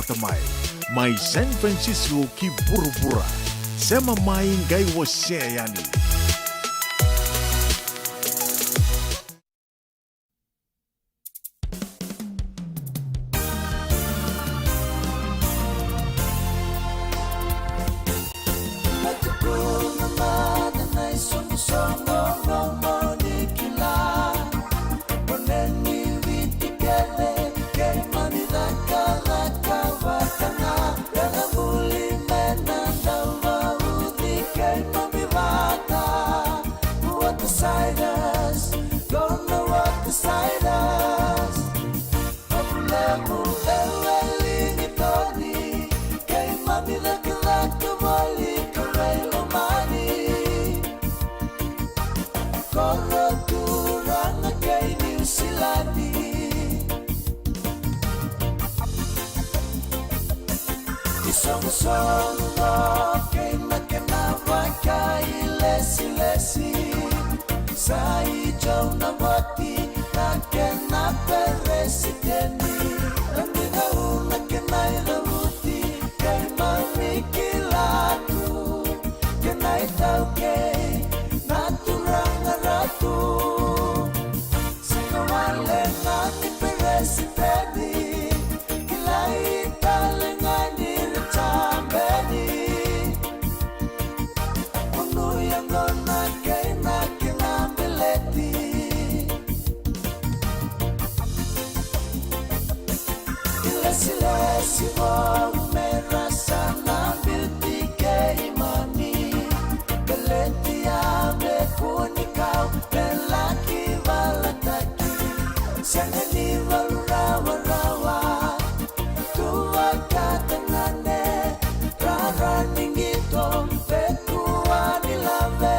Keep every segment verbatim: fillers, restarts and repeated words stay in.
Tamai, mai San Francisco ki vuravura. Sema mai qai wasea yani. What the Siders, gonna what the Siders. Avulevu e weli ni toni, keimami cakacaka voli ka raica lomani. Koro turaga kei Niusiladi. Isoqosoqo kei na kena vakailesilesi. Sa i Jau Navoti na kena peresiteni. Na digau na kena icavuti, keimami kila tu. Kena itaukei na turaga Ratu. Sega wale ga ni peresiteni, kilai tale ga ni ra jabeni. Kunu yaqona kei na kena beleti. Ilesilesi vou me ra sa na biuti keimami. Beleti a me kua ni kau me laki valataki. Sega ni valu rawarawa. Tu vakatagane, rara ni qito, vekua ni lave.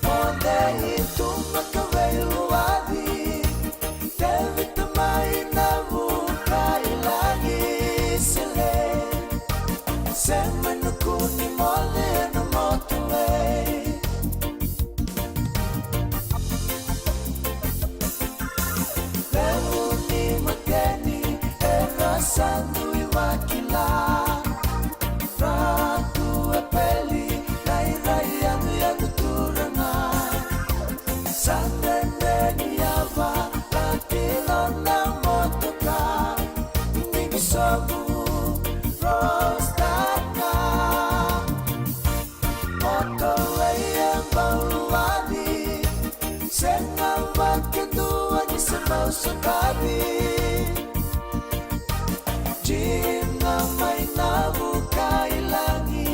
Moce i tu na kaveiluwaci, Tevita mai na vuka i lagi sele. Sema na kuni moce na motu ei. Levu ni mateni era sa dui vakila. Ratu Epeli na irai yanuyanu turaga. Sa dredre ni yava lati nona motoka. Ni bisovu Rostaka. Moto e ia bauluwaci, sega vakadua ni se mau sokavi. Jina mai na vuka i lagi.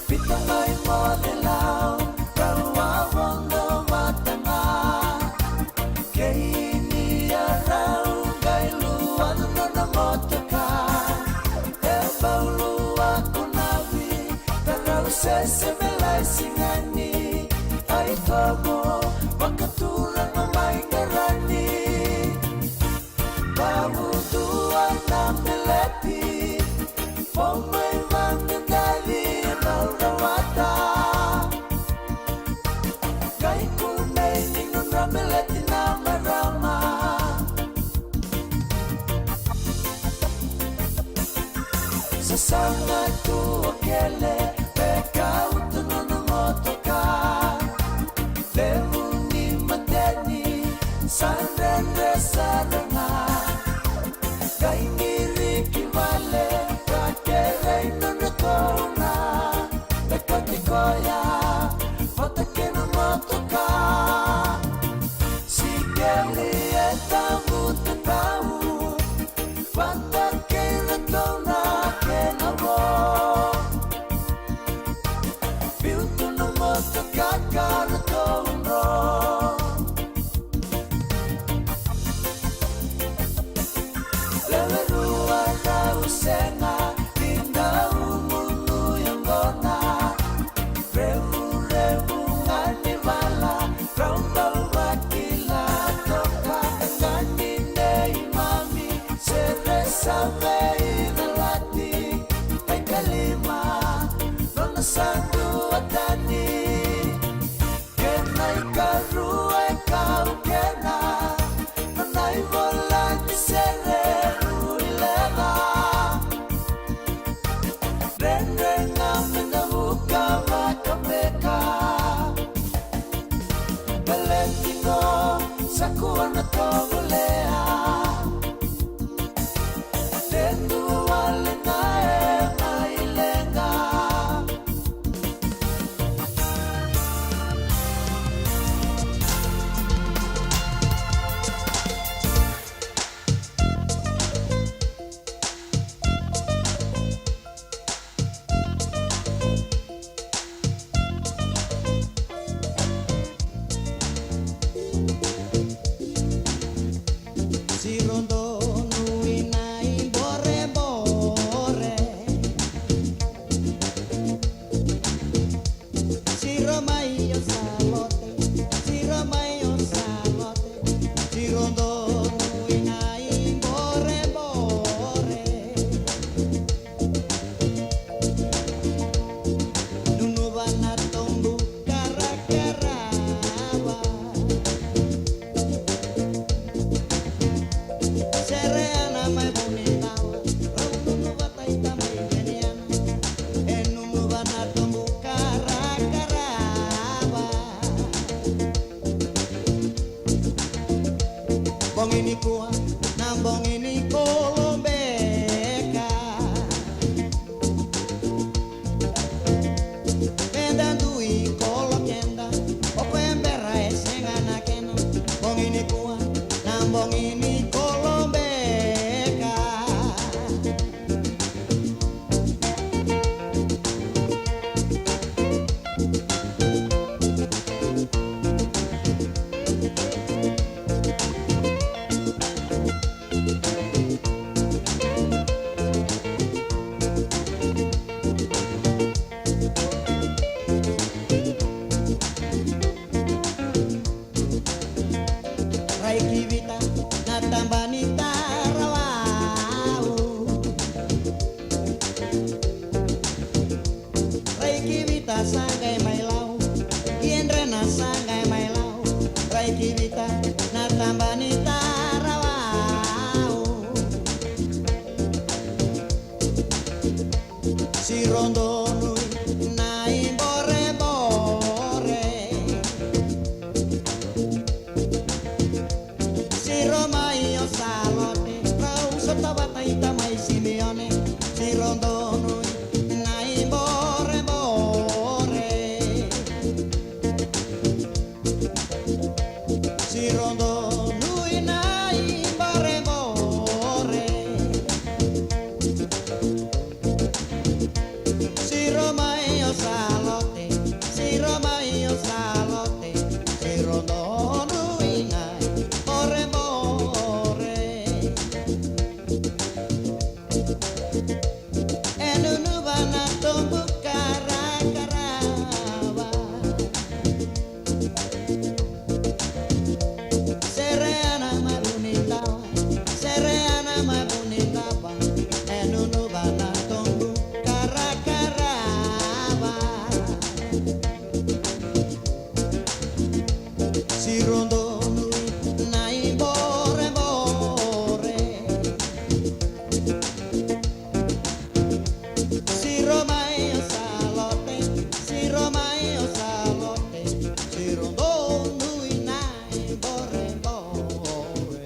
Pita mai moce lau, rau a vodo vata ga. Kei ni a rau qai luaca nona motoka. E baulua kunavi, tarau sese me lai sigani. Ai tomo, vakaturaga mai qarani. Vavudua na beleti, fou mai vaqaqaci na uravata. Qai kunei ni nodra beleti na marama. Sasaga tu o kele, veka utu nona motoka. Levu ni mateni, sa dredre sara ga. Qai qiri ki vale, ka kerei nona tona. E kati koya, vata kei na motoka. Sikeli e tabu tatau, vata kei ratou na kena vo. Biu tu na motoka ka ratou dro. Lewe rua rau sega ni dau gunu yaqona. Revurevu ga ni vala, rau bau vakila toka. E ga ni neimami sere sa veicalati. E kalima nona sa duatani. Kena ikarua e kau kena, Nikua na bogi ni kolobeka. Meda dui kolo keda, o koya bera e sega na kena. Bogi nikua na bogi ni kolobeka. Rai ki vita na taba ni tarawau. Rai ki vita sa qai mai lau, ki edrena sa qai mai lau. Rai ki vita na taba ni tarawau. Siro donu na iborebore. Siro mai o Salote, rau sota vata i tamai Simeone. Siro donu na iborebore. Siro donu na iborebore. Siro mai o Salote, siro mai o Salote, siro donu na iborebore. E nunuva na tobu karakarava. Sereana ma vunitava, sereana ma vunitava. E nunuva na tobu karakarava. Siro donu na iborebore. Siro mai o Salote, siro mai o Salote, siro donu na iborebore.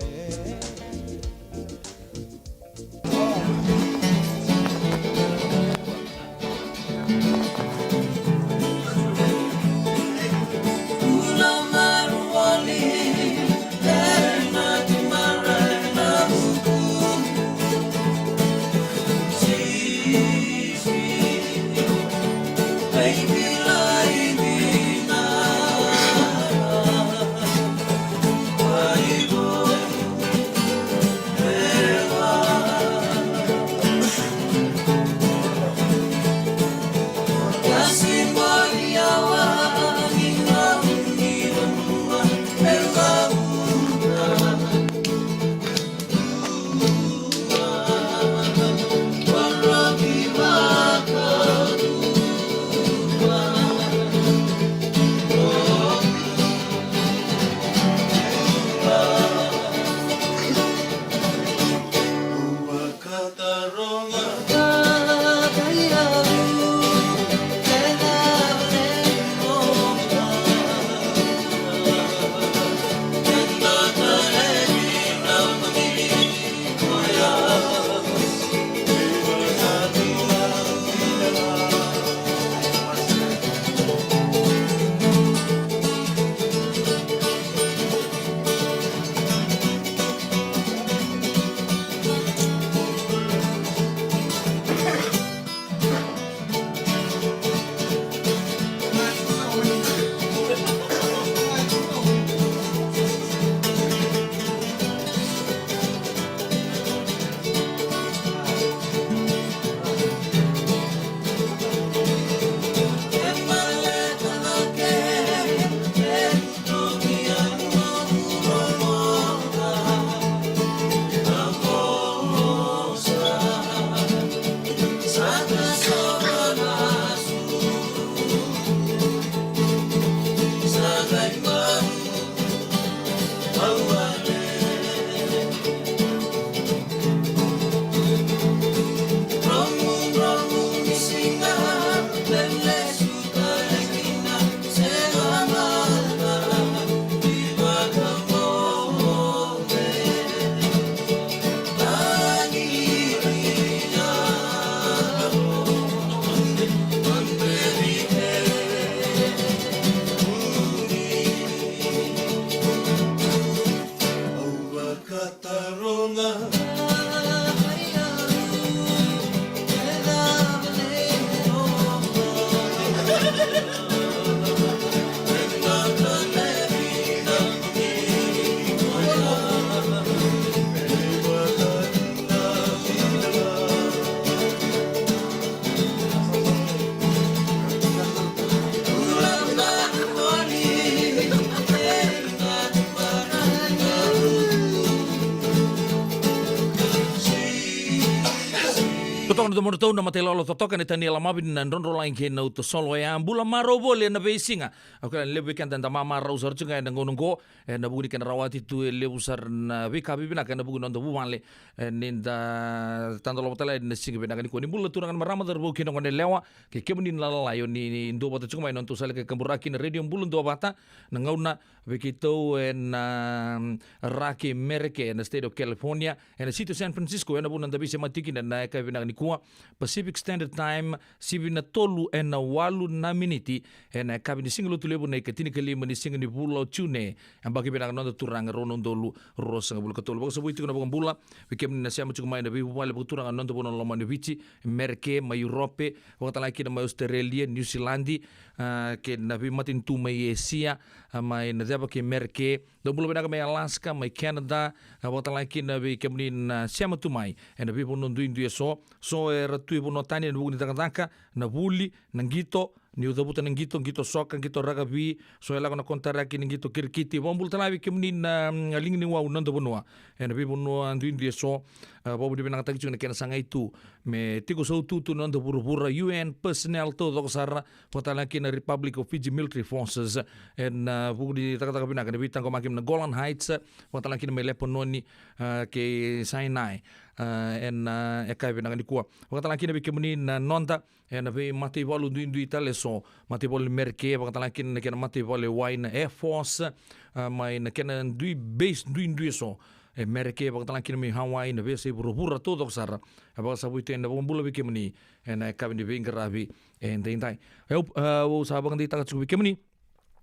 Totoka na domodratou na matai lolo totoka ni tani e lamavi na drodro lai kei na uto solo e a bula marau voli ena veisiga. Au kila ni levu vei keda da mamarau sara tu ga ena gauna oqo, ena vuku ni kena rawati tu e levu sara na veika vivinaka ena vuku ni noda vuvale. E, ni da tadolova tale na siga vinaka nikua. Ni bula turaga na marama, cauravou kei na goneyalewa, kei kemuni na lalai o ni, ni duavata tiko mai na nodatou sala e kaburaki na Radio Bula Duavata. Na gauna vei keitou ena, mm, ra kei Mereke ena State of California, ena City of San Francisco, ena vanua da veisemati kina ena yakavi vinaka nikua, Pacific Standard Time, sivi na tolu ena walu na miniti, ena yakavi ni Siga Lotulevu na ikatinikalima ni siga ni vula o June, yabaki vinaka noda turaga rua na udolu ruasagavulu ka tolu. Vakasavui tiko na vakabula vei kemuni na sema tiko mai na veivuvale vakaturaga na noda vanua lomani o Viti, Mereke, mai Urope, vakatalega kina mai Australia, Niusiladi, a, kei na veimatanitu mai Esia, a, mai na ceva kei Mereke. Dou bula vinaka mai Alaska, mai Canada, a, vakatalega kina vei kemuni na sema tu mai ena veivanua duidui eso. So era tu e vanua tani ena vuku ni cakacaka, na vuli, na qito, niu cavuta na qito, qito soka, qito rakavi, so e lako na konitaraki ni qito kirikiti. Vakabula talega vei kemuni na, mm, liga ni wau na noda vanua ena veivanua duidui eso. A, vakavinavinakataki tiko na kena sagai tu me tiko sautu tu na noda vuravura, U N personnel taucoko sara, vakatalega kina Republic of Fiji Military Forces, ena, a, vuku ni cakacaka vinaka ena veitaqomaki mai na Golan Heights, vakatalega kina mai Lepanoni, a, kei Sinai, a, ena, a, yakavi vinaka nikua. Vakatalega kina vei kemuni na noda ena veimataivalu duidui tale eso, mataivalu ni Mereke, vakatalega kina na kena mataivalu e wai na Air Force, a, mai na kena dui base duidui eso e Mereke, vakatalega kina mai Hawaii, na veiyasai vuravura taucoko sara. A, vakasavui tu ena vakabula vei kemuni ena yakavi ni veiqaravi edaidai. E, au, a, au sa vakadeitaka tiko vei kemuni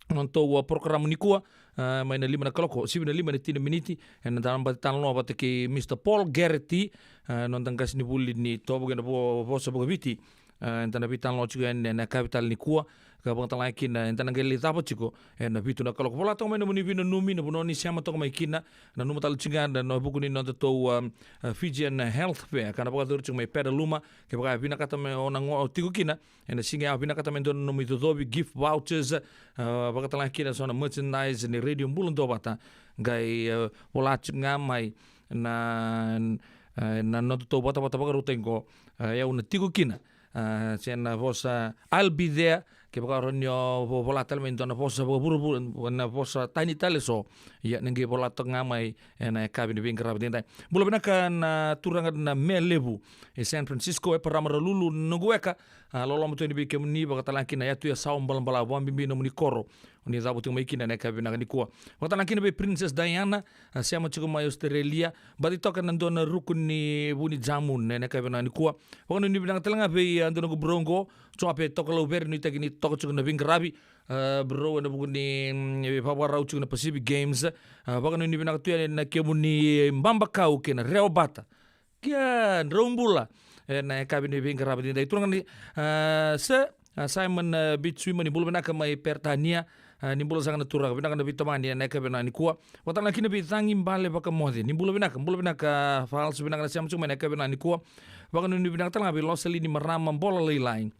na nodatou, a, porokaramu nikua, a, mai na lima na kaloko, sivi na lima na tini na miniti, ena da na baci talanoa vata kei Mister Paul Garrity, a, noda qasenivuli ni tovo kei na vo-, vosa vakaviti, a, eda na veitalanoa tiko yani ena yakavi tale nikua, ka vakatalega kina eda na qai lai cava tiko ena vitu na kaloko. Vola toka mai nomuni veinanumi, na vanua ni sema toka mai kina, nanuma tale tiko ga na, na vuku ni nodatou, a, a, Fijian Health Fair, ka na vakayacori tiko mai Petaluma, kevaka e vinakata me o na qai tiko kina, ena siga ya vinakata me dua na nomu icocovi, gift vouchers, a, vakatalega kina so na merchandise ni Radio Bula Duavata. Qai, a, vola tiko ga mai na, a, na nodatou vatavata vakarautaki qo, a, e au na tiko kina. A, se na vosa I'll be there, kevaka rawa ni o vo-, vola tale mai dua na vosa vakavuravura, na vosa tani tale so. Ia, ni qai vola toka ga mai ena yakavi ni veiqaravi edaidai. Bula vinaka na turaga na Mea Levu e San Francisco, e Parama Ralulu, noqu weka, a, loloma tu yani vei kemuni, vakatalega kina Yatu Yasau, Balabalavu, vakabibi nomuni koro o ni cavu tiko mai kina ena yakavi vinaka nikua. Vakatalega kina vei Princess Diana, a, sema tiko mai Australia, baci toka na dua na ruku ni vu ni jamun ena yakavi vinaka nikua. Vakanuinui vinaka talega vei, a, dua noqu bro qo, Joape Tokalauvere, nuitaki ni toka tiko na veiqaravi, a, bro, ena vuku ni, mm, vakavakarau tiko na Pacific Games. A, vakanuinui vinaka tu yani na kemuni Babakau kei na Rewa Bata. Kia, drau bula ena yakavi ni veiqaravi edaidai. Turaga ni, a, Sir, a, Simon, a, Bitsui, ni bula vinaka mai Peritania. A, ni bula saka na turaga, vinaka na veitomani ena yakavi vinaka nikua. Vakatalega kina vei Cagi Bale Vakamoce, ni bula vinaka, bula vinaka, Fals, vinaka na sema tiko mai ena yakavi vinaka nikua. Vakanuinui vinaka talega vei Losalini Marama Bolalailai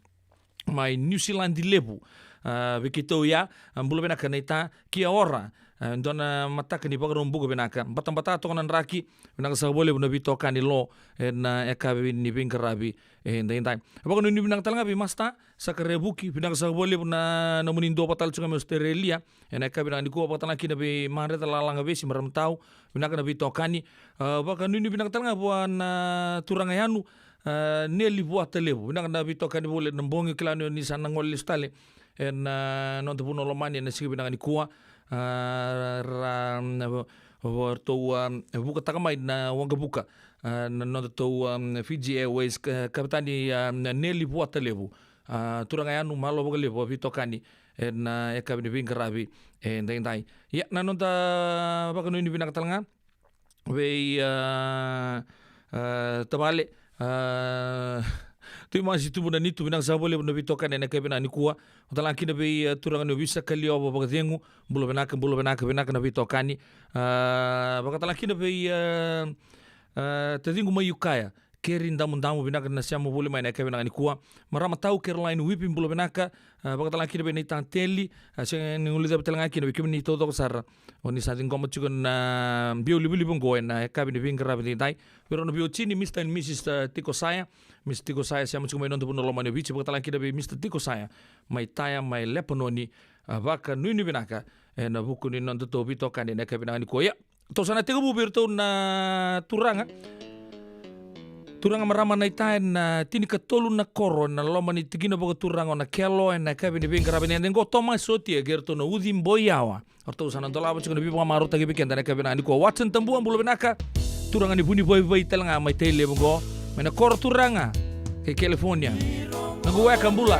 mai Niusiladi Levu. A, vei keitou ya, a, bula vinaka naita, kia ora, a, dua na mataka ni Vakaraubuka vinaka, batabata toka na draki, vinaka saka vakalevu na veitokani lo ena yakavi ni veiqaravi edaidai. Vakanuinui vinaka talega vei Masta Sakarevuki, vinaka saka vakalevu na, nomuni duavata tale tiko ga mai Australia ena yakavi vinaka nikua, vakatalega kina vei Madre Lalaga Vesi, Marama Tau, vinaka na veitokani. A, vakanuinui vinaka talega vua na turaga Yanu, a, Neli Vuatalevu, vinaka na veitokani voli ena bogi, kila ni o ni sa na gole lesu tale ena, a, noda vanua lomani ena siga vinaka nikua. A, ra, a, vo-, vo-, ratou, a, vukataka mai na waqavuka, a, na nodatou, a, Fiji Airways, ka-, kavetani, a, Neli Vuatalevu. A, turaga Yanu, malo vakalevu a veitokani ena, a, yakavi ni veiqaravi edaidai. Ia, na noda vakanuinui vinaka talega vei, a, a, tavale, a, Tui Masi Tubunanitu, vinaka saka vakalevu na veitokani ena yakavi vinaka nikua. Vakatalega kina vei, a, turaga ni Ovisa Kaliova Vakacegu, bula vinaka, bula vinaka, vinaka na veitokani. A, vakatalega kina vei, a, a, taciqu mai Ukaya, Keri Damudamu, vinaka na sema voli mai ena yakavi vinaka nikua. Marama tau Caroline Wipi, bula vinaka. A, vakatalega kina vei Neitateli, a, sega ni guilecavi talega kina vei kemuni taucoko sara o ni sa ciqoma tiko na biau livaliva oqo ena yakavi ni veiqaravi edaidai. Vei rau na veiwatini, Mista and Misista, a, Tiko Saya. Mista Tiko Saya, sema tiko mai noda vanua lomani o Viti, vakatalega kina vei Mista Tiko Saya mai Taya, mai Lepanoni, a, vakanuinui vinaka ena vuku ni nodatou veitokani ena yakavi vinaka nikua. Ia, tou sa na tekivu vei iratou na turaga. Turaga, marama, na itaya na tinikatolu na koro ena loma ni tikina vakaturaga o Nakelo ena yakavi ni veiqaravi edaidai, oqo Tomasi Sotia kei iratou na Uci Boiawa. O ratou sa na dolava tiko na veivakamarautaki vei keda ena yakavi vinaka nikua. Watson Tabua, bula vinaka. Turaga ni Vunivaivai talega mai Tailevu oqo, mai na koro turaga kei California. Noqu weka, bula.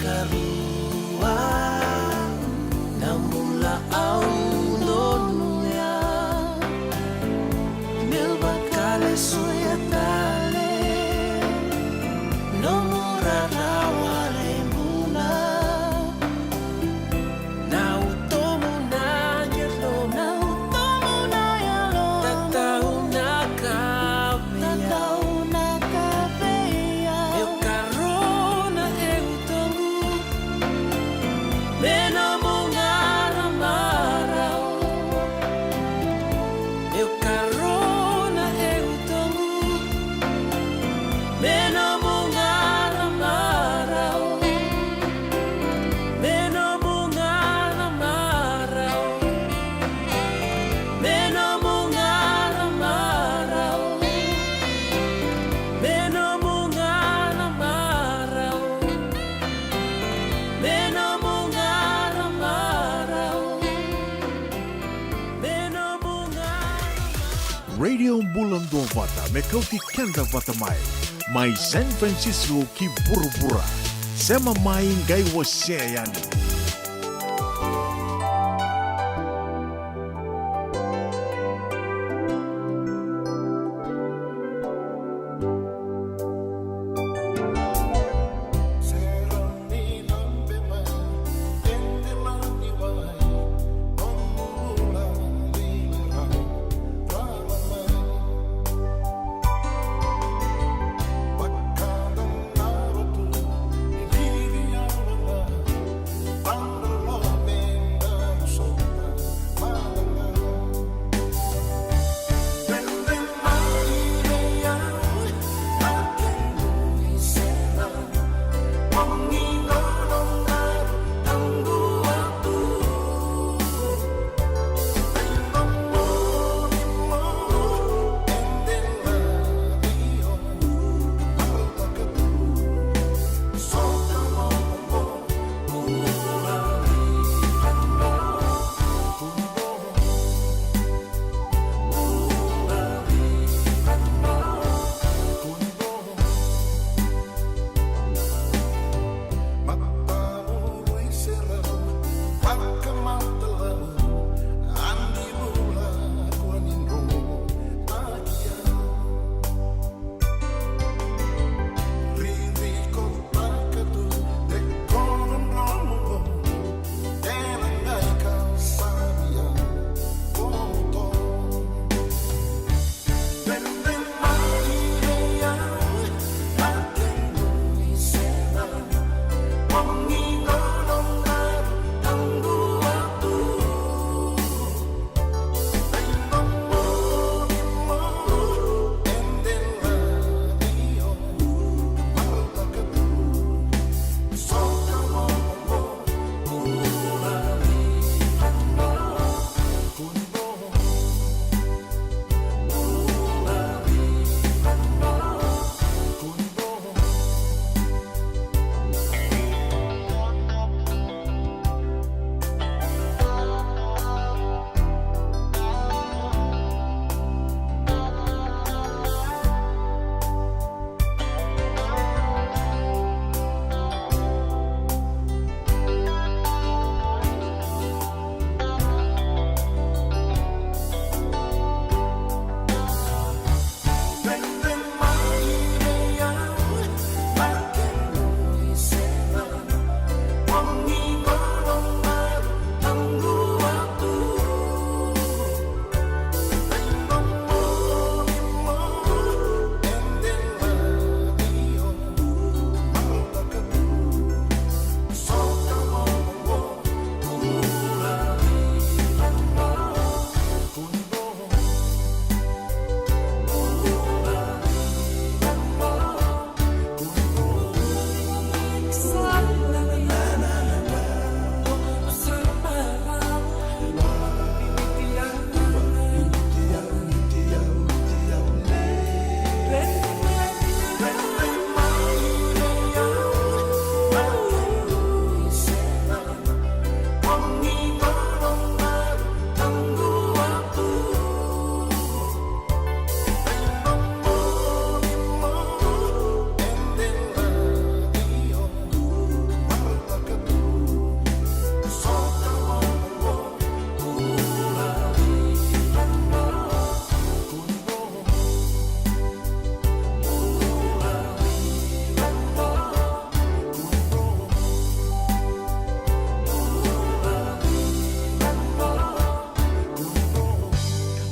Karua na bula au donuya, meu vakalesuya tale nomu rarawa lebuna. Na utomu na yalo, na utomu na yalo, tatau na kaveia, tatau na kaveia. Eu karona e utoqu me nomu gaga marau. Eu karona e utoqu me nomu gaga marau. Me nomu gaga marau. Me nomu gaga marau. Me nomu gaga marau. Me nomu gaga marau. Me nomu gaga marau. Radio Bula Duavata me kauti keda vata mai, mai San Francisco ki vuravura. Sema mai qai wasea yani.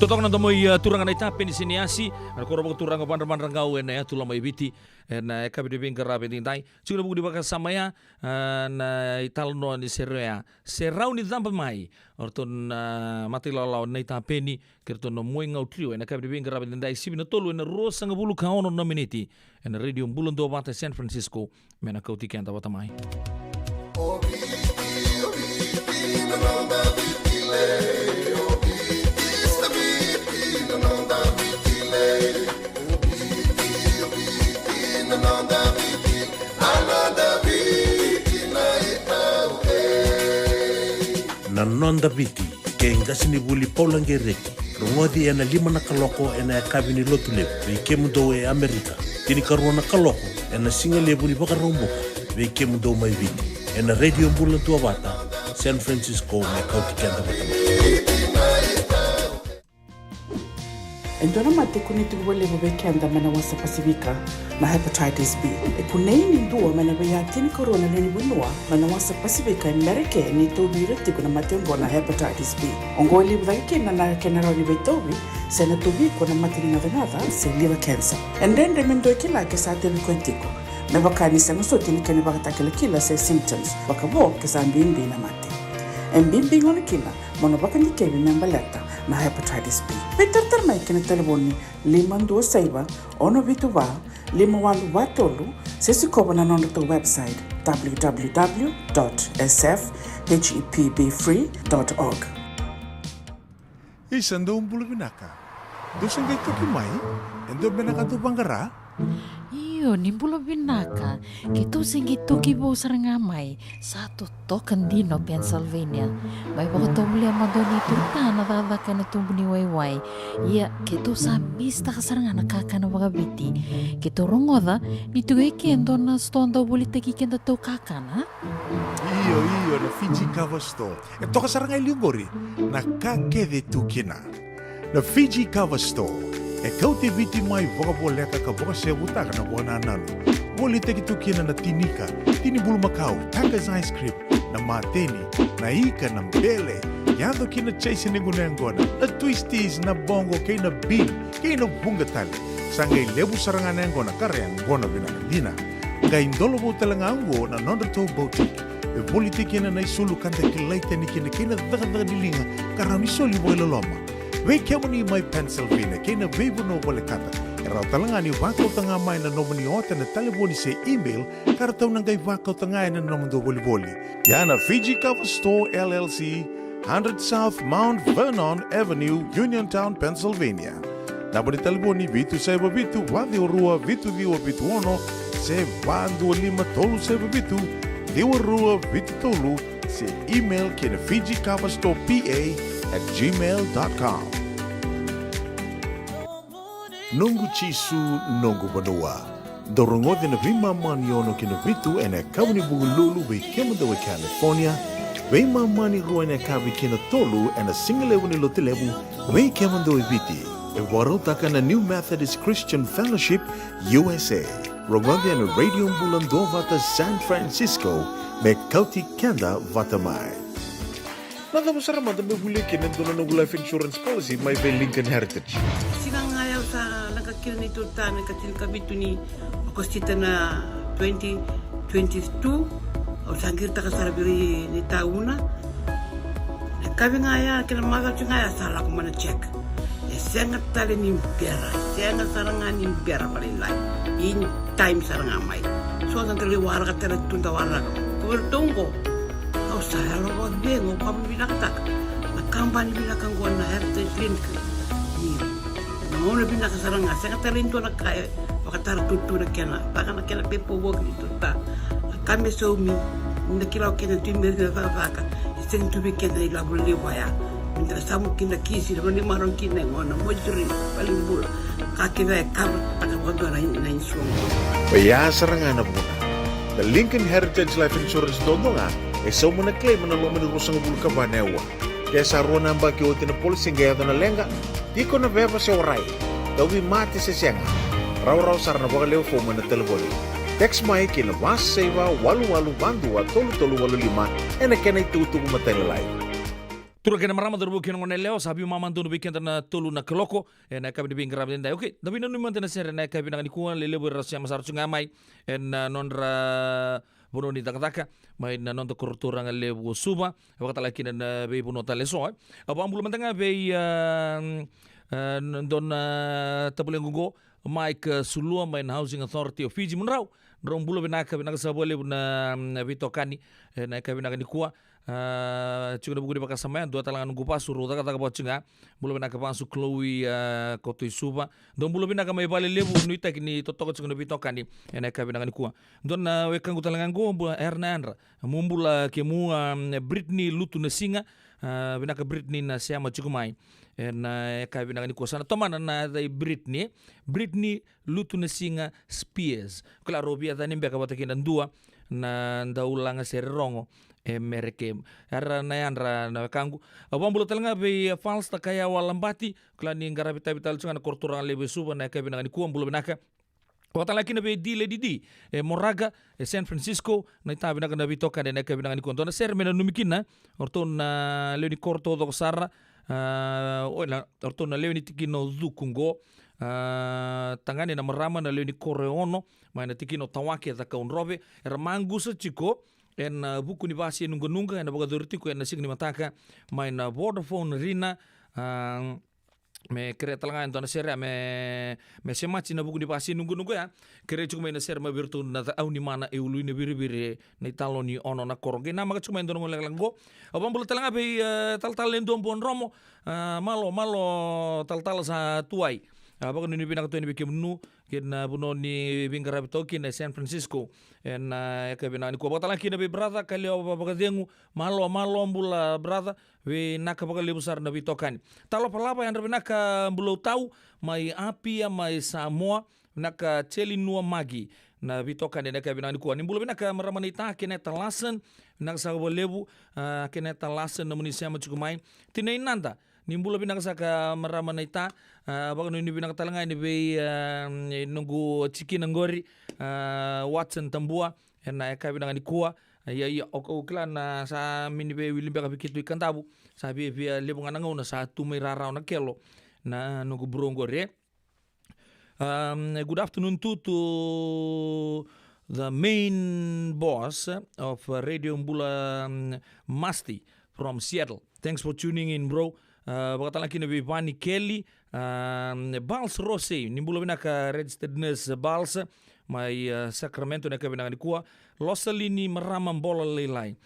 Totoka na domo i, a, turaga na itape ni seniasi, na koro vakaturaga Vadravadra Gau ena yatu Lomaiviti, ena yakavi ni veiqaravi edaidai. Tiko ena vuku ni vakasama ya, a, na italanoa ni sere oya, Serau ni Caba Mai. O ratou na, a, matailawalawa na itape ni, kei ratou na Moi Gau Trio, ena yakavi ni veiqaravi edaidai, sivi na tolu ena ruasagavulu ka ono na miniti, ena Radio Bula Duavata San Francisco, me na kauti keda vata mai. Na Noda Viti, kei qasenivuli Paula Qereti. Rogoci ena lima na kaloko ena yakavi ni Lotulevu vei kemudou e Amerika, tinikarua na kaloko ena sigalevu ni Vakaraubuka vei kemudou mai Viti, ena Radio Bula Duavata San Francisco, me kauti keda vata mai. E dua na mate e kunei tiko vakalevu vei keda mai na wasa Pasifika, na hepatitis B. E kunei ni dua mai na veiya tinikarua na lewe ni vanua mai na wasa Pasifika e Merika e tauvi ira tiko na mate oqo na hepatitis B. Oqo e levu cake kina na kena rawa ni veitauvi se na tauvi iko na mate ni gacagaca se liver cancer. E dredre me dua e kila ke sa tauvi koya tiko, me vaka ni sega soti na kena ivakatakilakila se symptoms, vakavo ke sa bibi na mate. E bibi gona kina mo na vakadikevi me baleta na hepatitis B. Veitaratara mai ki na talevoni lima dua saiva, ono vitu va, lima walu va tolu, se sikova na nodratou website, w w w dot s f h e p b free dot org. Isa, dou bula vinaka. Dou se qai toki mai? E dua beka na ka dou vaqara? Io, ni bula vinaka. Keitou se qai toki vou sara ga mai. Sa totoka dina o Pennsylvania. Mai vakatovolea mada o Nei Tuta na cakacaka ena tubu ni waiwai. Ia, keitou sa misitaka sara ga na kakana vakaviti. Keitou rogoca ni tu e ke e dua na sitoa dau volitaki kedatou kakana. Io, io, na Fiji Kava Store. E toka sara ga e liu qori na ka kece e tu kina. Na Fiji Kava Store e kauti Viti mai vakavoleka ka vakasevutaka na vakanananu. Volitaki tu kina na tinika, tini bulumakau, Taka's ice cream, na mateni, na ika, na bele, yaco ki na chase ni gunu yaqona, na twisties, na boqo kei na bean, kei na vuqa tale. Sa qai levu sara ga na yaqona ka ra yaqona vinaka dina. Qai dolovou tale ga oqo na nodratou boutique. E volitaki kina na isulu ka da kilai tani kina kei na cakacaka ni liga ka rawa ni soli vakailoloma. Vei kemuni mai Pennsylvania kei na veivanua volekata, e rawa tale ga ni vakauta ga mai na nomuni ota ena talevoni se email ka ratou na qai vakauta ga ena nomudou volivoli. Ia na Fiji Kava Store L L C, hundred South Mount Vernon Avenue, Uniontown, Pennsylvania. Naba ni talevoni vitu saiva vitu, va ciwa rua, vitu ciwa vitu ono, se va dua lima tolu saiva vitu, ciwa rua vitu tolu, se email ki na Fiji Kava Store P A at gmail dot com. Noqu Jisu, noqu vanua. Dou rogoci na veimama ni ono ki na vitu ena yakavi ni Vukelulu vei kemudou e California, veimama ni rua ena yakavi ki na tolu ena sigalevu ni Lotulevu vei kemudou e Viti. E vakarautaka na New Methodist Christian Fellowship U S A. Rogoci ena Radio Bula Duavata San Francisco me kauti keda vata mai. Na cava sara mada me volia kina e dua na noqu life insurance policy mai vei Lincoln Heritage? Siga ga ya au sa leqa kina ni tuta na ika tinikavitu ni Okosita na twenty twenty-two. Au sa qiritaka sara vei ira na itauna. Na yakavi ga ya kei na macawa ga ya sa lako mai na check. E sega tale ni bera, sega sara ga ni bera vakalailai. In time sara ga mai. So sa da lai waraka tale tu da waraka. Ko vei ratou oqo. Au sa yalo vakavega, au vakavinavinakataka na kabani vinaka oqo na Heritage Clinic. Ni na gauna vinaka sara ga, sega tale ni dua na ka e vakatara tutu na kena, vaka na kena pepa voki ni tuta. Na ka me saumi, ni da kila o kena tu i meri na cakacaka, e sega ni tu vei keda na ilavo levu vaya. Ni da na samu kina kisi, na vanua ni marau kina e gona, moituri, valenibula. Ka kece e kava taka vakadua na, na insurance. Oya sara ga na vuna. Na Lincoln Heritage Life Insurance dodonu ga e sauma na claim ena loma ni ruasagavulu ka va na aua. Ke sa rua na yabaki oti na policy qai yaco na leqa, tiko na veva se warai, tauvimate se sega, rawarawa sara na vakalewe fomu ena talevoni. Text mai ki na va saiva walu walu va dua tolu tolu walu lima ena kena itukutuku matailalai. Turaga kei na marama, cauravou kei na goneyalewa, sa veimama donu vei keda na tolu na kaloko ena yakavi ni veiqaravi edaidai. Okay, da veinanumi mada na sere ena yakavi vinaka nikua, lelevu era sema sara tu ga mai ena nodra vanua ni cakacaka mai na noda koro turaga levu o Suva, vakatalega kina na veivanua tale eso, e. Au vakabula mada ga vei, a, a, dua na tabulequ qo, Mike Sulua mai na Housing Authority of Fiji. Mo drau, drau bula vinaka, vinaka saka vakalevu na, na veitokani ena yakavi vinaka nikua. A, tiko na vuku ni vakasama ya, dua tale ga noqu vasu rau cakacaka vata tiko ga. Bula vinaka vasu Chloe, a, Kotoisuva. Dou bula vinaka mai Valelevu, nuitaki ni totoka tiko na veitokani ena yakavi vinaka nikua. Dua na wekaqu tale ga qo, bula, era na yadra. Mo bula kemu, a, Brittany Lutu na Siga. A, vinaka Brittany na sema tiko mai ena yakavi vinaka nikua. Sa na tomana na yaca i Brittany, e? Brittany Lutu na Siga Spears. Kila rau via yacani beka vata kei na dua na daulaga sere rogo e Mereke. Era na yadra na wekaqu. Au vakabula tale ga vei Falsta Kayawa Labati. Kila ni qaravi tavi tale tu ga na koro turaga levu e Suva ena yakavi vinaka nikua, bula vinaka. Vakatalega kina vei D Lady D e Moraga, e San Francisco, na itavi vinaka na veitokani ena yakavi vinaka nikua. Dua na sere me nanumi kina o ratou na lewe ni koro taucoko sara, a, o na, o ratou na lewe ni tikina o Cuku qo, a, tagane na marama na lewe ni koro e ono, mai na tikina o Tawake, Cakaudrove, era maqusa tiko ena vuku ni vasi e Nuqanuqa, ena vakayacori tiko ena siga ni mataka mai na Vodafone Arena, a, me kerea tale ga e dua na sere ya me, me semati na vuku ni vasi e Nuqanuqa ya. Kerea tiko mai na sere mai vei iratou na Cakaunimana e Ulu, i Naviriviri, na italoni ono na koro. Qai namaka tiko mai e dua na gauna lekaleka qo. Au vakabula tale ga vei, e, talatala e dua Buadromo, a, malo, malo talatala sa tuai. A, vakanuinui vinaka tu yani vei kemunu kei na vanua ni veiqaravi toka kina e San Francisco ena yakavi vinaka nikua. Vakatalega kina vei brother Kalewa Vakacegu, malo, malo bula brother, vinaka vakalevu sara na veitokani. Talofa Lava, yadra vinaka Bulautau mai Apia mai Samoa, vinaka Teli Nua Magi na veitokani ena yakavi vinaka nikua. Ni bula vinaka marama naita Keneta Larson, vinaka saka vakalevu, a, Keneta Larson nomuni sema tiko mai. Tinai Nada, ni bula vinaka saka marama naita, a, vakanuinui vinaka tale ga yani vei, a, noqu tikina qori, a, Watson Tabua, ena yakavi vinaka nikua. Ia, ia, o, o kila na sa mini veiwili beka vei keitou i Kadavu, sa viavia levu ga na gauna sa tu mai rarawa na kelo na noqu bro qori, e. Um, good afternoon too to the main boss of Radio Bula, um, Masti from Seattle. Thanks for tuning in, bro. Uh, vakatalega kina vei Vani Kelly, um, Bals Rose, ni bula vinaka registered nurse Bals, mai, uh, Sacramento ena yakavi vinaka nikua. Losalini Marama Bola Lailai,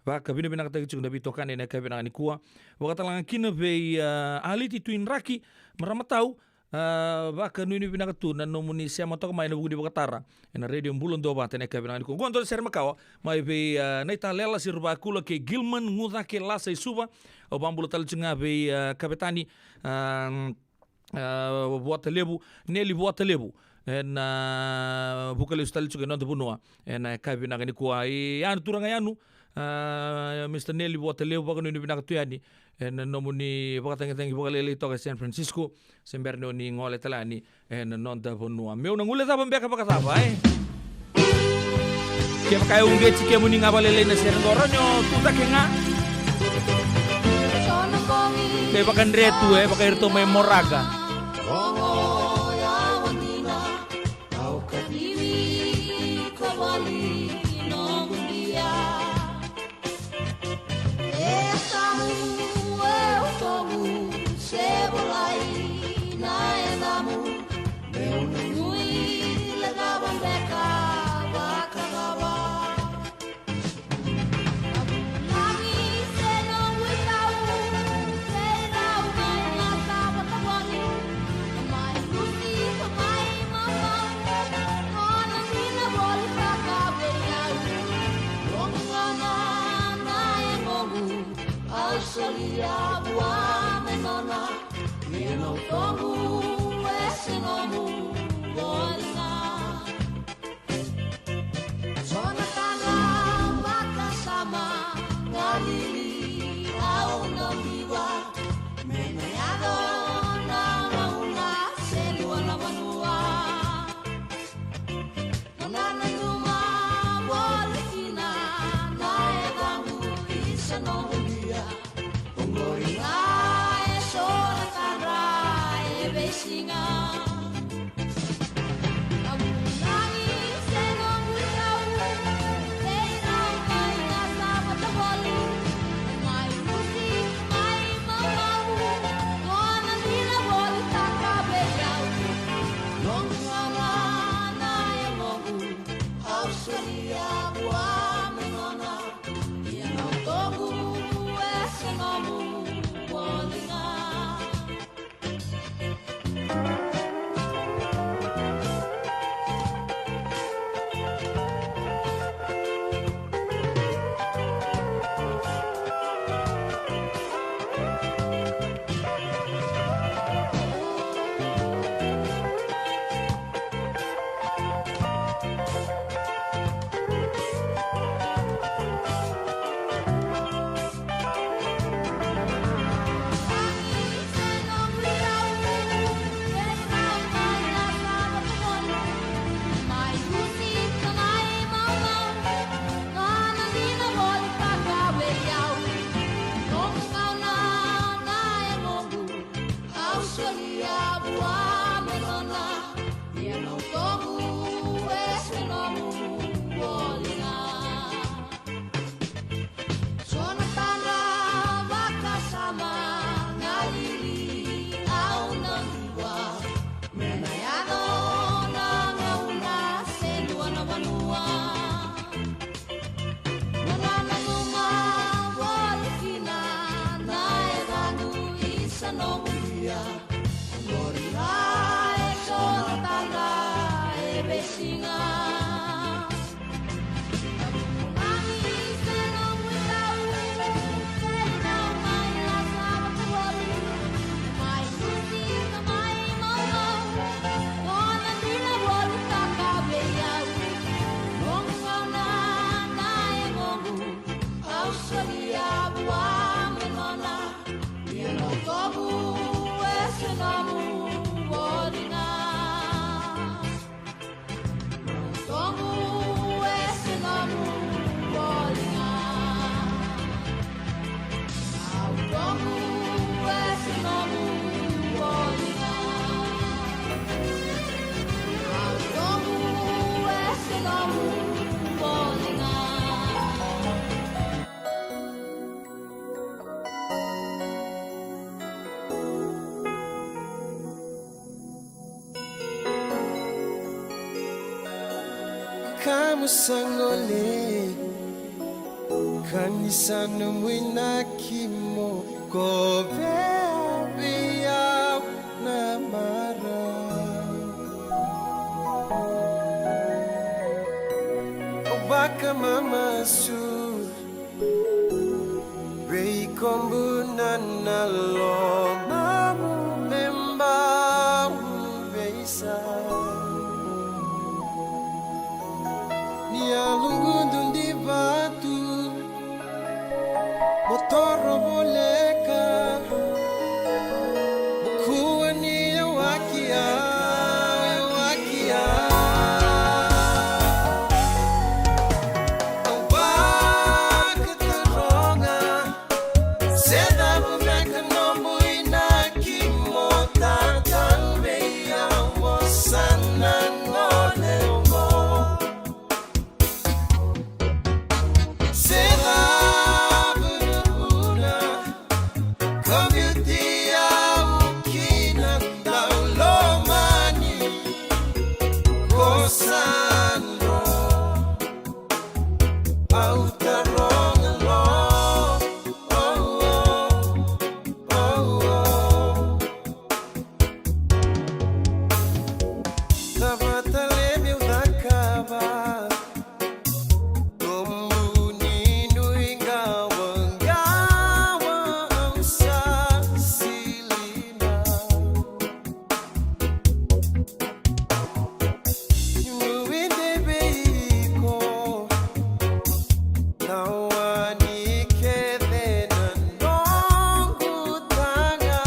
vakavinavinakataki tiko na veitokani ena yakavi vinaka nikua. Vakatalega kina vei, uh, Aliti Tuidraki, Marama Tau, a, vakanuinui vinaka tu na nomuni sema toka mai ena vuku ni vakatara ena Radio Bula Duavata ena yakavi vinaka nikua. Qo dua na sere makawa mai vei, a, Naita Lela Sirivakula kei Gilman Gucake Lasa i Suva. Au vakabula tale tiko ga vei, a, Kavetani, a, a, Vuatalevu, Neli Vuatalevu, ena, a, vuka lesu tale tiko e noda vanua ena yakavi vinaka nikua. I Yanu, turaga Yanu, a, Mister Neli Vuatalevu, vakanuinui vinaka tu yani ena nomuni vakatagitagi vakalailai toka e San Francisco, se bera ni o ni gole tale yani ena noda vanua. Meu na guilecava beka vakacava, e? Kevaka e uqeti kemuni ga vakalailai na sere qo, rawa ni o tu cake ga. Kevaka dre tu, e, vaka iratou mai Moraga. Au kacivi iko voli noqu dia. E yasamu, e ucoqu, se volai na yacamu. Meu nanumi lecava beka vakacava. Lagi se noqu itau, se rau mai na cava ka voli. Kamu sa gole, ka ni sa nomu inaki mo kovea vei au na marau. Au vakamamasu vei kobu na lomamu me bau veisau. Ni a lugudu di vatu mo toro voleka, mo kua ni yawaki au, yawaki au. Au vakataroga, se cava beka nomu inaki mo tatau vei au, mo sa na gole oqo? Se cava na vuna ko biuti au kina, dau lomani ko sa dro? Au taroga lo, oh, oh, oh, oh. Cava tale meu cakava? Nomu ni nuiqawaqawa au sa silina. Niu nuidei vei iko, na wani kece na noqu taga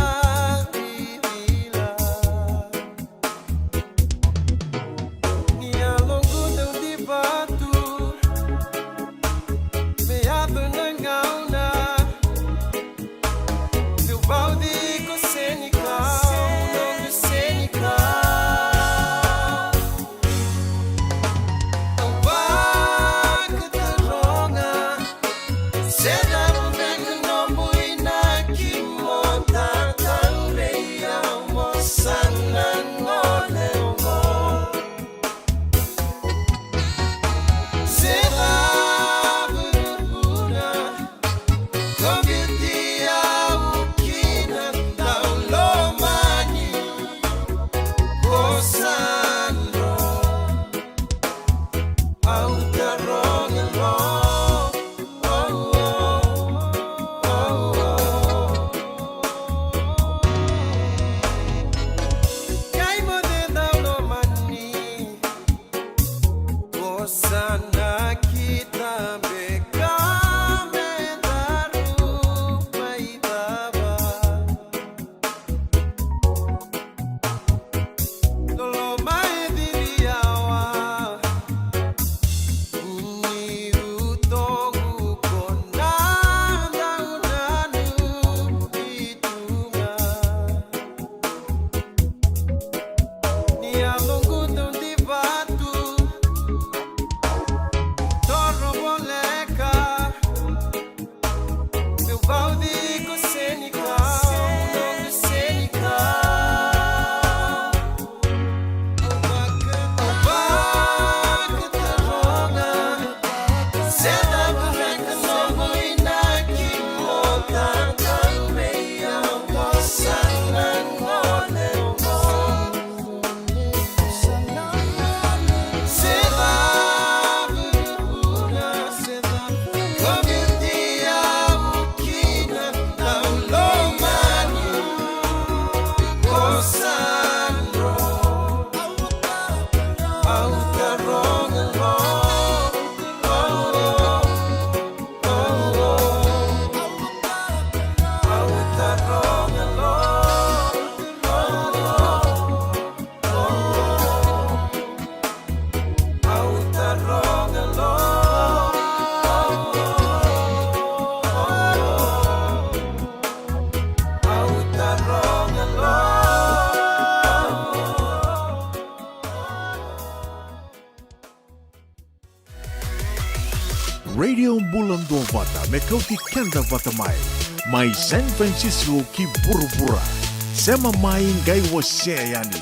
vivila. Ni a logudu di vatu, me yaco na gauna, meu vauci iko Senegal, noqu Senegal. Au vakataroga, se cava beka nomu inaki mo tatau vei au, mo sa na gole oqo? Se cava na vuna ko biuti au kina, dau lomani ko sa dro? Au taroga lo, oh, oh, oh, oh. Qai moce dau lomani, ko sa nakita beka me daru mai cava? Loloma e ciri yawa, uniu togu ko na dau nanumi tu ga. Ni a logudu di vatu, toro voleka, meu vauci iko Senegal, noqu Senegal. Au vakataroga, se cava beka nomu inaki mo tatau vei au, mo sa na gole oqo? Radio Bula Duavata, me kauti keda vata mai, mai San Francisco ki vuravura. Sema mai, qai wasea yani.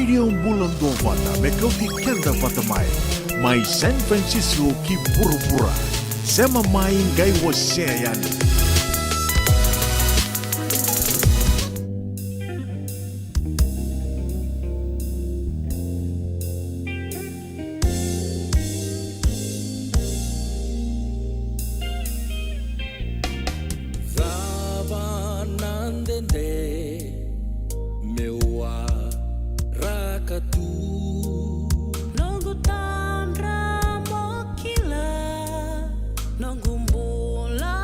Io, bula duavata me kauti keda vata mai, mai San Francisco ki vuravura. Sema mai, qai wasea yani. Cava na dede meu waraka tu? Noqu tadra mo kila, noqu bula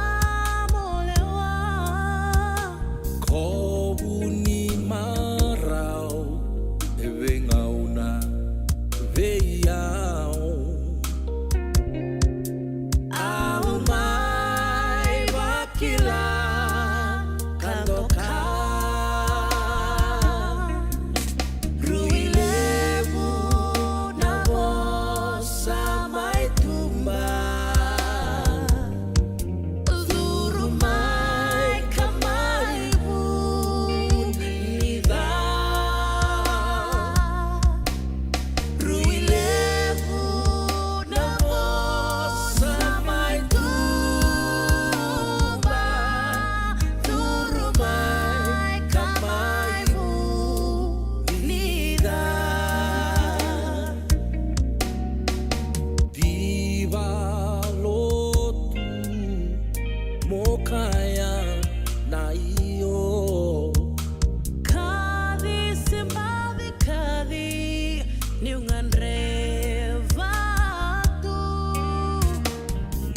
mo lewa. Kovu ni marau e veigauna vei au. Au mai vakila ka doka. Rui levu na vosa mai tuba. Curu mai ka mai vuni ca. Rui levu na vosa mai tuba. Curu mai ka mai vuni ca. Diva lotu mo kaya na io. Kaci se baci kaci niu gadreva tu.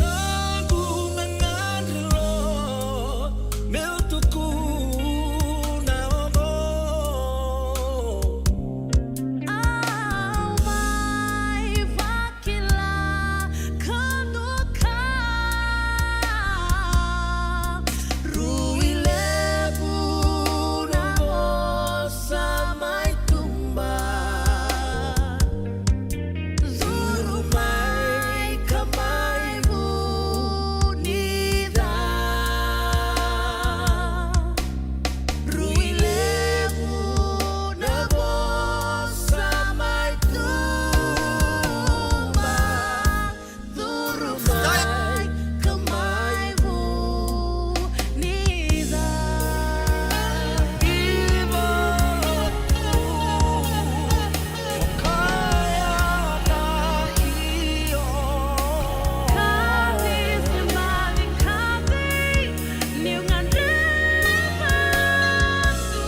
Noqu me gadre lo meu tukuna oqo. Au mai vakila ka doka. Rui levu na vosa mai tuba. Curu mai ka mai vuni ca. Rui levu na vosa mai tuba. Curu mai ka mai vuni ca. Diva lotu mo kaya na io. Kaci se baci kaci niu gadreva tu.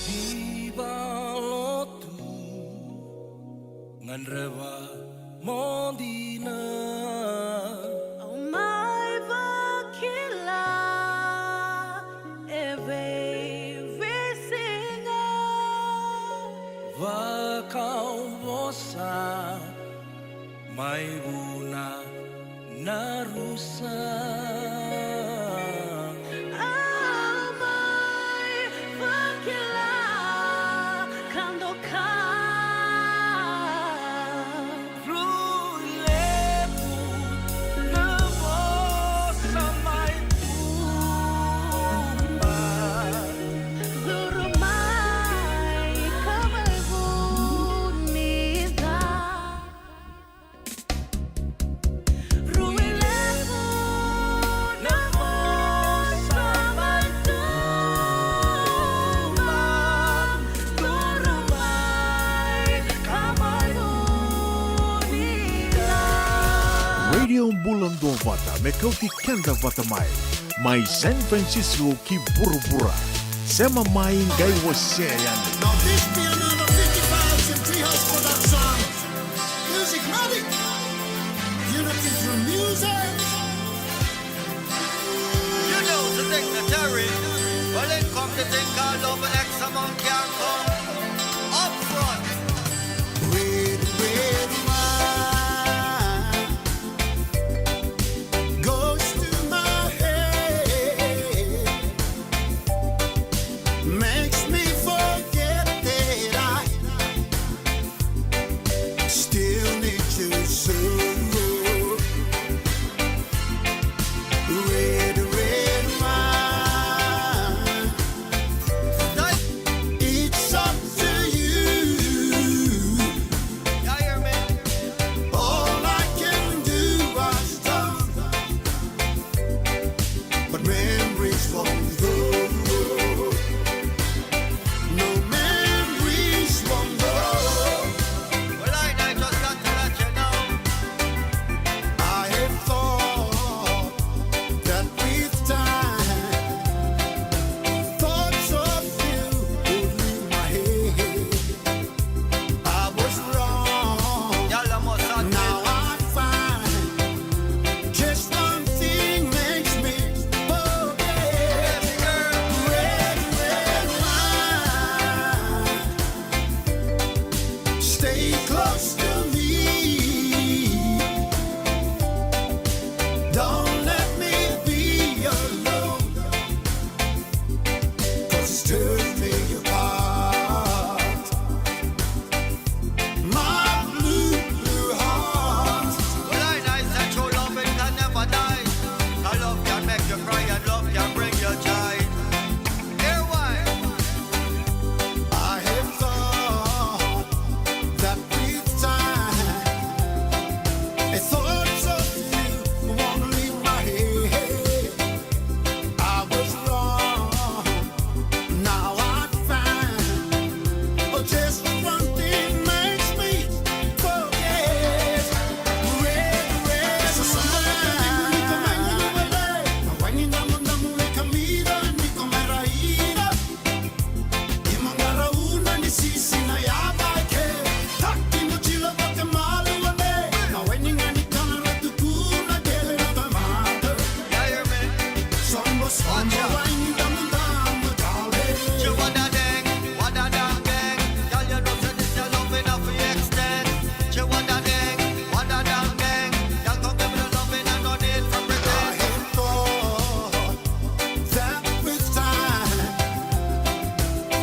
Diva lotu, gadreva mo dina. Au mai vakila e veiveisiga. Vakau vosa mai vuna na rusa. Au mai vakila ka doka. Rui levu na vosa mai tuba. Curu mai ka mai vuni ca. Rui levu na vosa mai tuba. Curu mai ka mai vuni ca. Radio Bula Duavata me kauti keda vata mai, mai San Francisco ki vuravura. Sema mai, qai wasea yani. Now this be another fifty-five Century House production. Music Matic, unity through music. You know the dignitary. Well, it come to think all over X amount can't come up front. Red, red wine goes to my head, makes me forget that I still need you so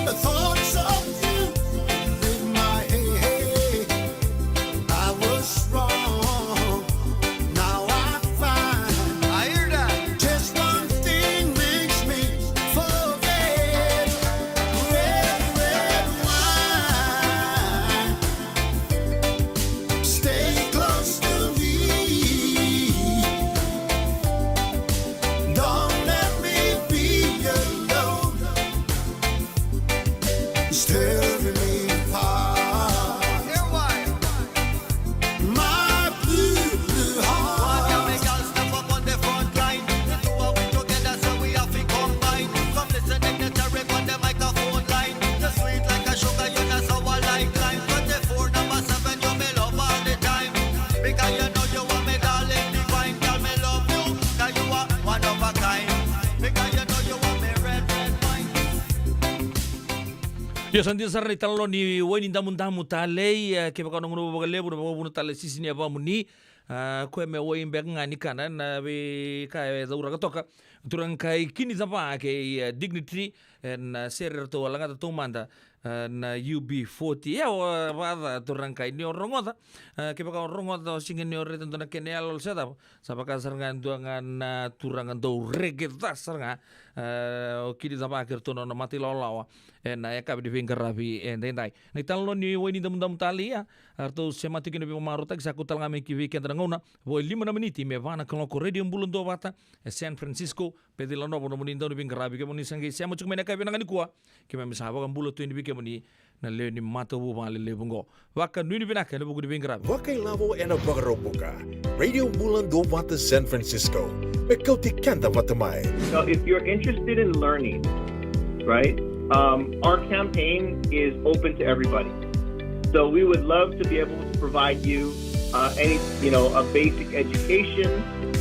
The thoughts of you in my head. I was wrong. Now I find. I hear that. Just one thing makes me forget. Red, red wine. Stay close to me. Don't let me be alone. It's tearing me apart. My blue, blue heart. Io, sa dina sara na italanoa ni wai ni damudamu talei, e, kevaka o na gunuva vakalevu, na vakavuna tale sisi ni yavamuni, a, koya me wai beka ga ni kana, na veika e cauraka toka. Turaga kai Kini Cava kei, e, Dignity, e, na sere ratou a lagata taumada, e, na U B forty. Ia, o, e, vakaca, turaga kai, ni o rogoca, e, kevaka o rogoca, o sega ni o raica dua na kena yalo se cava. Sa vaka sara ga e dua ga na turaga dau regeca sara ga, e, o Kini Cava kei ratou na nona mata ilawalawa, e, na yakavi ni veiqaravi, e, daidai. Na italanoa ni wai ni damudamu talei, a ratou sema tiko kina veivakamarautaki, sa kau tale ga mai ki vei keda na gauna, vo e lima na miniti me va na kaloko. Radio Bula Duavata, e San Francisco, Peci Lanovo, nomuni dau ni veiqaravi. Kemuni sa qai sema tiko mai na yakavi vinaka nikua, keimami sa vakabula tu yani vei kemuni na lewe ni matavuvale levu oqo. Vakanuinui vinaka ena vuku ni veiqaravi. Vakailavo ena Vakaraubuka. Radio Bula Duavata San Francisco. Me kauti keda vata mai. Now, if you're interested in learning, right, um, our campaign is open to everybody. So we would love to be able to provide you, uh, any, you know, a basic education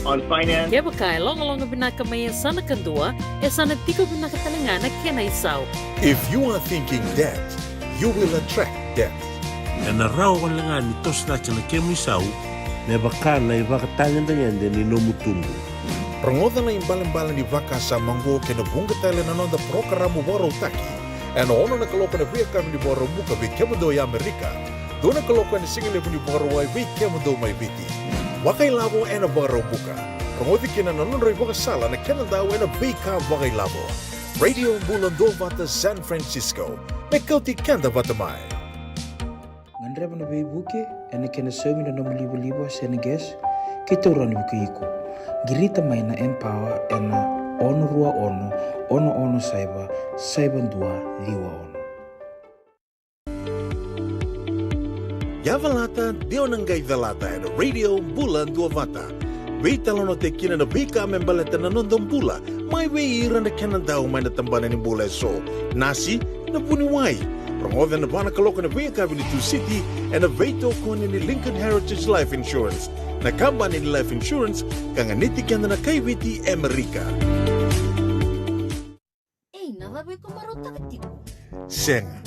on finance. Kevaka e logaloga vinaka mai yasana kadua, e sa na tiko vinaka tale ga na kena isau. If you are thinking debt, you will attract debt. Ena rawa wale ga ni toso cake na kemu isau me vaka na ivakatagedegede ni nomu tubu. Rogoca na ibalebale ni vakasama oqo kei na vuqa tale na noda parokaramu vakarautaki ena ono na kaloko ena veiyakavi ni Vakaraubuka vei kemudou e Amerika, dua na kaloko ena sigalevu ni Vakarauwai vei kemudou mai Viti. Vakailavo ena Vakaraubuka. Rogoci kina na nodra ivakasala na kenadau ena veika vakailavo. Radio Bula Duavata San Francisco. Me kauti keda vata mai. Gadreva na veivuke ena kena saumi na nomu livaliva se na gas, kei taura na vukei iko. Qirita mai na Empower ena ono rua ono, ono ono saiva, saiva dua ciwa ono. Yavalata, deo na qai calata ena Radio Bula Duavata. Veitalanoataki kina na veika me baleta na noda bula, mai vei ira na kenadau mai na tabana ni bula eso. Nasi, na vuniwai. Rogoca ena va na kaloko ena veiyakavi ni Tusiti ena veitokoni ni Lincoln Heritage Life Insurance, na kabani ni life insurance ka ganiti keda na kai Viti e Amerika. Ei, na cava iko marautaka tiko? Sega,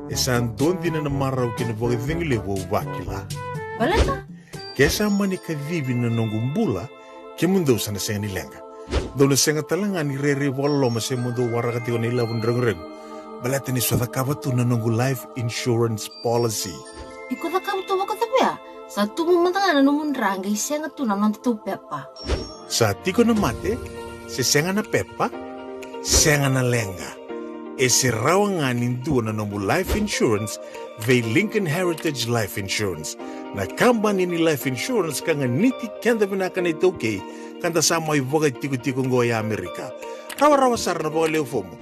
e sa dua dina na marau kei na vakacegu levu au vakila. Baleta? Ke sa mani kacivi na noqu bula, kemudou sa na sega ni leqa. Dou na sega tale ga ni rairai vakaloloma se mo dou waraka tiko na ilavo ni reguregu, baleta ni sa cakava tu na noqu life insurance policy. Iko cakava tu vakacava ya? Sa tubu mada ga na nomu dra qai sega tu na nodatou pepa. Sa tiko na mate, se sega na pepa, sega na leqa. E se rawa ga ni dua na nomu life insurance vei Lincoln Heritage Life Insurance, na kabani ni life insurance ka ganiti keda vinaka na iTaukei, ka da sa mai vakatikotiko oqo e Amerika. Rawarawa sara na vakaleu fomu.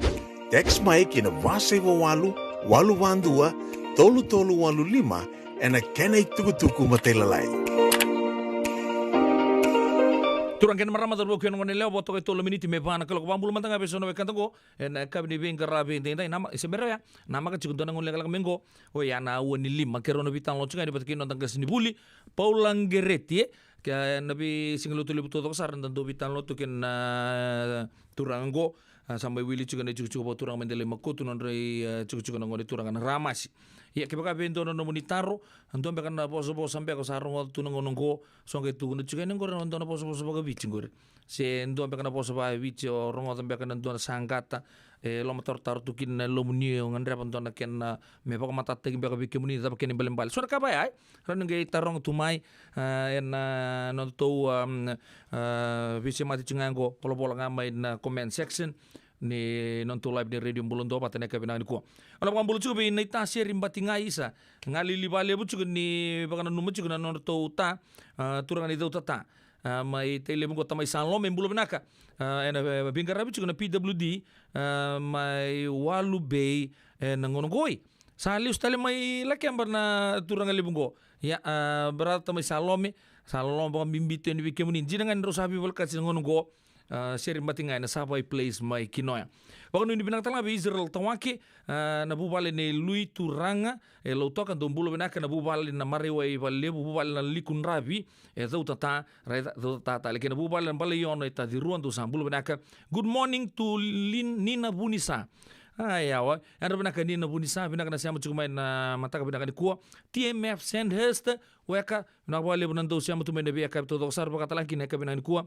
Text mai ki na va saiva walu, walu va dua, tolu tolu walu lima, ena kena itukutuku matailalai. Turaga kei na marama, cauravou kei na goneyalewa, vo toka e tolu na miniti me va na kaloko. Vakabula mada ga vei so na wekada oqo ena yakavi ni veiqaravi edaidai. Nama, se bera ya, namaka tiko dua na gauna lekaleka mai oqo. Oya na aua ni lima, keirau na veitalanoa tiko ga yani vata kei na noda qasenivuli, Paula Qereti, e, Ke na veisiga lotu levu taucoko sara da dau veitalanoa tu kei na turaga oqo. A, sa mai wili tiko na itikotiko vakaturaga mai Delai Makotu, nodra i, a, tikotiko na gone turaga na Ramasi. Ia, kevaka vei dua na nomuni taro, dua beka na vosavosa beka o sa rogoca tu na gauna oqo, so qai tukuna tiko yani oqori na dua na vosavosa vakaviti oqori. Se dua beka na vosa vakaviti o rogoca beka na dua na saqata, e lomatarotaro tu kina na yalomuni, o gadreva dua na kena me vakamatatataki beka vei kemuni, cava kena ibalebale. So na ka vaya, e? Rawa ni qai taroga tu mai, a, ena nodatou, a, a, veisemati tiko ga oqo, volavola ga mai na comment section ni nodatou live ni Radio Bula Duavata ena yakavi vinaka nikua. Au na vakabula tiko vei Naita Seri Batigai Isa, ga lili vakalevu tiko ni vakananuma tiko na nodratou ta, a, turaga ni Cautata. A, mai Tailevu qo, tamai Salome, bula vinaka. A, ena, e, veiqaravi tiko na P W D, a, mai Walu Bay, e, na gauna qo. Sa lesu tale mai Lakeba na turaga levu qo. Ia, a, brother tamai Salome, sa loloma vakabibi tu yani vei kemuni. Dina ga ni drau sa veivolekati na gauna qo. A, Seri Batigai ena Savai Place mai Kinoya. Vakanuinui vinaka tale ga vei Israel Tawake, a, na vuvale nei Lui Turaga e Lautoka, dou bula vinaka. Na vuvale na Maraiwai Valelevu, vuvale na Likudravi e Cautata, raica, Cautata tale, kei na vuvale na Balaiona e Tacirua, dou sa bula vinaka. Good morning to Lin-, Nina Vunisa. Ai, yawa, yadra vinaka Nina Vunisa, vinaka na sema tiko mai na mataka vinaka nikua. T M F Sandhurst, weka, vinaka vakalevu na dou sema tu mai na veiyakavi taucoko sara, vakatalega kina yakavi vinaka nikua.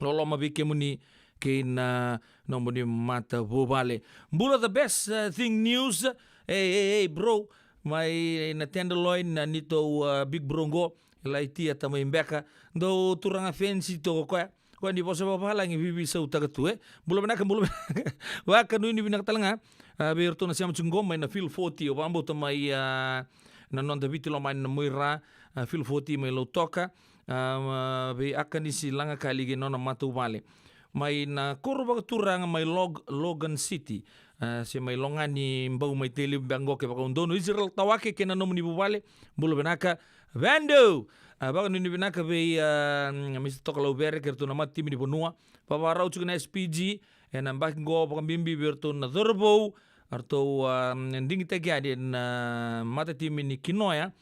Loloma vei kemuni kei na nomuni matavuvale. Bula the best, uh, thing news. Ei, ei, ei, bro. Mai na Tenderloin, na neitou, uh, big bro qo. Laitia tamai beka. Dou turaga fancy toka o koya. Koya ni vosa vakavalagi vivisautaka tu, e. Bula vinaka, bula vinaka. Vakanuinui vinaka tale ga. A, vei iratou na sema tiko qo mai na Field forty. Au vakabauta mai, a, na noda Viti lomani na Muira. A, Field forty mai Lautoka. A, vei Akanisi Lagakali kei na nona matavuvale. Mai na koro vakaturaga mai Log-, Logan City. A, se mai Logani Bau mai Tailevu beka qo kevaka au donu. Israel Tawake kei na nomuni vuvale. Bula vinaka. Vando! A, vakanuinui vinaka vei, a, Mister Tokalauvere kei ratou na matatimi ni vanua. Vavarau tiko na S P G. Ena yabaki qo vakabibi vei ratou na cauravou. Eratou, a, digitaki yani na matatimi ni Kinoya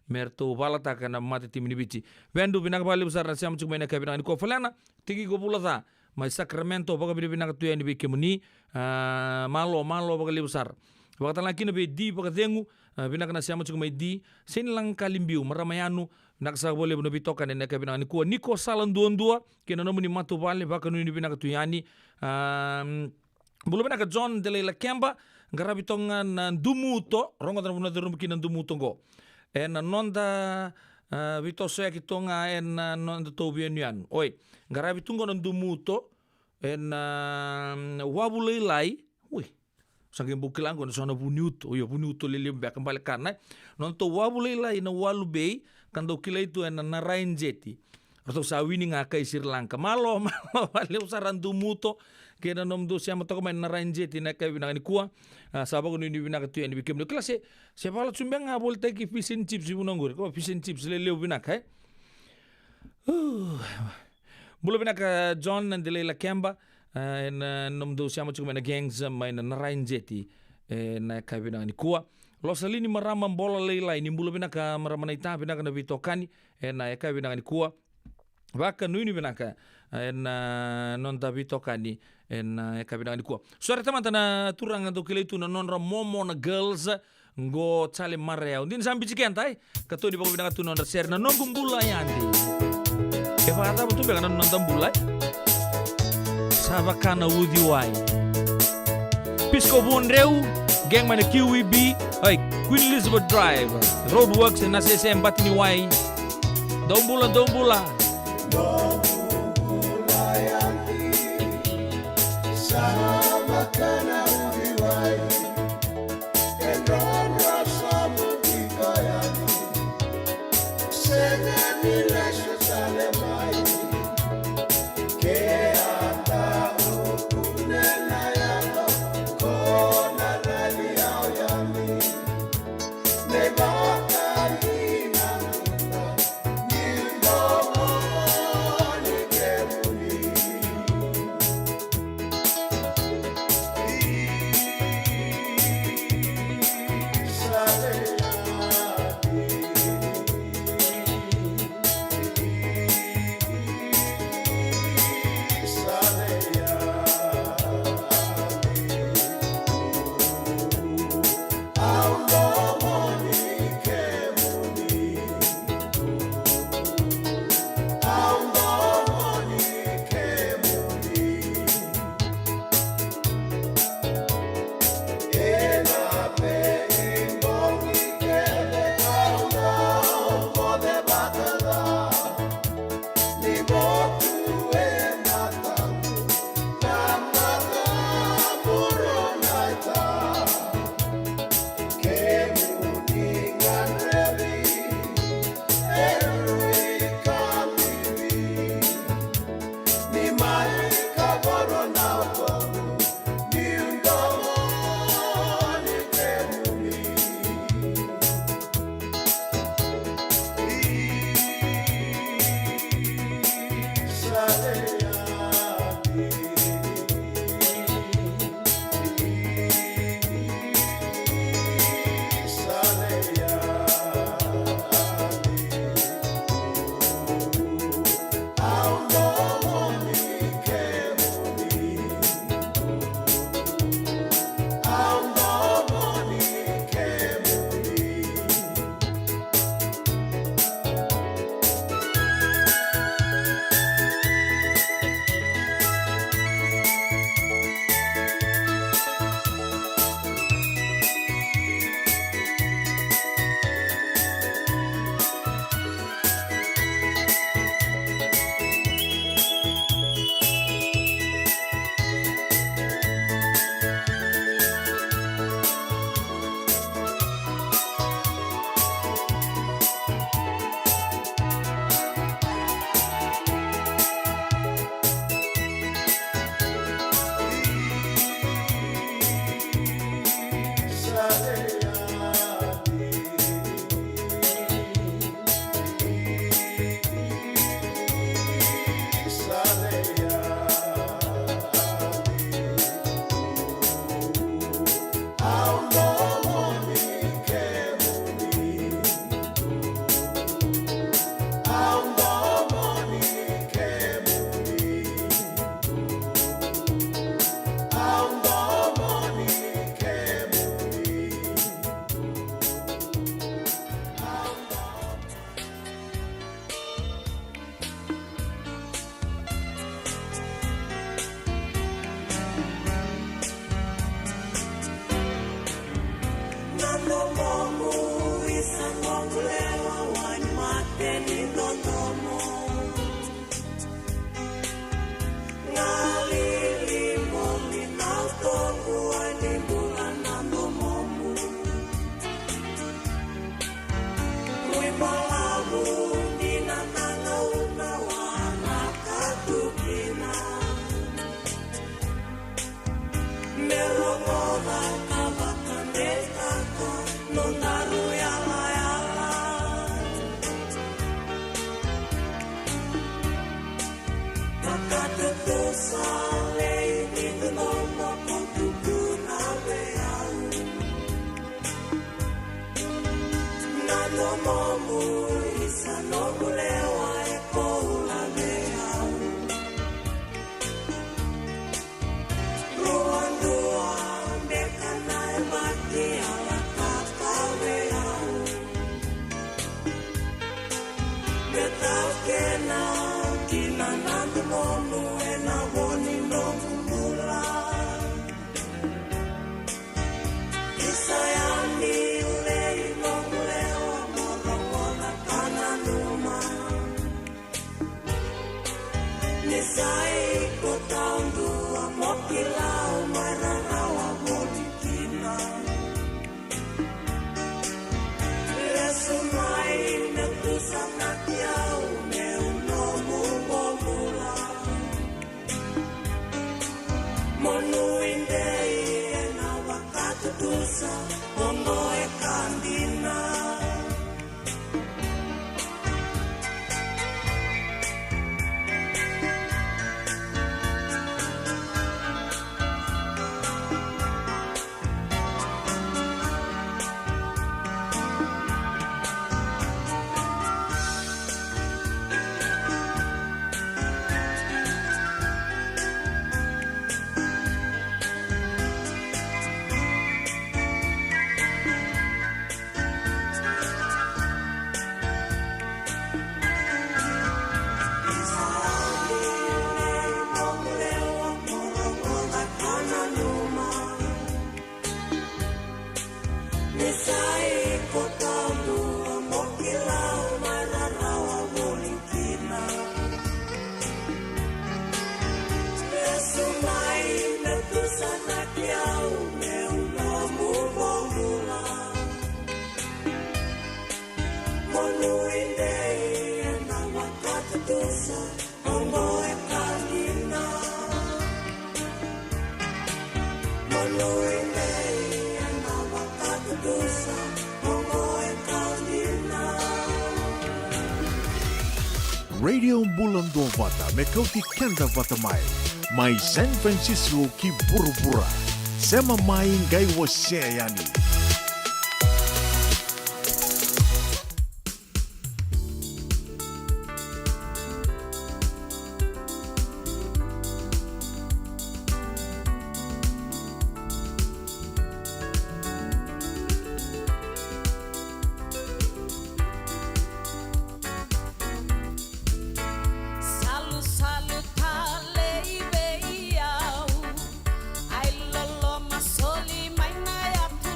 me ratou valataka na matatimi ni Viti. Vando, vinaka vakalevu sara na sema tiko mai na yakavi vinaka nikua. Falena, tiki ko Vulaca mai Sacramento, vakavinavinaka tu yani vei kemuni. A, malo, malo vakalevu sara. Vakatalega kina vei Di Vakacegu, a, vinaka na sema tiko mai Di. Seni Lagakali Biu, marama yanu, vinaka saka vakalevu na veitokani ena yakavi vinaka nikua. Niko Sala Duadua kei na nomuni matavuvale, vakanuinui vinaka tu yani. A, Bula vinaka John Delai Lakeba, qaravi toka ga na Dumuto, rogoca na vanua curuma kina na Dumuto qo. Ena noda, a, veitosoyaki toka ga ena nodatou veiyanuyanu. Oi, qaravi tu qo na Dumuto, ena, mm, wavu lailai. Ui, sa qai bau kila qo na so na vuniuto, io, vuniuto lelevu beka, bale kana, e. Nodatou wavu lailai na Walu Bay, ka dau kilai tu ena Narayan Jetty. Ratou sa wini ga kai Sri Lanka. Malo, malo, vakalevu sara Dumuto kei na nomudou sema toka mai na Narayan Jetty na yakavi vinaka nikua. A, sa vakanuinui vinaka tu yani vei kemudou. Kila se, se vala tu beka ga volitaki fish and chips i vanua qori. Ko fish and chips lelevu vinaka, e? Uh. Bula vinaka John Delai Lakeba, e, na nomudou sema tiko mai na gangs mai na Narayan Jetty, e, na yakavi vinaka nikua. Losalini marama Bola Lailai, ni bula vinaka marama Naita, vinaka na veitokani, e, na yakavi vinaka nikua. Vakanuinui vinaka, e, na noda veitokani, e, na yakavi vinaka nikua. Sore tamata na turaga dau kilai tu na nodra momo na girls, qo Charlie Mareau. Dina sa bici keda, e? Ka toni vakavinaka tu na nodra sere na noqu bula yadi. E vakacava tu beka na noda bula, e? Sa vaka na uciwai. Pisco Vuadreu, gang mai na Q E B, oi, Queen Elizabeth Drive, Roadworks, na S S M Batiniwai. Dou bula, dou bula. Vakavakadeitaka nodaru yalayala. Vakatutusa lei ni nomu ko tukuna vei au. Na nomu isa nomu lewa e koula vei au. Ruadua beka na yabaki a vakakau vei au. Me taukena kina na domomu ena vo ni noqu bula. Isa yani ulei noqu lewa mo rogoca ka nanuma. Ni sa iko taudua mo kila au mai rarawa voli kina. Lesu mai me tusa na kiau meu nomu bobula. Mo nuidei ena vakatutusa oqo e ka dina. Ni sa iko taudua mo kila au mai rarawa voli kina. Lesu mai me tusa na kiau meu nomu bobula. Mo nuidei ena vakatutusa oqo e ka dina. Mo nuidei ena vakatutusa oqo e ka dina. Radio Bula Duavata me kauti keda vata mai, mai San Francisco ki vuravura. Sema mai qai wasea yani. Salusalu talei vei au. Ai loloma soli mai na yatu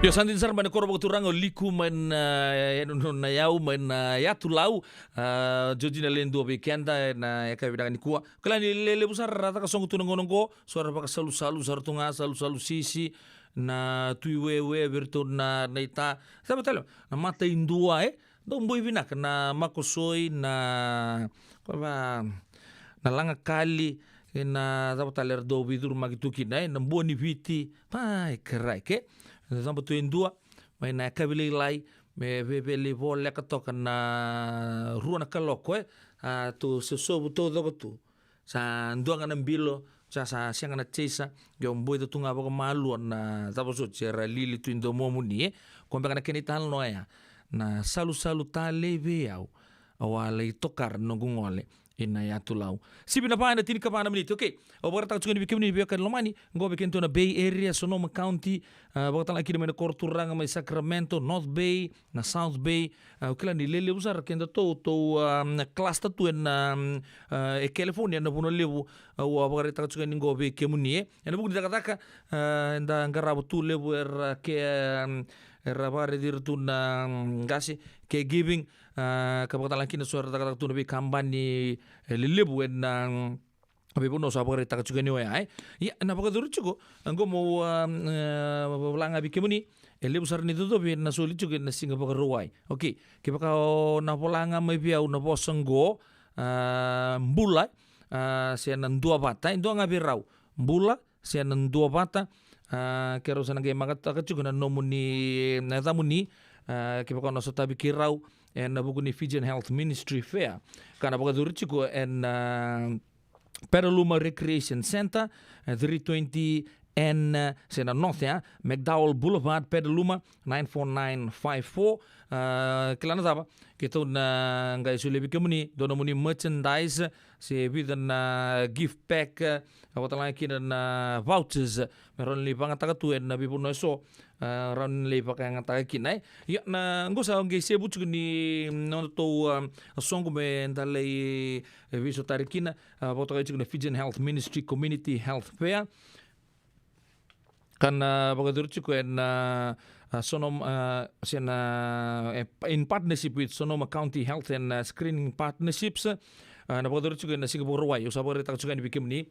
Io, sa dina sara mai na koro vakaturaga o Liku mai na, e, no, no, na yau mai na Yatu Lau. A, Georgina Ledua vei keda ena yakavi vinaka nikua. Kila ni lelevu sara ra caka soqo tu na gauna oqo, so ra vakasalusalu sara tu ga, salusalu sisi, na Tui Wewe vei iratou na, na ita. Cava tale, na Mata i Dua, e? Dau boi vinaka na Makosoi, na, kova, na Lagakali, e, na cava tale era dau veicurumaki tu kina, e, na Bua ni Viti, pa, e, kerai, ke? Na Caba tu e Dua, mai na yakavi lailai, me veveli voleka toka na rua na kaloko, e? A, tu se sovu taucoko tu. Sa dua ga na bilo, sa, sa sega na chaser, io boi tu ga vakamalua na cava soti era lili tu i domomuni, e. Ko beka na kena italanoa ya, na salusalu talei vei au, au a lai tokara na noqu gole ina Yatu Lau. Sivi na va ena tinikava na miniti, okay. Au vakaraitaka tiko ni vei kemuni ni veiwekani lomani, qo vei kemuni tu na Bay Area, Sonoma County, a, vakatalega kina mai na koro turaga mai Sacramento, North Bay, na South Bay, a, au kila ni lelevu sara kedatou, tou, a, cluster tu ena, a, e California na vanua levu, a, au a vakaraitaka tiko yani qo vei kemuni, e. Ena vuku ni cakacaka, a, eda qarava tu levu era ke, a, era vakaraici ira tu na, mm, qase, caregiving, a, ka vakatalega kina so era cakacaka tu na veikabani, e, lelevu ena, mm, veivanua sa vakaraitaka tiko yani oya, e. Ia, na vakacuru tiko, qo mo, a, e, vola ga vei kemuni, e levu sara ni cocovi ena soli tiko ena siga Vakarauwai. Okay, kevaka o na vola ga mai vei au na vosa qo, a, bula, a, se na duavata, e dua ga vei rau. Bula, se na duavata, a, ke rau sa na qai makataka tiko na nomuni, na yacamuni, a, kevaka o na sotavi keirau, ena vuku ni Fijian Health Ministry Fair. Ka na vakacuru tiko ena, a, Petaluma Recreation Centre, e, three twenty N, e, se na North, e, McDowell Boulevard, Petaluma, nine four nine five four. A, kila na cava, keitou na qai solia vei kemuni dua nomuni merchandise, se vica na gift pack, e, vakatalega kina na vouchers, me rawa ni lai vakayagataka tu ena veivanua eso, a, rawa ni lai vakayagataka kina, e. Ia, na qo sa qai sevu tiko ni nodatou, a, soqo me da lai, e, veisotari kina, a, vakatokai tiko na Fijian Health Ministry Community Health Fair. Ka na vakacuru tiko ena, a, Sonoma, a, se na, e, in partnership with Sonoma County Health and, a, Screening Partnerships, a, na vakacuru tiko ena siga Vakarauwai, au sa vakaraitaka tiko yani vei kemuni.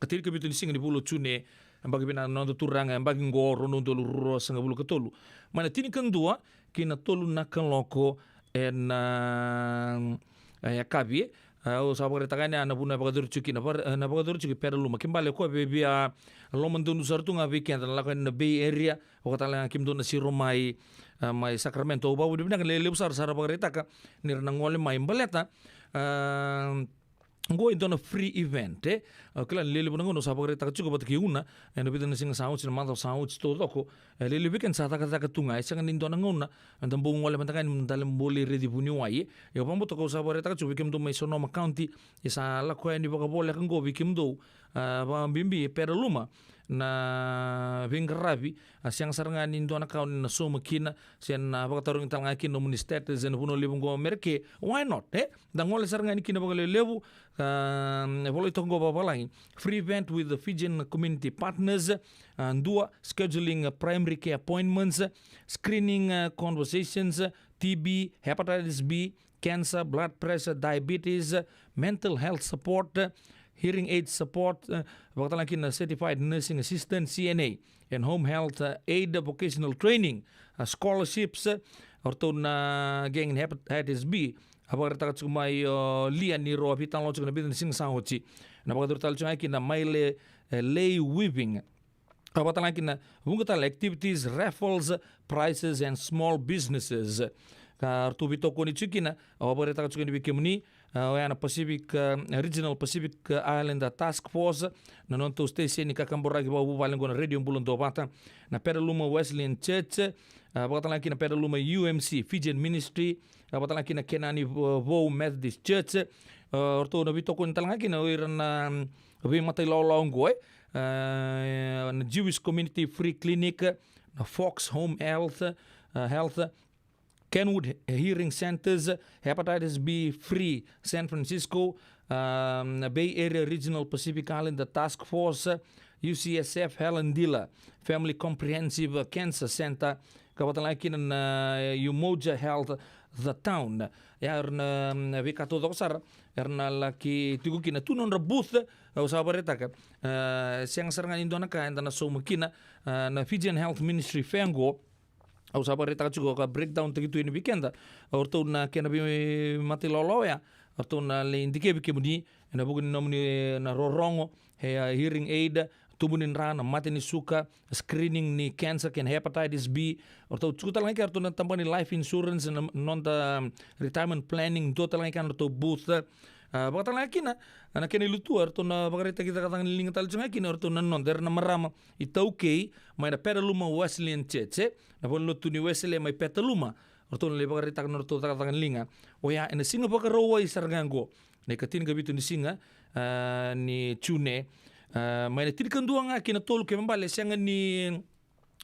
Ka tinikavitu ni siga ni vula o June, yabaki vinaka na noda turaga, yabaki qo rua na udolu ruasagavulu ka tolu. Mai na tinikadua ki na tolu na kaloko ena, e, yakavi, e. A, au sa vakaraitaka yani na vanua e vakacuru tiko kina, vaka-, e, na vakacuru tiko i Petaluma. Ke bale o koya via, via lomadonu sara tu ga vei keda na lako yani na Bay Area, vakatalega kemudou na siro mai, a, mai Sacramento. Au vakavinavinaka, lelevu sara sa ra vakaraitaka ni ra na gole mai baleta, a, qo e dua na free event, e. Au kila ni lelevu na gauna au sa vakaraitaka tiko vata kei Una, ena vica na siga sa oti, na macawa sa oti taucoko, e, lelevu vei keda sa cakacaka tu ga, e sega ni dua na gauna eda bau gole mada ga yani meda lai bau lai raici vuniwai, e. Au vakabauta, au sa vakaraitaka tiko vei kemudou mai Sonoma County, e sa lako yani vakavoleka qo vei kemudou, a, vakabibi e Petaluma na veiqaravi, a, sega sara ga ni dua na ka o ni na sauma kina, se na vakatarogi talega kina nomuni status ena vanua levu qo Merika, why not, e? Da gole sara ga yani kina vakalelevu, a, e volai toka qo vakavalagi. Free event with the Fijian community partners, a, dua, scheduling, a, primary care appointments, screening, a, conversations, T B, hepatitis B, cancer, blood pressure, diabetes, mental health support, hearing aid support, e, vakatalega kina certified nursing assistant, C N A, and home health, e, aid, vocational training, e, scholarships, e, o ratou na gang in hepatitis B, a vakaraitaka tiko mai o Lia ni rau a veitalanoa tiko na vica na siga sa oti. Na vakacuru tale tiko ga kina Maile, e, Lei Weaving. A vakatalega kina vuqa tale activities, raffles, prizes and small businesses. Ka ratou veitokoni tiko kina, au vakaraitaka tiko yani vei kemuni, a, oya na Pacific, a, Regional Pacific, a, Islander Task Force, na nodatou station ni kakaburaki vakavuvale qo na Radio Bula Duavata, na Petaluma Wesleyan Church, a, vakatalega kina Petaluma U M C, Fijian Ministry, a, vakatalega kina Kenani Vo-, Vou Methodist Church, a, o ratou na veitokoni talega kina o ira na, mm, veimatailalai oqo, e, a, na Jewish Community Free Clinic, na Fox Home Health, a, Health, Kenwood Hearing Centers, Hepatitis B Free San Francisco, um, Bay Area Regional Pacific Islander Task Force, U C S F Helen Diller Family Comprehensive Cancer Center, ka vakatalega kina na Umoja Health The Town. Ia era na, mm, veika taucoko sara era na laki tiko kina, tu nodra booth. Au sa vakaraitaka, e, sega sara ga ni dua na ka eda na sauma kina, e, na Fijian Health Ministry Fair qo. Au sa vakaraitaka tiko ka breakdown taki tu yani vei keda o ratou na kena veimatailalai oya. O ratou na lai dikevi kemuni ena vuku ni nomuni na rorogo, e, a hearing aid, tubu ni dra, na mate ni suka, screening ni cancer kei na hepatitis B. O ratou tiko talega kina o ratou na tabana ni life insurance, na noda retirement planning, dua talega kina o ratou booth. A, vakatalega kina na kena ilutua, o ratou na vakaraitaki cakacaka ni liga tale tiko ga kina o ratou na noda, era na marama iTaukei mai na Petaluma Wesleyan Church, e, na valenilotu ni Wesele mai Petaluma. O ratou na lai vakaraitaka na nodratou cakacaka ni liga oya ena siga Vakarauwai sara ga qo, na ikatinikavitu ni siga, a, ni June, a, mai na tinikadua ga ki na tolu, kena ibalebale e sega ni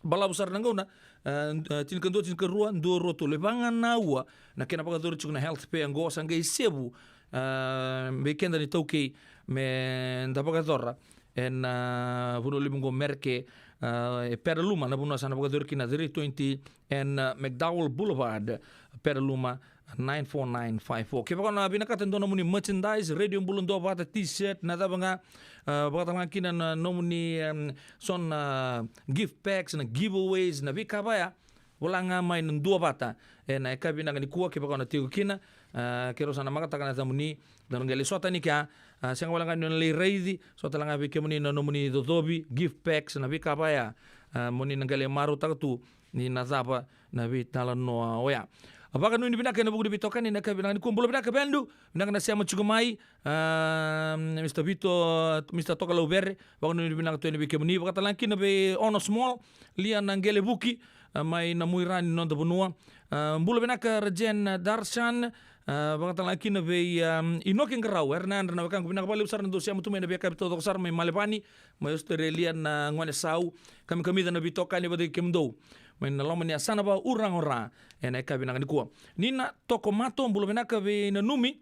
balavu sara na gauna, a, tinikadua, tinikarua, dua, rua, tolu. E va ga na aua na kena vakayacori tiko na health fair qo, sa qai sevu, a, vei keda na iTaukei meda vakayacora ena, a, vanua levu qo Mereke, a, e Petaluma na vanua sa na vakayacori kina, three twenty and, a, McDowell Boulevard, Petaluma, nine four nine five four. Kevaka o na vinakata e dua nomuni merchandise, Radio Bula Duavata T-shirt, na cava ga, a, vakatalega kina na nomuni, em, so na gift packs, na giveaways, na veika vaya, vola ga mai na Duavata ena yakavi vinaka nikua, kevaka o na tiko kina, a, keirau sa na matataka na yacamuni, da na qai lai sota yani kea, a, sega wale ga ni o na lai raici, sota talega vei kemuni na nomuni icocovi, gift packs, na veika vaya, a, moni na qai lai marautaka tu ni na cava na veitalanoa oya. A, vakanuinui vinaka ena vuku ni veitokani ena yakavi vinaka nikua. Bula vinaka Vedu, vinaka na sema tiko mai, a, Mister Vito, Mister Tokalauvere, vakanuinui vinaka tu yani vei kemuni, vakatalega kina vei Ono Small, Lia na Qelevuki, a, mai na Muira ni noda vanua. A, bula vinaka Rajen Darshan, a, vakatalega kina vei, a, Inoke Qarau, era na yadra na wekaqu vinaka vakalevu sara na dou sema tu mai na veiyakavi taucoko sara mai Malevani, mai Australia na gone sau, kamikamica na veitokani vata kei kemudou mai na loma ni yasana va Ura Gora ena yakavi vinaka nikua. Nina Tokomato, bula vinaka vei nanumi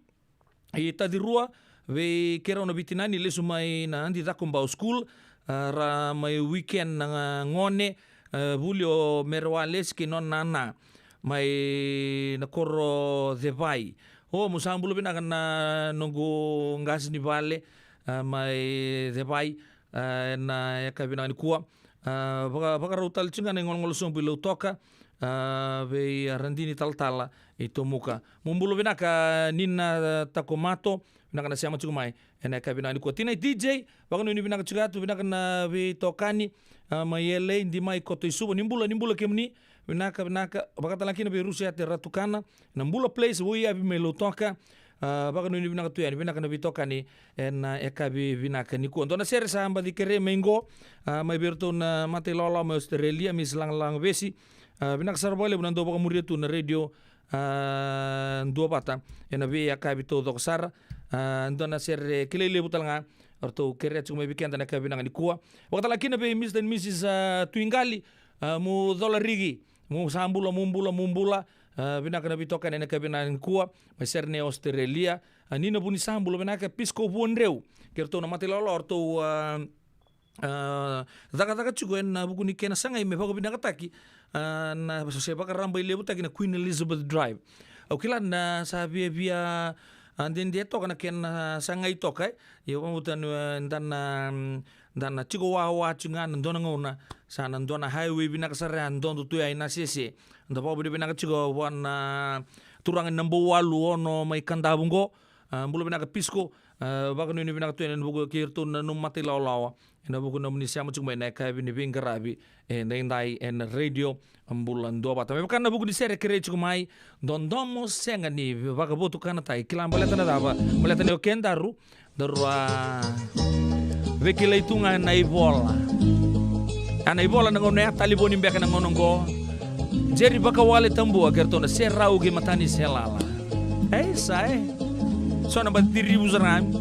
i Tacirua, vei keirau na veitinani lesu mai na Adi Cakobau School, a, ra mai weekend na gone, a, vuli o Mere Walesi kei nona nana mai na koro Cevai. O, mo sa bula vinaka na noqu qase ni vale, a, mai Cevai, a, ena yakavi vinaka nikua. A, vaka, vakarau tale tiko ga na igologolo sobu i Lautoka, a, vei, a, Radini Talatala i Tomuka. Mo bula vinaka Nina Takomato, vinaka na sema tiko mai ena yakavi vinaka nikua. Tinai D J, vakanuinui vinaka tiko yatu, vinaka na veitokani, a, mai L A, Dimai Koto i Suva, ni bula, ni bula kemuni, vinaka, vinaka, vakatalega kina vei Rusiate Ratukana, na Bula Place, Vuiyavi mai Lautoka, a, vakanuinui vinaka tu yani, vinaka na veitokani ena yakavi vinaka nikua. Dua na sere sa baci kerei mai qo, a, mai vei iratou na mata ilawalawa mai Australia, Miss Lagalaga Vesi, a, vinaka sara vakalevu na dau vakamuria tu na radio, a, Duavata ena veiyakavi taucoko sara. A, dua na sere kilai levu talega o ratou kerea tiko mai vei keda na yakavi vinaka nikua. Vakatalega kina vei Mister and Missus, a, Tuiqali, a, Mucolariki, mo sa bula, mo bula, mo bula. A, vinaka na veitokani ena yakavi vinaka nikua mai sere nei Australia. A, Nina Vunisabula, vinaka Pisco Vuadreu kei iratou na mata ilawalawa o ratou, a, a, cakacaka tiko ena vuku ni kena sagai me vakavinakataki, a, na se vakarabailevutaki na Queen Elizabeth Drive. Au kila na sa viavia, a, dede toka na kena sagai toka, e. Ia vakabauta ni, e, da na, mm, da na tiko wawa tiko ga na dua na gauna, sa na dua na highway vinaka sara ya, dodo tu ya i Nasese. Da vakavinavinaka tiko vua na turaga ni Nabouwalu Ono mai Kadavu qo. A, bula vinaka Pisco, a, vakanuinui vinaka tu ena vuku kei iratou na nomu mata ilawalawa ena vuku nomuni sema tiko mai na yakavi ni veiqaravi edaidai ena radio Bula Duavata. Me vaka na vuku ni sere kerei tiko mai, Dodomo Sega ni Vakavotukanataki. Kila baleta na cava? Baleta ni o kedaru, daru a veikilai tu ga na ivola. A, na ivola na gauna ya, talevoni beka na gauna oqo. Jerry Vakawale Tabua kei ratou na Serau kei Matani Selala. Ei, sa e. So na bati tirivu sara ga.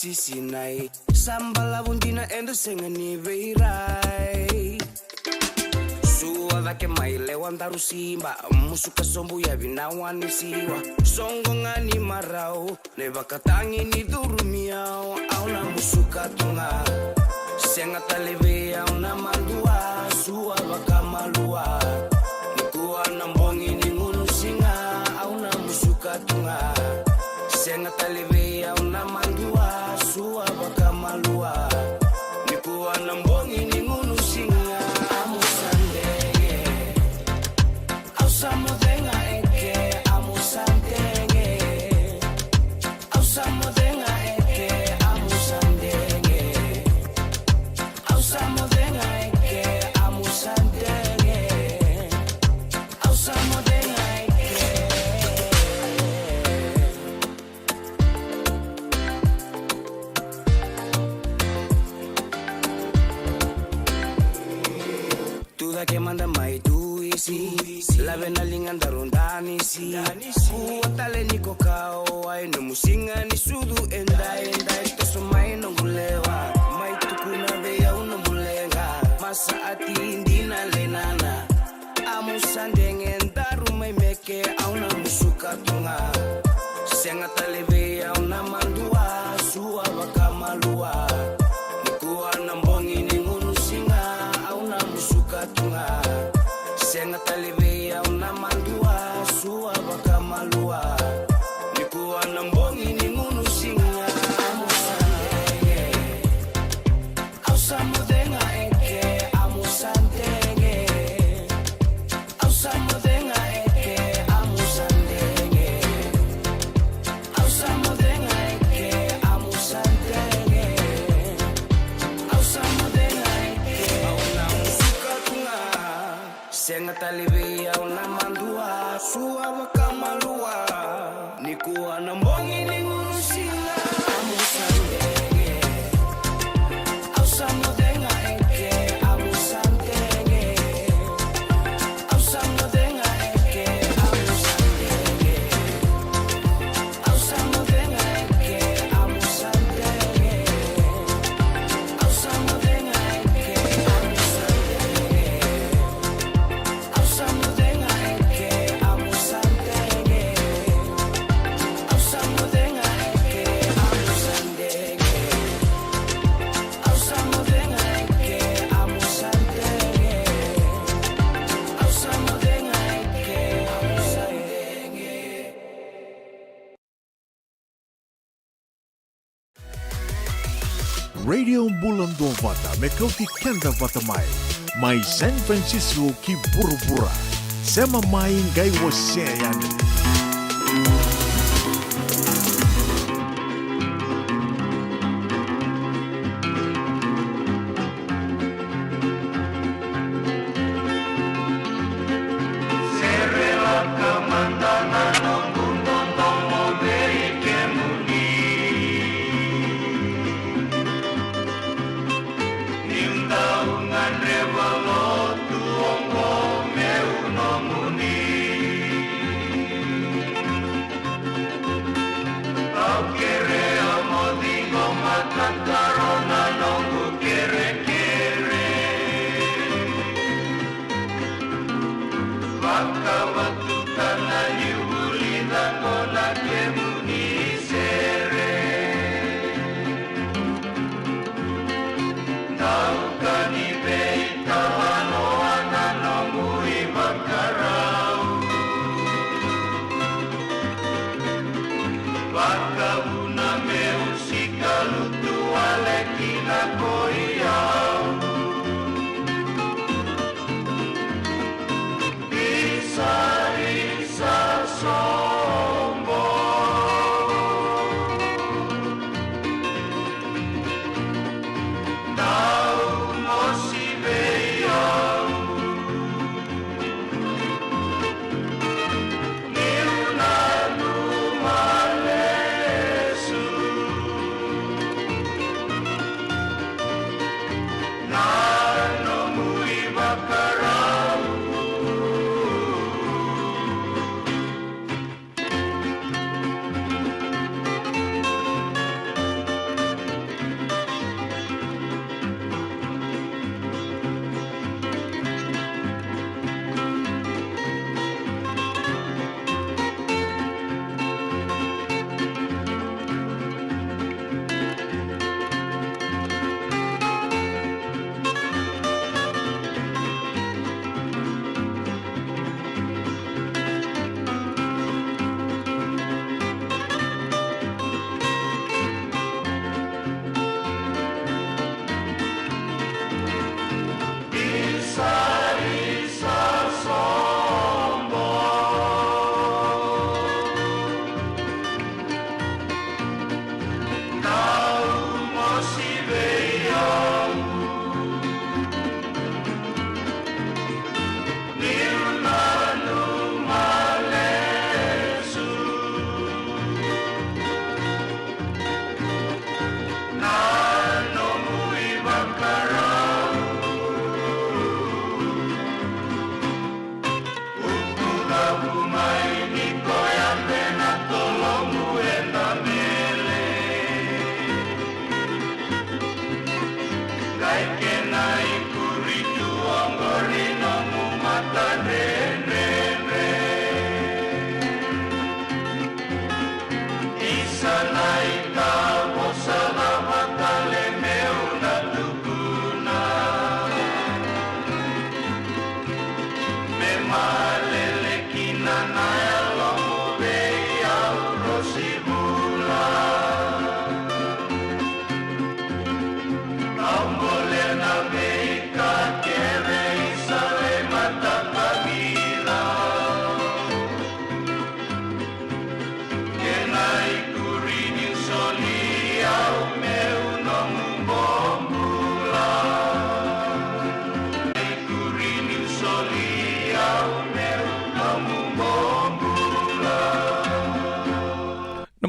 Sisinai, sa balavu dina eda sega ni veirai. Sua cake mai lewa daru siba, musuka sobu yavi na wani siwa. Soqo ga ni marau, na ivakatagi ni curumi au, au na musuka tu ga. Sega tale vei au na madua, sua vakamalua. Nikua na bogi ni gunu siga, au na musuka tu ga. Sega tale vei au na madua, sua vakamalua. Nikua na bogi ni gunu siga, amu sa dege. Au sa moce ga eke, amu sa dege. Au sa moce ga eke, amu sa dege. Au sa moce ga eke, amu sa dege. Au sa moce ga eke. Tu cake mada mai tu isi, lave na liga daru danisi. Kua tale ni ko kawa, e nomu siga ni sucu e daidai. Toso mai noqu lewa, mai tukuna vei au nomu leqa. Masa ati dina le nana. Amu sa dege daru mai meke, au na musuka tu ga. Sega tale vei au na madua, sua vakamalua. Nikua na bogi ni gunu siga, au na musuka tu ga. Sega tale vei au na madua, sua vakamalua. Nikua na bogi ni gunu siga, amu sa dege. Au sa moce ga eke, amu sa dege. Au sa moce ga eke, amu sa dege. Au sa moce ga eke, amu sa dege. Au sa moce ga eke, au na musuka tu ga. Sega tale vei au na madua, sua vakamalua. Nikua na bogi ni gunu siga, amu sa dege. Au sa moce ga eke, amu sa dege. Au sa moce ga eke, amu sa dege. Au sa moce ga eke, amu sa dege. Au sa moce ga eke, amu sa dege. Au sa moce ga eke, amu sa dege. Au sa moce ga eke, amu sa dege. Au sa moce ga eke, amu sa dege. Au sa moce ga eke, amu sa dege. Radio Bula Duavata, me kauti keda vata mai. Mai San Francisco ki vuravura. Sema mai qai wasea yani. Serelaka mada na noqu dodomo vei kemuni. Niu dau gadreva lotu oqo meu nomuni. Au kerea mo ciqoma tataro na noqu kerekere. Vakavatuta na niu vulica qo na kemuni sere. Dau ka ni veitalanoa na noqu ivakarau. Vakavuna meu sikalutu wale kina ko i au. Isa, isa sobo. Dau mosi vei au. Niu nanuma lesu.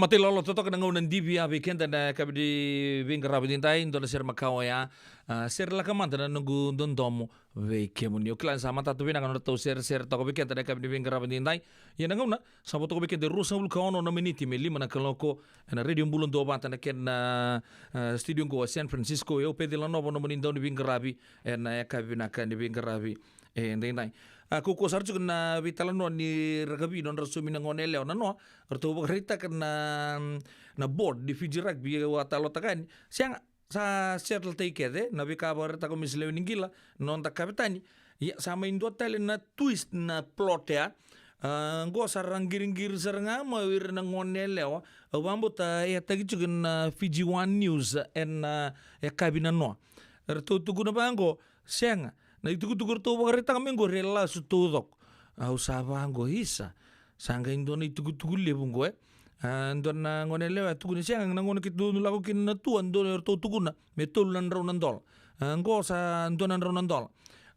Vata i lolo totoka na gauna divi ya vei keda na yakavi ni veiqaravi edaidai, dua na sere makawa oya. A, sere laka mada na noqu dodomo vei kemuni. O kila ni sa matata vinaka na nodratou seresere toka vei keda na yakavi ni veiqaravi edaidai. Ia na gauna sa vo toka vei keda e ruasagavulu ka ono na miniti me lima na kaloko, ena Radio Bula Duavata na kena, a, studio qo e San Francisco. E au Peci Lanova, nomuni dauniveiqaravi ena yakavi vinaka ni veiqaravi edaidai. A, kaukauwa sara tiko na veitalanoa ni rakavi, nodra saumi na gone yalewa na noa. Ratou vakaraitaka na, na board ni Fiji Rugby, au a talanoataka yani. Sega, sa settle-taki kece na veika vakaraitaka o Miss Lewe ni Qila, noda kavetani. Ia, sa mai dua tale na twist na plot ya. A, qo sa ra qiriqiri sara ga mai o ira na gone yalewa. Au vakabauta e yalataki tiko na Fiji One News ena, a, yakavi na noa. Ratou tukuna vaqo, sega, na itukutuku ratou vakaraitaka mai qori e lasu taucoko. Au sa vaqo, isa, sa qai dua na itukutuku levu qo, e. A, dua na gone yalewa e tukuna, sega, na gauna keitou dau lako kina na tua, dua ratou tukuna me tolu na drau na dola. A, qo sa dua na drau na dola.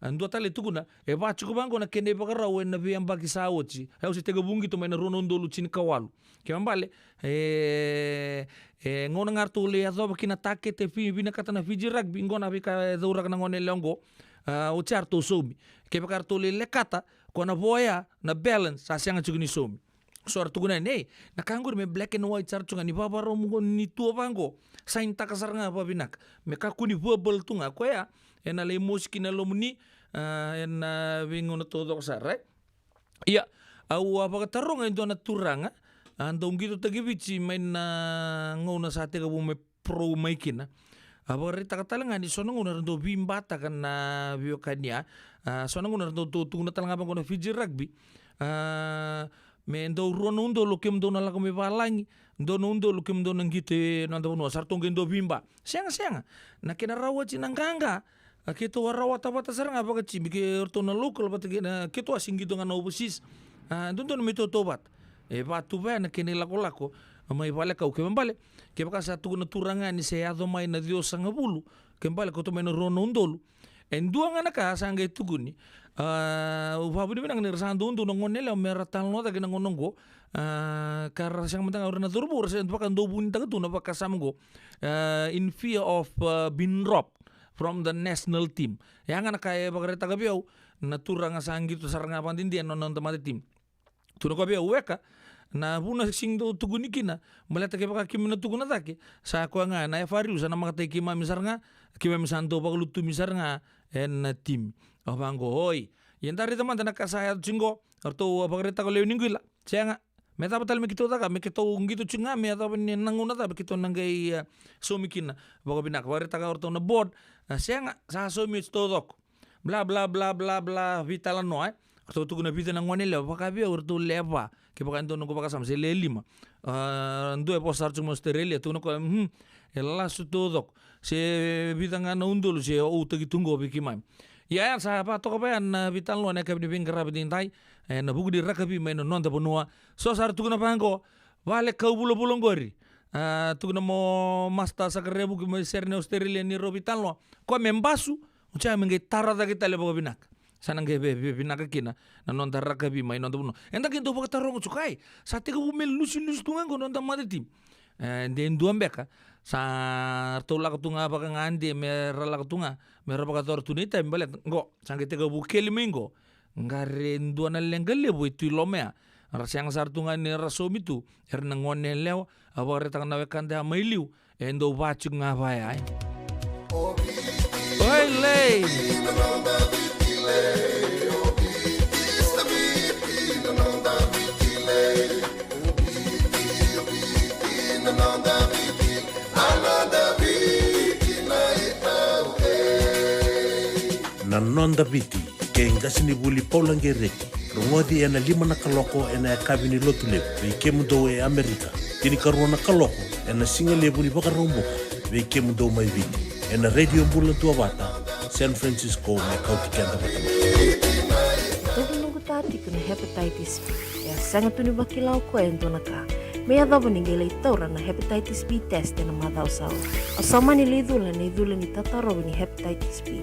A, dua tale e tukuna, e va tiko vaqo na kena ivakarau ena veiyabaki sa oti. Au se tekivu qito mai na rua na udolu tinikawalu. Kena ibalebale, e, e gauna ga ratou lai yacova kina na takete e vinakata na Fiji Rugby, qo na veika e cauraka na gone yalewa qo. A, oti ya ratou saumi. Kevaka ratou lai lekata, ko na vo ya, na balance, sa sega tiko ni saumi. So ra tukuna yani, ei, na ka qori me black and white sara tu ga, ni vavarau mo ni tua vaqo, sign-taka sara ga vavinaka. Me kakua ni verbal tu ga, koya ena lai mosi kina lomuni, a, ena veigauna taucoko sara, right? Ia, au a vakataroga e dua na turaga a dau qitotaki Viti mai na gauna sa tekivu me pro mai kina. A vakaraitaka tale ga ni so na gauna era dau veibataka na veiwekani ya. A, so na gauna era dau tu, tukuna tale ga vaqo na Fiji Rugby. A, me dau rua na udolu kemudou na lako mai valagi, dua na udolu kemudou na qito e noda vanua, sa ratou qai dau veiba. Sega, sega. Na kena rawati na qaqa, a, keitou a rawata vata sara ga vakatimi, kei ratou na local vata kei na, keitou a se qito ga na overseas. A, dodonu me tautauvata. E va tu vaya na kena ilakolako mai valekau, kena ibalebale, kevaka sa tukuna na turaga ni se yaco mai na ciwasagavulu, kena ibalebale kauta mai na rua na udolu. E dua ga na ka sa qai tukuni. A, au vakavinavinaka ni ra sa dodonu na gone yalewa me ra talanoataki na gauna oqo. A, ka ra sega mada ga o ira na cauravou, ra se vaka dau vunitaka tu na vakasama oqo. A, in fear of, a, being dropped from the national team. Ya ga na ka e vakaraitaka vei au na turaga sa qito sara ga vakadede ena noda mother team. Tukuna o koya vei au, weka, na vuna sega ni dau tukuni kina, baleta kevaka keimami na tukuna cake, sa koya ga na F R U sa na makatai keimami sara ga, keimami sa dau vakalutumi sara ga ena timi. Au vaqo, oi. Ia da raica mada na ka sa yaco tiko qo, ratou a vakaraitaka o Lewe ni Qila. Sega, me cava tale me keitou caka, me keitou qito tiko ga, me yacova ni na gauna cava keitou na qai, e, saumi kina vakavinaka. Vakaraitaka o ratou na board, e, sega, sa saumi oti taucoko. Bla, bla, bla, bla, bla, veitalanoa, e. Ratou tukuna vica na gone yalewa, vaka vei au ratou lewe va. Kevaka e dua noqu vakasama se lewe lima. A, dua e vosa sara tiko mai Australia, tukuna o koya, mhm, e lasu taucoko. Se vica ga na udolu se outaki tu qo vei keimami. Ia, ya sa vakatoka vaya na veitalanoa ena yakavi ni veiqaravi edaidai, ena vuku ni rakavi mai na noda vanua. So sa ra tukuna vaqo, valekau vulavula oqori. A, tukuna mo Master Sakarevuki mai sere ni Australia ni rau veitalanoa. Koya me basu, oti ya me qai tara cake tale vakavinaka. Sa na qai via, via vinaka kina na noda rakavi mai noda vanua. Eda qai dau vakataroga tiko, ai, sa tekivu me lusilusi tu ga qo noda mother team. E, de dua beka sa ratou lako tu ga vakagade me ra lako tu ga me ra vakayacora tu na itavi, baleta qo sa qai tekivu keli mai qo. Qare dua na leqa levu e tu i loma ya. Ra sega sara tu ga ni ra saumi tu, era na gone yalewa, a vakaraitaka na wekada ya mai liu, e dau va tiko ga vaya, e. Oi, lei. Na Noda Viti, kei qasenivuli Paula Qereti, rogoci ena lima na kaloko ena yakavi ni Lotulevu vei kemudou e Amerika, tinikarua na kaloko ena sigalevu ni Vakaraubuka vei kemudou mai Viti, ena Radio Bula Duavata, San Francisco, me kauti keda vata mai. Tauvi noqu ta tiko na hepatitis B. E a sega tu ni vakila o koya e dua na ka me yacova ni qai lai taura na hepatitis B test ena macawa sa oti. Au sa mani lai cula ena icula ni tatarovi ni hepatitis B,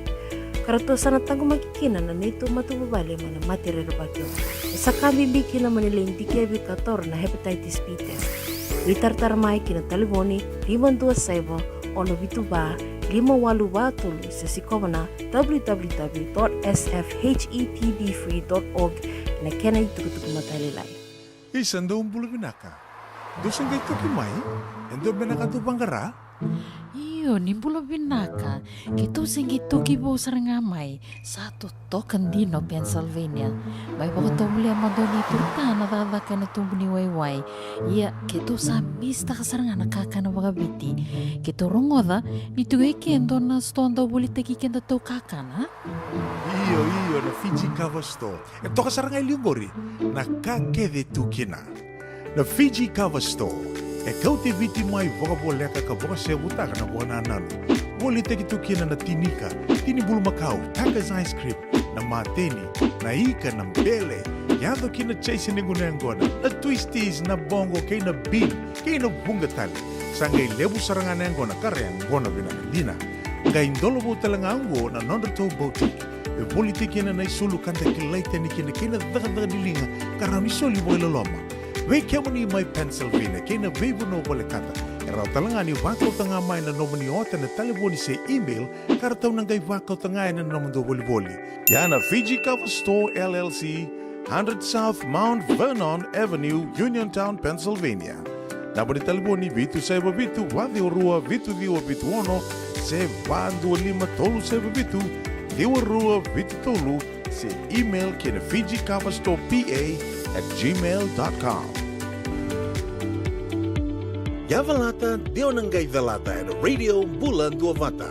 ka ratou sa na taqomaki kina na neitou matavuvale mai na mate rerevaki oqo. E sa ka bibi kina mo ni lai dikevi ka taura na hepatitis B test. Veitaratara mai ki na talevoni lima dua saiva, ono vitu va, lima walu va tolu, se sikova na w w w dot s f h e t b free dot org ena kena itukutuku matailalai. Isa, dou bula vinaka. Dou se qai toki mai? E dua beka na ka dou vaqara? Io, ni bula vinaka. Keitou se qai toki vou sara ga mai. Sa totoka dina o Pennsylvania. Mai vakatovolea mada o Nei Turka na cakacaka ena tubu ni waiwai. Ia, keitou sa misitaka sara ga na kakana vakaviti. Keitou rogoca ni tiko e ke e dua na sitoa dau volitaki kedatou kakana. Io, io, na Fiji Cover Store. E toka sara ga e liu qori na ka kece e tu kina. Na Fiji Cover Store e kauti Viti mai vakavoleka ka vakasevutaka na vakanananu. Volitaki tu kina na tinika, tini bulumakau, Taka's ice cream, na mateni, na ika, na bele, yaco ki na chase ni gone yaqona, na twisties, na bongo kei na bean, kei na vuqa tale. Sa qai levu sara ga na yaqona ka ra yaqona vinaka dina. Qai dola vou tale ga oqo na nodratou boutique. E volitaki kina na isulu ka da kilai tani kina kei na cakacaka ni liga ka rawa ni soli vakailoloma. Vei kemuni mai Pennsylvania kei na veivanua volekata, e rawa tale ga ni vakauta ga mai na nomuni ota ena talevoni se email ka ratou na qai vakauta ga ena nomudou volivoli. Ia na Fiji Cover Store L L C, hundred South Mount Vernon Avenue, Uniontown, Pennsylvania. Naba ni talevoni vitu saiva vitu, va ciwa rua, vitu ciwa vitu ono, se va dua lima tolu saiva vitu, ciwa rua vitu tolu, se email ki na Fiji Cover Store P A at gmail dot com. Ia calata, de o na qai calata ena Radio Bula Duavata.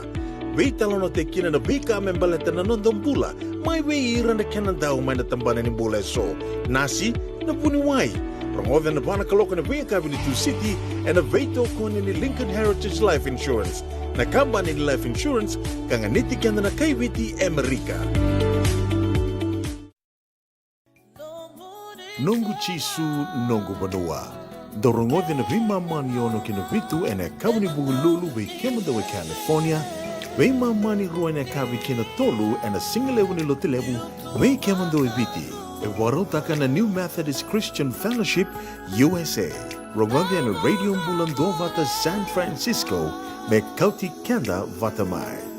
Veitalanoataki kina na veika me baleta na noda bula, mai vei ira na kena dau mai na tabana ni bula eso. Nasi, na vuniwai. Rogoca ena va na kaloko ena veiyakavi ni Tusiti ena veitokoni ni Lincoln Heritage Life Insurance, na kabani ni life insurance ka ganiti keda na kai Viti e Amerika. Noqu Jisu, noqu vanua. Dou rogoci na veimama ni ono ki na vitu ena yakavi ni Vukelulu vei kemudou e California, veimama ni rua ena yakavi ki na tolu ena sigalevu ni Lotulevu vei kemudou e Viti. E vakarautaka na New Methodist Christian Fellowship U S A. Rogoci ena Radio Bula Duavata San Francisco, me kauti keda vata mai.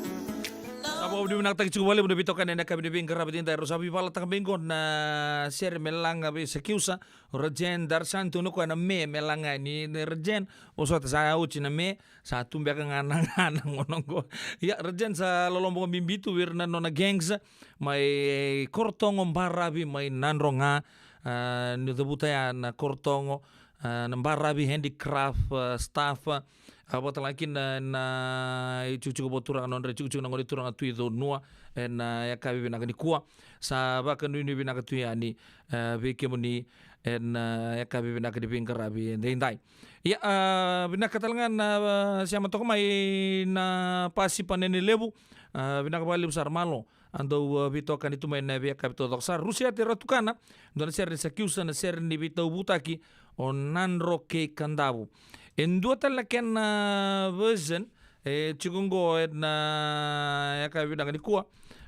Sa vakavinavinakataki tiko vakalevu na veitokani ena yakavi ni veiqaravi edaidai. Rau sa veivalataka mai qo na sere me laga vei Sakiusa, o Rajen Darsan, tukuna o koya na me, me laga yani. Rajen, vosota, sa oti na me, sa tu beka ga na, ga na gauna qo. Ia, Rajen sa loloma vakabibi tu vei ira na nona gangs mai Korotogo, Baravi, mai Nadroga. A, ni cavuta ya na Korotogo, a, na Baravi handicraft, a, staff, a, vakatalega kina na itikotiko vakaturaga, nodra itikotiko na gone turaga Tui Conua ena yakavi vinaka nikua. Sa vakanuinui vinaka tu yani, a, vei kemuni ena, a, yakavi vinaka ni veiqaravi edaidai. Ia, a, vinaka talega na, a, sema toka mai na Pasipa Nene Levu, a, vinaka vakalevu sara, malo. A dau, a, veitokani tu mai na veiyakavi taucoko sara. Rusiate Ratukana, dua na sere ni Sakiusa, na sere ni veitauvutaki, o Nadro kei Kadavu. E dua tale na kena version e tiko qo ena yakavi vinaka nikua.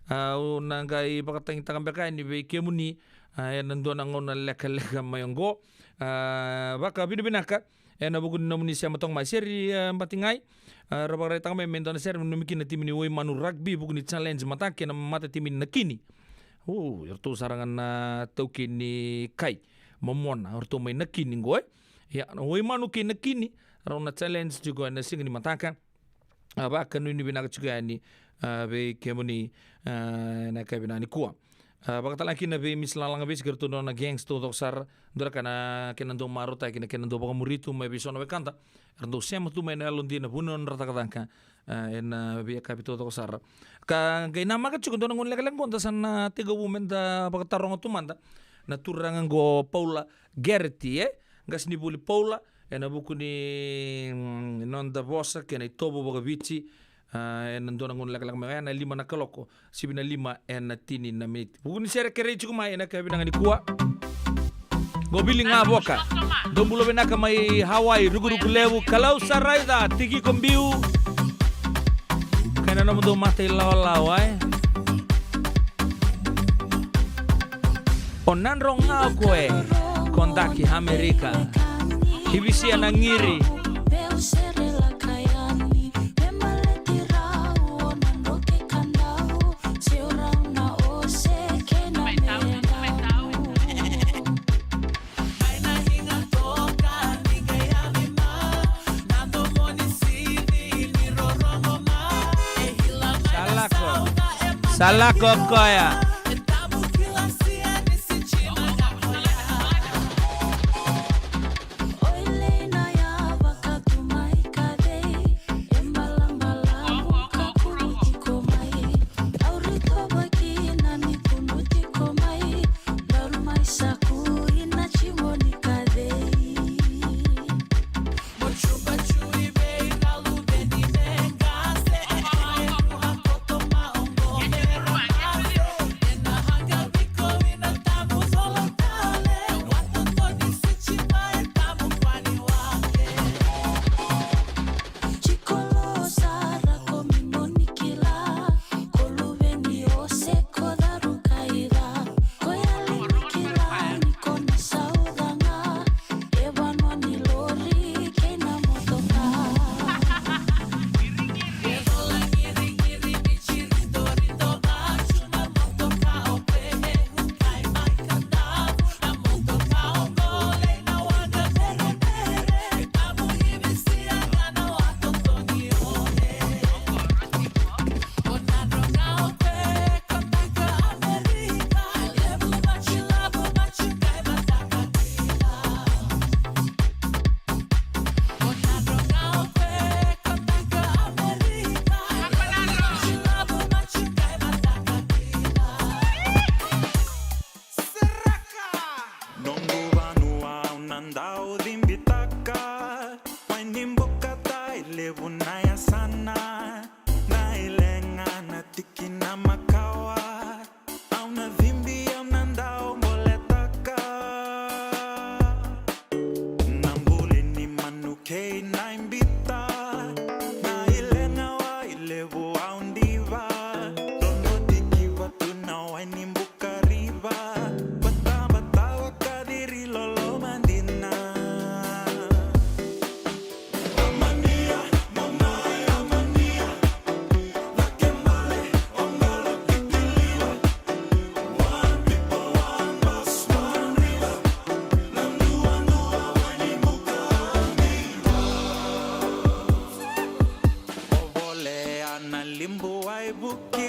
A, au na qai vakatagitaka beka yani vei kemuni, a, ena dua na gauna lekaleka mai oqo. A, vakavinavinaka ena vuku ni nomuni sema toka mai. Sere, e, Batigai, e, ra vakaraitaka mai me dua na sere me nanumi kina na timi ni Waimanu Rugby vuku ni challenge mataka kei na matatimi ni Nakini. O, eratou sara ga na taukei ni kai momona, eratou mai Nakini qo, e. Ia, na Waimanu kei Nakini, rau na challenge tiko ena siga ni mataka. A, vakanuinui vinaka tiko yani, a, vei kemuni, a, ena yakavi vinaka nikua. A, vakatalega kina vei Miss Lalaga Vesi kei ratou na nona gangs taucoko sara, dua na ka na kena dau marautaki na kena dau vakamuri tu mai vei so na wekada era dau sema tu mai na yalodina vua na nodra cakacaka, a, ena veiyakavi taucoko sara. Ka qai namaka tiko dua na gauna lekaleka qo da sa na tekivu meda vakataroga tu mada na turaga qo Paula Garrity, e? Qasenivuli Paula, ena vuku ni, mm, noda vosa kei na itovo vakaviti, a, ena dua na gauna lekaleka mai oya, na lima na kaloko, sivi na lima ena tini na miniti. Vuku ni sere kerei tiko mai ena yakavi vinaka nikua. Qo Vili Gavoka. Dou bula vinaka mai Hawaii, rukuruku levu, Kalau sa raica, tikiko biu. Kei na nomudou mata ilawalawa, e. O Nadro ga o koya, kodaki Amerika. Ivisia na ngiri. Sa lako. Sa lako o koya. Noqu vanua au na dau cibitaka, Wainibuka, Tailevu na yasana, na ilega na tiki na makawa, au na cibi au na dau boletaka. Na buli ni manu kei na ibita, na ilega Wailevu au diva, dodotiki vatu na Wainibuka riva, batabata vakaciri loloma dina. O volea na libu Waivuki,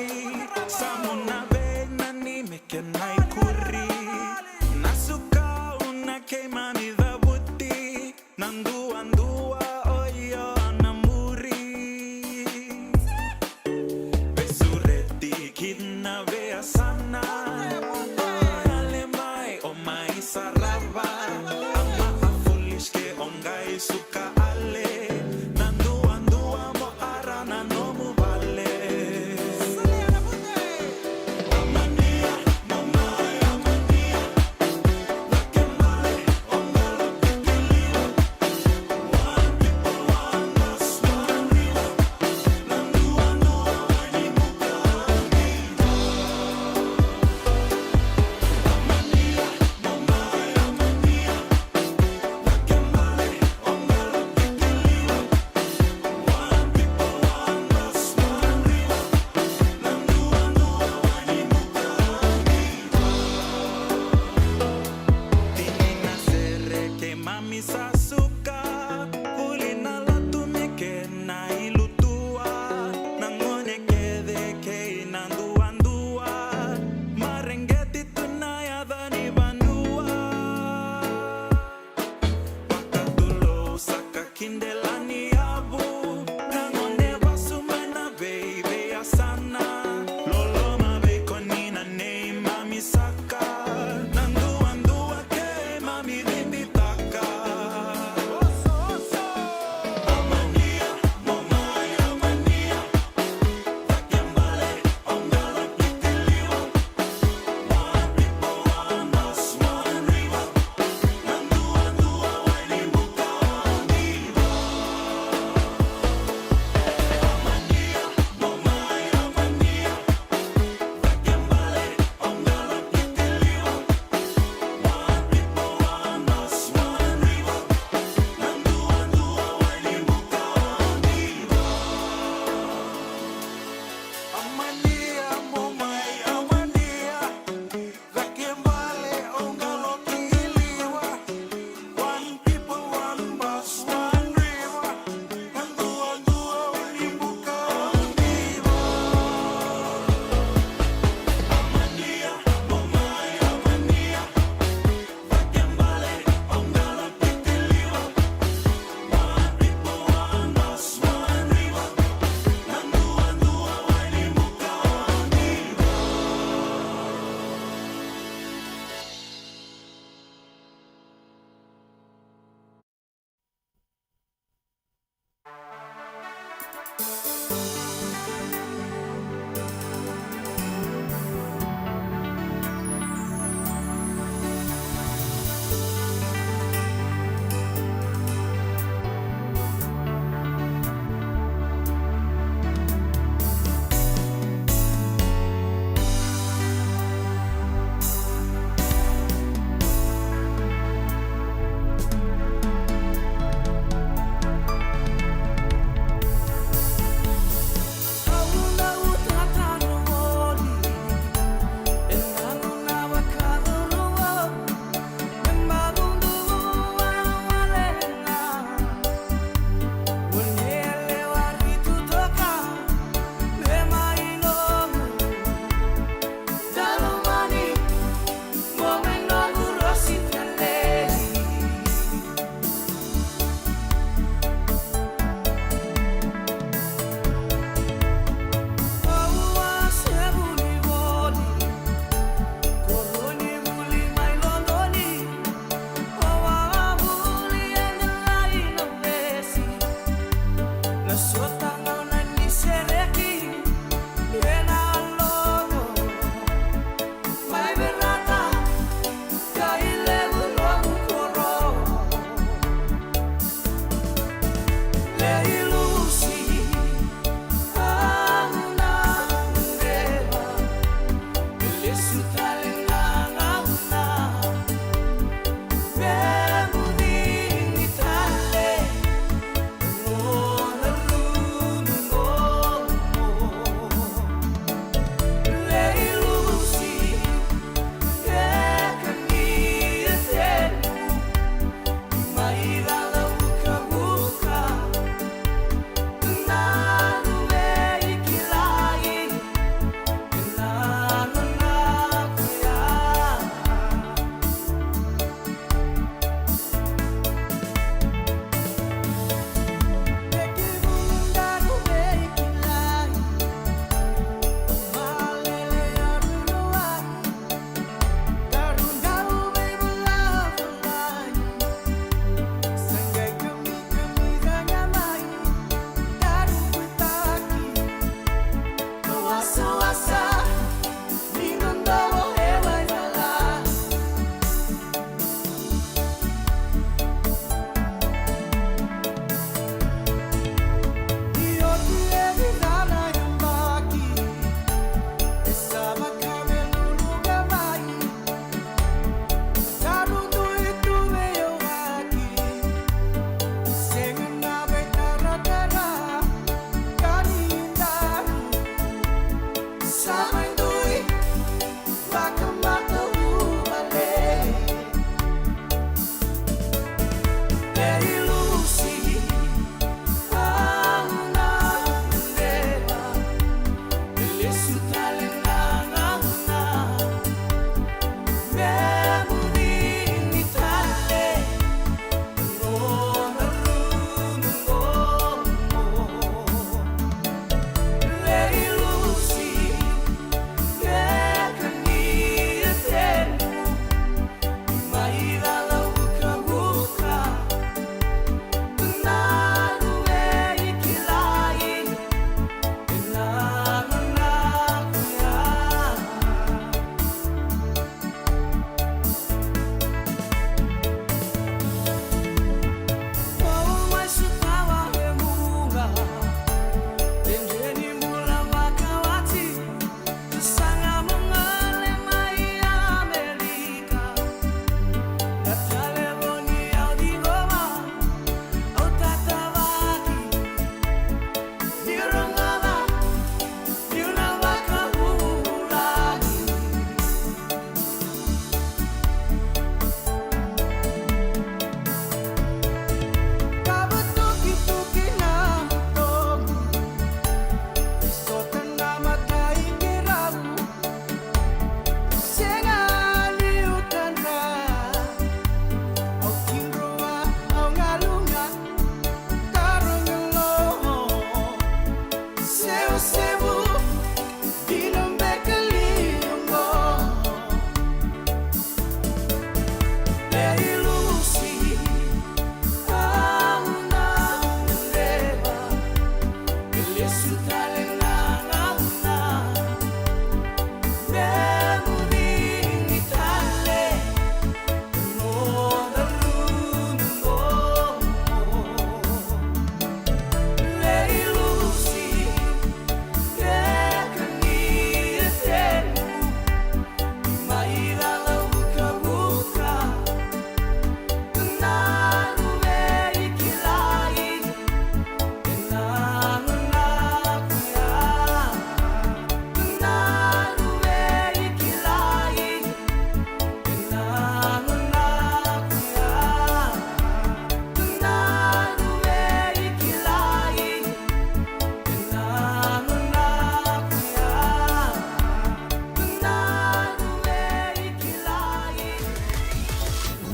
samu na veinanumi kei na ikuri, na sukau na keimami cavuti, na duadua o io na muri. Veisureti ki na veiyasana, yale mai o mai sarava, ama a foolish ke o qai suka ale, na duadua mo ara na nomu vale.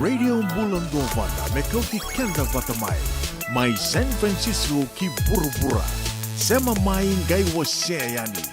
Radio Bula Duavata me kauti keda vata mai, mai San Francisco ki vuravura. Sema mai qai wasea yani.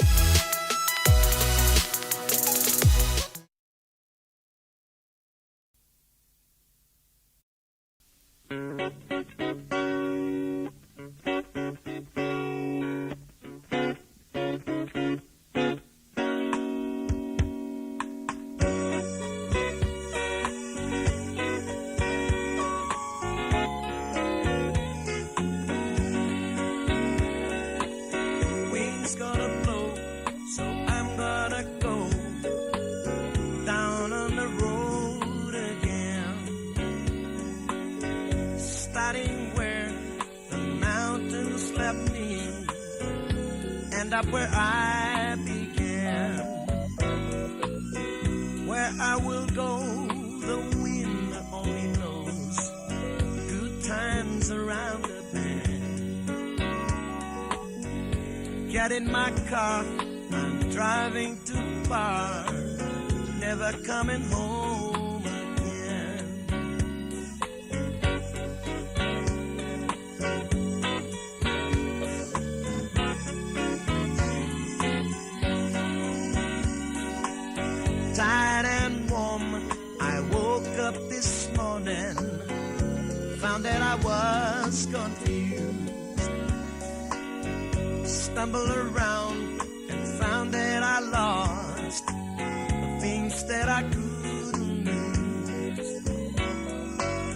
Wind's gonna blow, so I'm gonna go down on the road again. Starting where the mountains left me, end up where I began. Where I will go, the wind only knows. Good times around the bend. Get in my car, I'm driving too far, never coming home again. Tired and warm, I woke up this morning, found that I was confused. Stumbled around and found that I lost the things that I couldn't lose.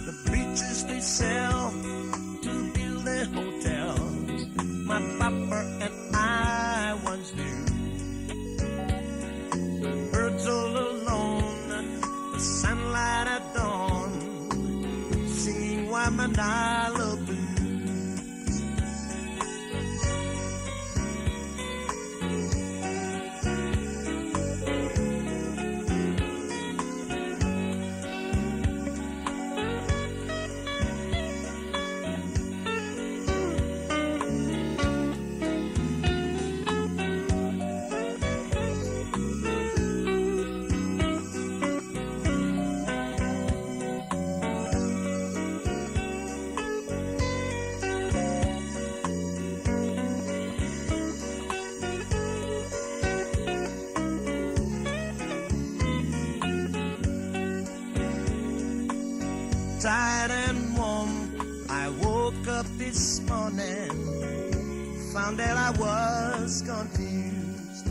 The beaches they sell to build their hotels. My papa and I once knew. Birds all alone, the sunlight at dawn, singing Waimānalo blues. Tired and warm, I woke up this morning, found that I was confused.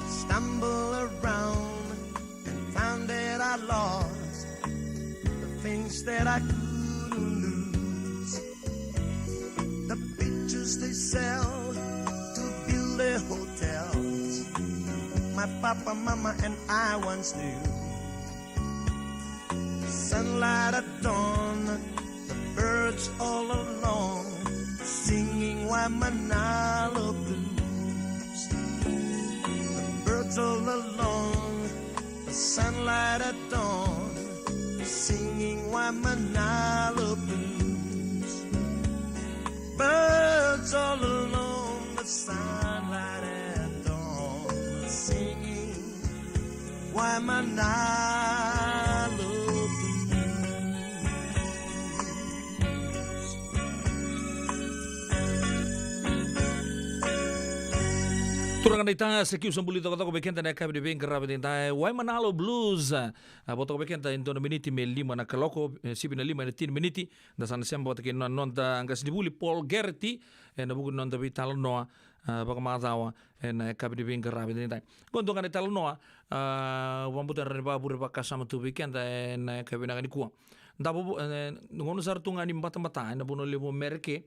Stumble around and found that I lost the things that I couldn't lose. The pictures they sell to build their hotels, my papa, mama, and I once knew. Sunlight at dawn, the birds all along, singing Waimānalo blues. The birds all along, the sunlight at dawn, singing Waimānalo blues. Birds all along, the sunlight at dawn, singing Waimānalo blues. Turaga na ita, sa kiu sa buli cokocoko vei keda na yakavi ni veiqaravi edaidai, Waimānalo Blues. A, vo toka vei keda e dua na miniti me lima na kaloko, e, sivi na lima ena tini miniti. Da sa na sema vata kei na noda qasenivuli Paul Garrity ena vuku ni noda veitalanoa, a, vakamacawa ena yakavi ni veiqaravi edaidai. Qo dua ga na italanoa, a, vakabauta e rawa ni vakavure vakasama tu vei keda ena yakavi vinaka nikua. Davo, e, gauna sara tu ga ni batabata ena vanua levu o Mereke,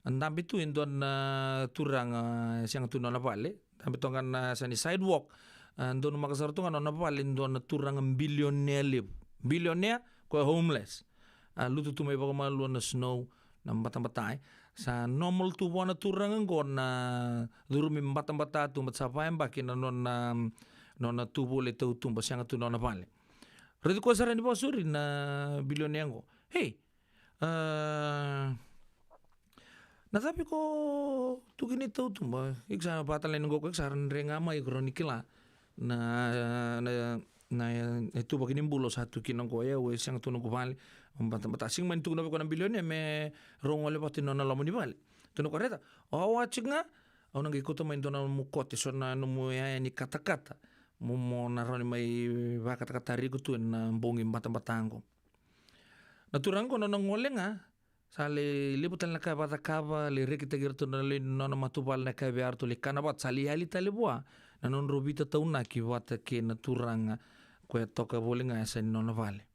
dabe tu e dua na turaga, e sega tu nona vale, dabe toka ga na yasa ni sidewalk. A, donumaka sara tu ga nona vale e dua na turaga bilionea levu. Bilionea, koya homeless. A, lutu tu mai vakamalua na snow, na batabata, e. Sa normal tu vua na turaga qo na curumi batabata tu, baleta sa vayabaki na nona, nona tu voli e tautuba, sega tu nona vale. Raici koya sara ni vakasori na bilionea qo. Hey, a, na cava iko tu kina e tautuba? Iko sa vakatalai ni qo, iko sa dre ga mai, iko rawa ni kila na, na, na, na ituvaki ni bula o sa tu kina qo. E, au e sega tu noqu vale. Batabata, sega mani tukuna vei koya na bilionea me rau gole vata i nona loma ni vale. Tukuna o koya, raica, o, au a tiko ga, au na qai kauta mai dua na nomu kote, so na nomu iyaya ni katakata, mo, mo na rawa ni mai vakatakatari iko tu ena bogi batabata qo. Na turaga qo nona gole ga, sa lai levu tale na ka e vakacakava, lai rekitaki iratou na lewe ni nona matavuvale na ka e via ratou lai kana vata, sa lai yali tale vua na nodrau veitataunaki vata kei na turaga koya toka voli ga e yasa ni nona vale.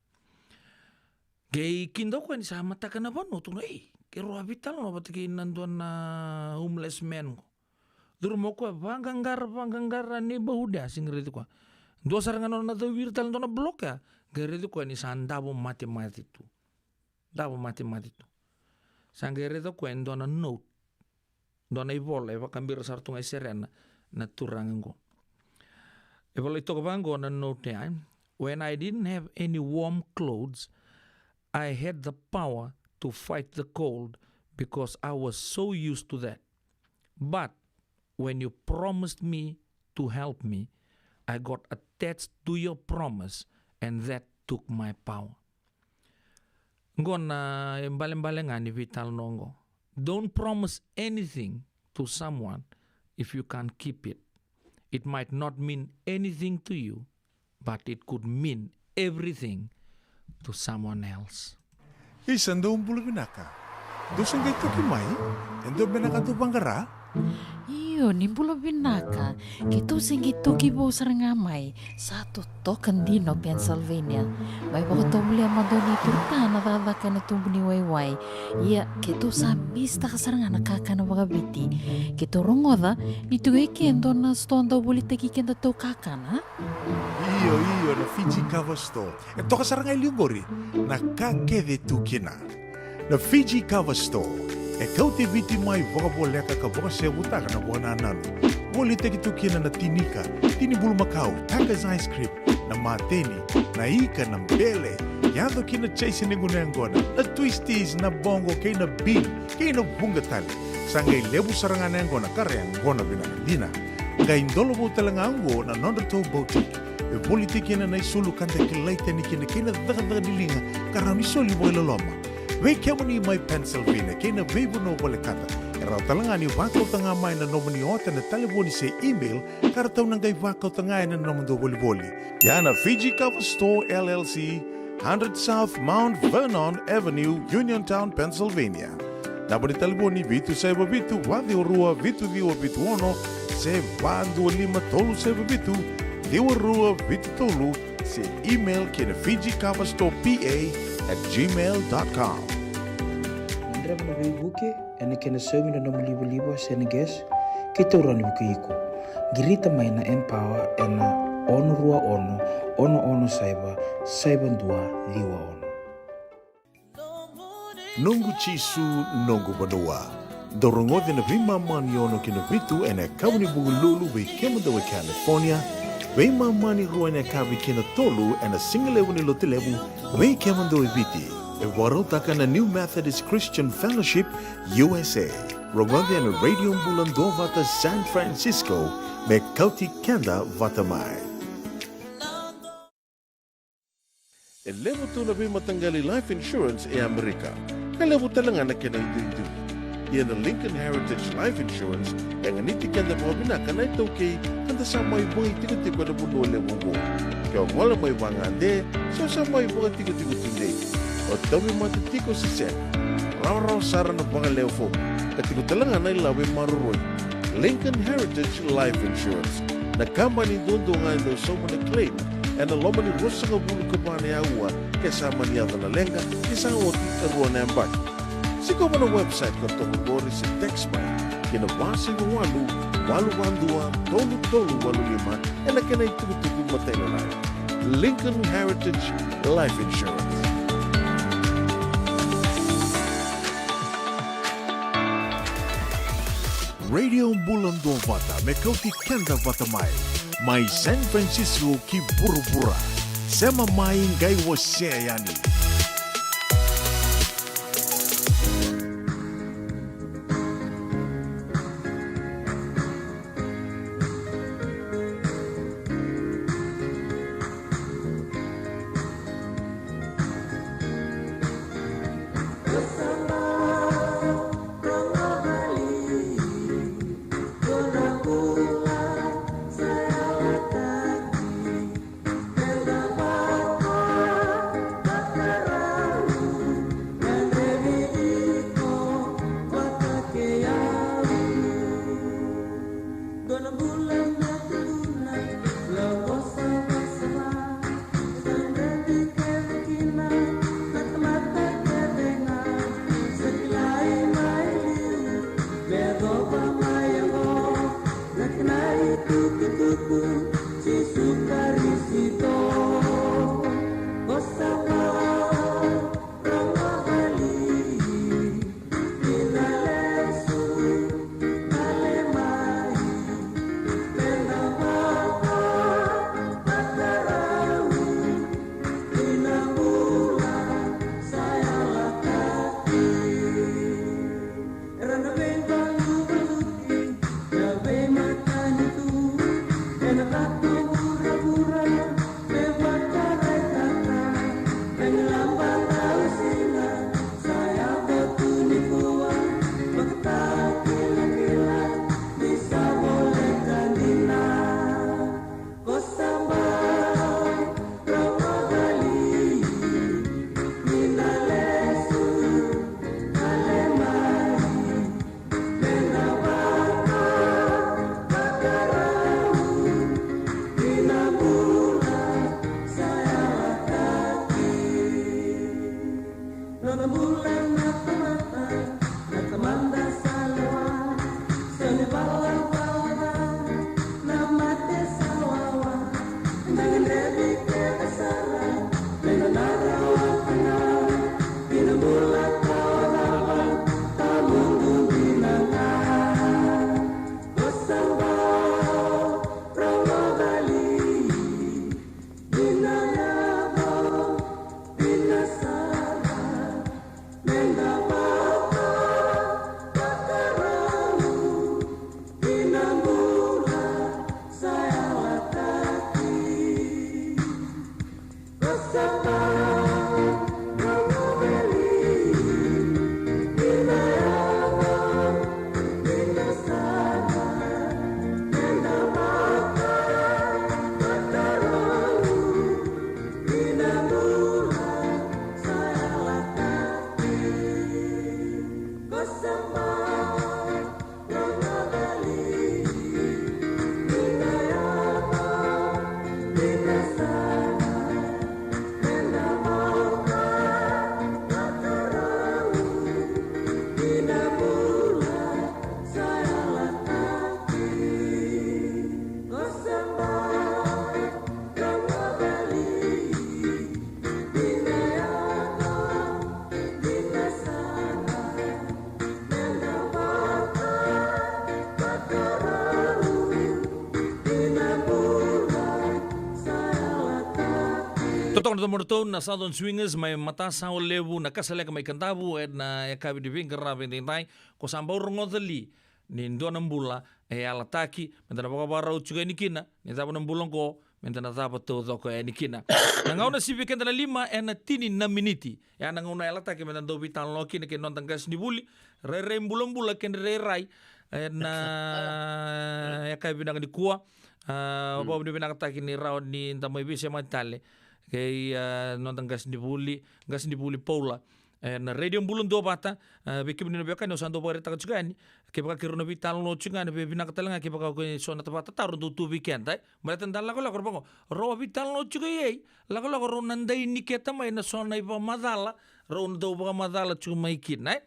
Qai kida o koya ni sa mataka na vanua, tukuna, ei, keirau a veitalanoa vata kei na dua na homeless man qo. Curuma o koya, vaqaqara, vaqaqara neighborhood ya, sega ni raici koya. Dua sara ga nona cau ira tale dua na block ya, qai raici koya ni sa davo matemate tu. Davo matemate tu. Sa qai raica o koya e dua na note, dua na ivola e vakabira sara tu ga e serena na turaga qo. E volai toka vaqo na note ya: When I didn't have any warm clothes, I had the power to fight the cold because I was so used to that. But when you promised me to help me, I got attached to your promise, and that took my power. Qo na ibalebale ga ni veitalanoa qo. Don't promise anything to someone if you can't keep it. It might not mean anything to you, but it could mean everything to someone else. Isa, dou bula vinaka. Dou se qai toki mai? E dua beka na ka dou vaqara? Io, ni bula vinaka. Keitou se qai toki vou sara ga mai. Sa totoka dina o Pennsylvania. Mai vakatovolea mada o Nei Turta na cakacaka ena tubu ni waiwai. Ia, keitou sa misitaka sara ga na kakana vakaviti. Keitou rogoca ni tiko e ke e dua na sitoa dau volitaki kedatou kakana, a? Io, io, na Fiji Cover Store. E toka sara ga e liu qori na ka kece e tu kina. Na Fiji Cover Store e kauti Viti mai vakavoleka ka vakasevutaka na vakanananu. Volitaki tu kina na tinika, tini bulumakau, Tiger's ice cream, na mateni, na ika, na bele, yaco ki na chase ni yaqona yaqona, na twisties, na boqo kei na bean, kei na vuqa tale. Sa qai levu sara ga na yaqona ka ra yaqona vinaka dina. Qai dolovou tale ga oqo na nodratou boutique e volitaki kina na isulu ka da kilai tani kina kei na cakacaka ni liga ka rawa ni soli vakailoloma. Vei kemuni mai Pennsylvania kei na veivanua volekata, e rawa tale ga ni vakauta ga mai na nomuni ota ena talevoni se email ka ratou na qai vakauta ga ena nomudou volivoli. Ia na Fiji Cover Store L L C, Hundred South Mount Vernon Avenue, Uniontown, Pennsylvania. Naba ni talevoni: vitu saiva vitu, va ciwa rua, vitu ciwa vitu ono, se va dua lima tolu saiva vitu, ciwa rua vitu tolu, se email ki na Fiji Cover Store P A at gmail dot com. Gadreva na veivuke ena kena saumi na nomu livaliva se na gas, keitou rawa ni vukei iko. Qirita mai na Empower ena ono rua ono, ono ono saiva, saiva dua ciwa ono. Noqu Jisu, noqu vanua. Dou rogoca na veimama ni ono ki na vitu ena yakavi ni Vukelulu vei kemudou e California, veimama ni rua ena yakavi kei na tolu ena sigalevu ni Lotulevu vei kemudou e Viti. E vakarautaka na New Methodist Christian Fellowship U S A. Rogoca ena Radio Bula Duavata San Francisco, me kauti keda vata mai. E levu tu na veimataqali life insurance e Amerika, ka levu tale ga na kena iduidui. Ia na Lincoln Heritage Life Insurance e ganiti keda vakavinaka na iTaukei, ka da sa mai vakaitikotiko ena vanua levu oqo. Ke o gole mai vagade, se o sa mai vakatikotiko tudei, o tauvimate tiko se sega, rawarawa sara na vakalewe fomu, ka tiko tale ga na ilavo e maroroi. Lincoln Heritage Life Insurance, na kabani duadua ga e dau sauma na claim ena loma ni ruasagavulu ka va na aua ke sa mani yaco na leqa, ke sa oti e rua na yabaki. Sikova na website ka toka qori se text mai ki na va saiva walu, walu va dua, tolu tolu walu lima ena kena itukutuku matailalai. Lincoln Heritage Life Insurance. Radio Bula Duavata, me kauti keda vata mai, mai San Francisco ki vuravura. Sema mai, qai wasea yani. Toka na tomoratou na Southern Swingers mai Matasawa Levu, na Kasaleka mai Kadavu, ena yakavi ni veiqaravi edaidai. Ko sa bau rogoca li ni dua na bula e yalataki, meda na vakavakarau tiko yani kina, ni cava na bula oqo, meda na cava taucoko yani kina. Na gauna sivi keda na lima ena tini na miniti. Ya na gauna yalataki meda dau veitalanoa kina kei na noda qasenivuli, rairai bulabula kei na rairai, ena yakavi vinaka nikua. A, vakavinavinakataki ni rawa ni da mai veisemati tale kei, a, noda qasenivuli, qasenivuli Paula. Ena Radio Bula Duavata, a, vei kemuni na veiwekani au sa dau vakaraitaka tiko yani, kevaka keirau na veitalanoa tiko ga, na veivinaka tale ga kevaka ko e so na tavata taro dau tu vei keda, e. Baleta da lakolako, rau vaka, rau a veitalanoa tiko i ei, lakolako rau na dai niketa mai na so na ivakamacala, rau na dau vakamacala tiko mai kina, e.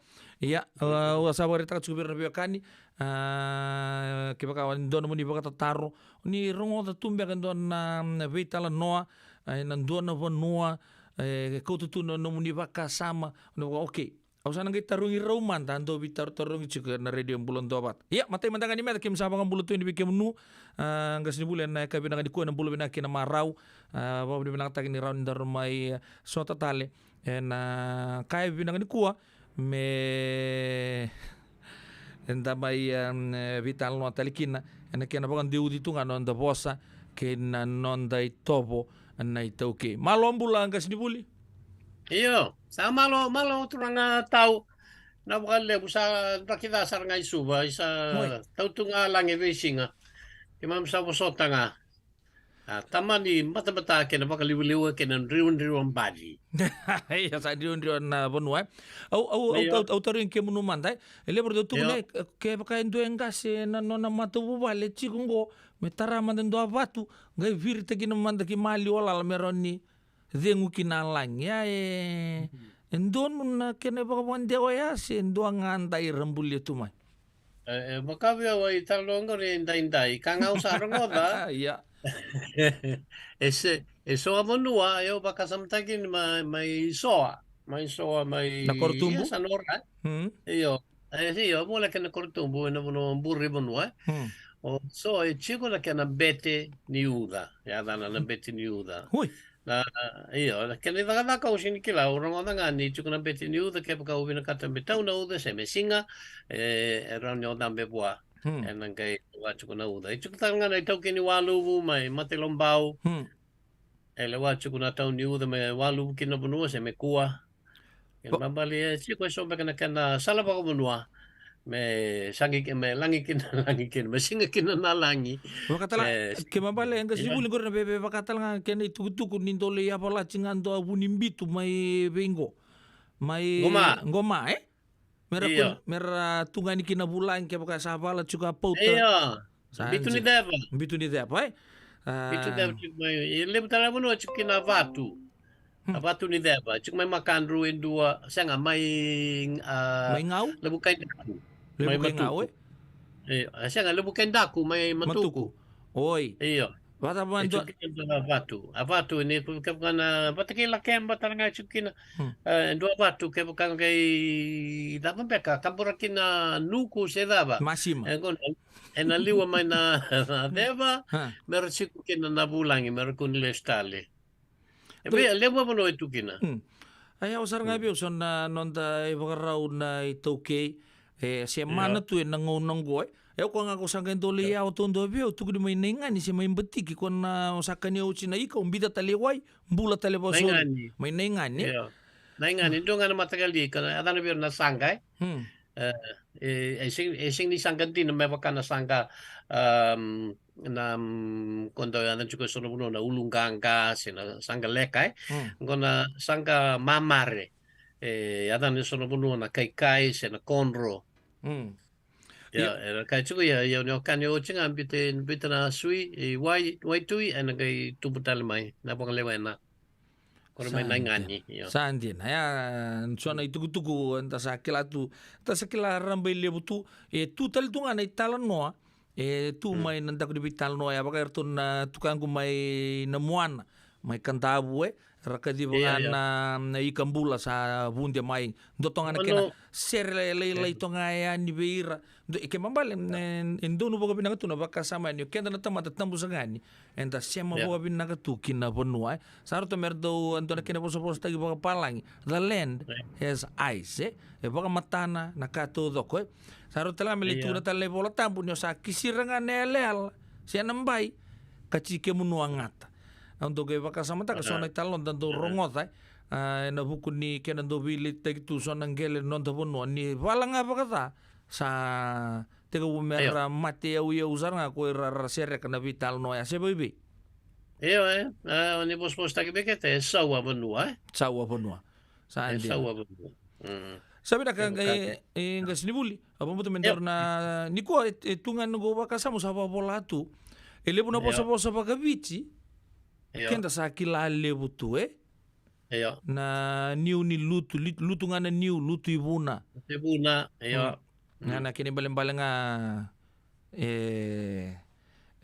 Ia, a, au sa vakaraitaka tiko vei ira na veiwekani, a, kevaka e dua nomuni vakatataro, ni rogoca tu beka e dua na, na veitalanoa, a, ena dua na vanua, e, kauta tu na nomuni vakasama, na vaka, okay. Au sa na qai tarogi rau mada, a dau veitarotarogi tiko na Radio Bula Duavata. Ia, matai mada ga ni meca, keimami sa vakabula tu yani vei kemunu, a, qasenivuli ena yakavi vinaka nikua, ena bula vinaka kei na marau, a, vakavinavinakataki ni rawa ni daru mai, a, sota tale ena yakavi vinaka nikua, me eda mai, em, e, veitalanoa tale kina ena kena vakadeuci tu ga na noda vosa kei na noda itovo na iTaukei. Malo bula qasenivuli. Io, sa malo, malo turaga Tau. Na vakalevu sa dua kica sara ga i Suva, i sa tau tu ga lagi veisiga. Keimami sa vosota ga. A, tamani batabata kei na vakalivaliva kei na driwadriwa badi. Ia, sa driwadriwa na vanua, e. Au, au, au, au, au tarogi kemunu mada, e. E levu era dau tukuna, e, kevaka e dua e qase na nona matavuvale tiko oqo, me tara mada e dua vatu, qai viritakina mada ki maliwa lala me rawa ni cegu kina lagi. Ia, e, e donu na kena ivakavakadewa ya se dua ga dai ra bulia tu mai? E, e vaka vei au, e talanoa qori e daidai ka ga au sa rogoca. Ia. E se, e so a vanua, e au vakasamataki ni mai, mai Soa, mai Soa, mai na Korotubu? Ia, sa nora. Io. E, io, vula kei na Korotubu, ena vanua buri vanua, e. O Soa e tiko na kena bete ni uca, yacana na bete ni uca. Ui. Na, io, na kena icakacaka au sega ni kila, au rogoca ga ni tiko na bete ni uca, kevaka au vinakata me tau na uca se me siga, e, e rawa ni o cabe vua. Ena qai lewa tiko na uca. E tiko tale ga na itaukei ni waluvu mai Matailobau. E lewa tiko na tau ni uca me waluvu kina na vanua se me kua. Kena ibalebale e tiko e so beka na kena sala vakavanua me sagi ki-, me lagi kina, lagi kina, me siga kina na lagi. Vakatala, e, kena ibalebale e qasenivuli qori na veve, vakatala ga kena itukutuku ni dolo i Avalati ga dua vu ni bitu mai vei qo. Mai Qoma. Qoma, e? Mera, io, kun-, mera tugani kina vulagi kevaka sa vala tiko a pauta. Io. Sa bitu ni ceva. Bitu ni ceva, e? A. Bitu ni ceva tiko mai, e levu tale na vanua tiko kina a vatu. A vatu ni ceva, tiko mai Makadru e dua, sega, mai, a, mai Gau? Levu Kaidaku. Levu Kaidaku, e? Io, a, sega, Levu Kaidaku, mai Matuku. Matuku. Oi. Io. Vata va e dua. Tiko kina a vatu. A vatu, ni kevaka na, vata kei Lakeba tale ga tiko kina. E, dua vatu, kevaka qai cava beka, kabura kina nuku se cava. Masima. E, qo na, ena liwa mai na, na ceva, mera tiko kina na vulagi, mera kua ni lesu tale. E vei, e levu a vanua e tu kina. Ai, au sara ga vei au so na noda ivakarau na itaukei, e, se mana tu ena gauna oqo, e. E, o koya ga ko sa qai dolo i yawa taudua vei au, tukuni mai Naigani se mai Batiki, ko na o sa kania oti na ika, o bica tale i wai, bula tale vakasauri. Naigani. Mai Naigani. Io. Naigani, dua ga na mataqali ika, yacana vei ira na saqa, e? E, e, e sega, e sega ni saqa dina me vaka na saqa, am, na, am, ko dau yacana tiko e so na vanua na uluqaqa se na saqa leka, e. Qo na saqa mamare, e, yacana e so na vanua na kaikai se na kodro. Ia, era kaya tiko, ia, ia, ni o kania oti ga, biuta, biuta na sui i wai, waitui, ena qai tubu tale mai na vakalewena. Ko ra mai Naigani, io. Sa dina. Ia, so na itukutuku eda sa kila tu, eda sa kila rabailevu tu, e tu tale tu ga na italanoa e tu mai na daku ni veitalanoa, ia, vaka iratou na tukaqu mai Namuana, mai Kadavu, e. Ra kaciva ga na, na ika bula sa vude mai. Dua toga na kena sere lailai toga yani vei ira. Dua, e kena ibalebale, e, e donu vakavinaka tu na vakasama yani. O keda na tamata tabu saka yani. Eda sema vakavinaka tu ki na vanua, e. Sa rauta me ra dau, e dua na kena vosavosataki vakapalagi. The land has eyes, e. E vakamatana na ka taucoko, e. Sa rauta tale ga me lai tukuna tale na iVola Tabu ni o sa kisira ga na yalayala se na bai, ka tsi kemunu a gata. Au dau qai vakasamataka so na italanoa da dau rogoca, e, a, ena vuku ni kena dau veiletitaki tu so na qele ni noda vanua ni vala ga vakaca sa tekivu me ra mate yauyau sara ga ko ira ra sereka na veitalanoa ya, se vakaevei? Io, e, a, o ni vosavosataki vei keda e sau a vanua, e? Sau a vanua. Sa dina. Sa vinaka, e, e, qasenivuli. A vakabauta me daru na, nikua, e, e tu ga na noqu vakasama sa vakavola tu. E levu na vosavosa vakaviti. Keda sa kila levu tu, e? Na niu ni lutu, li-, lutu ga na niu, lutu i vuna. Lutu i vuna, io. Ga na kena ibalebale ga, e,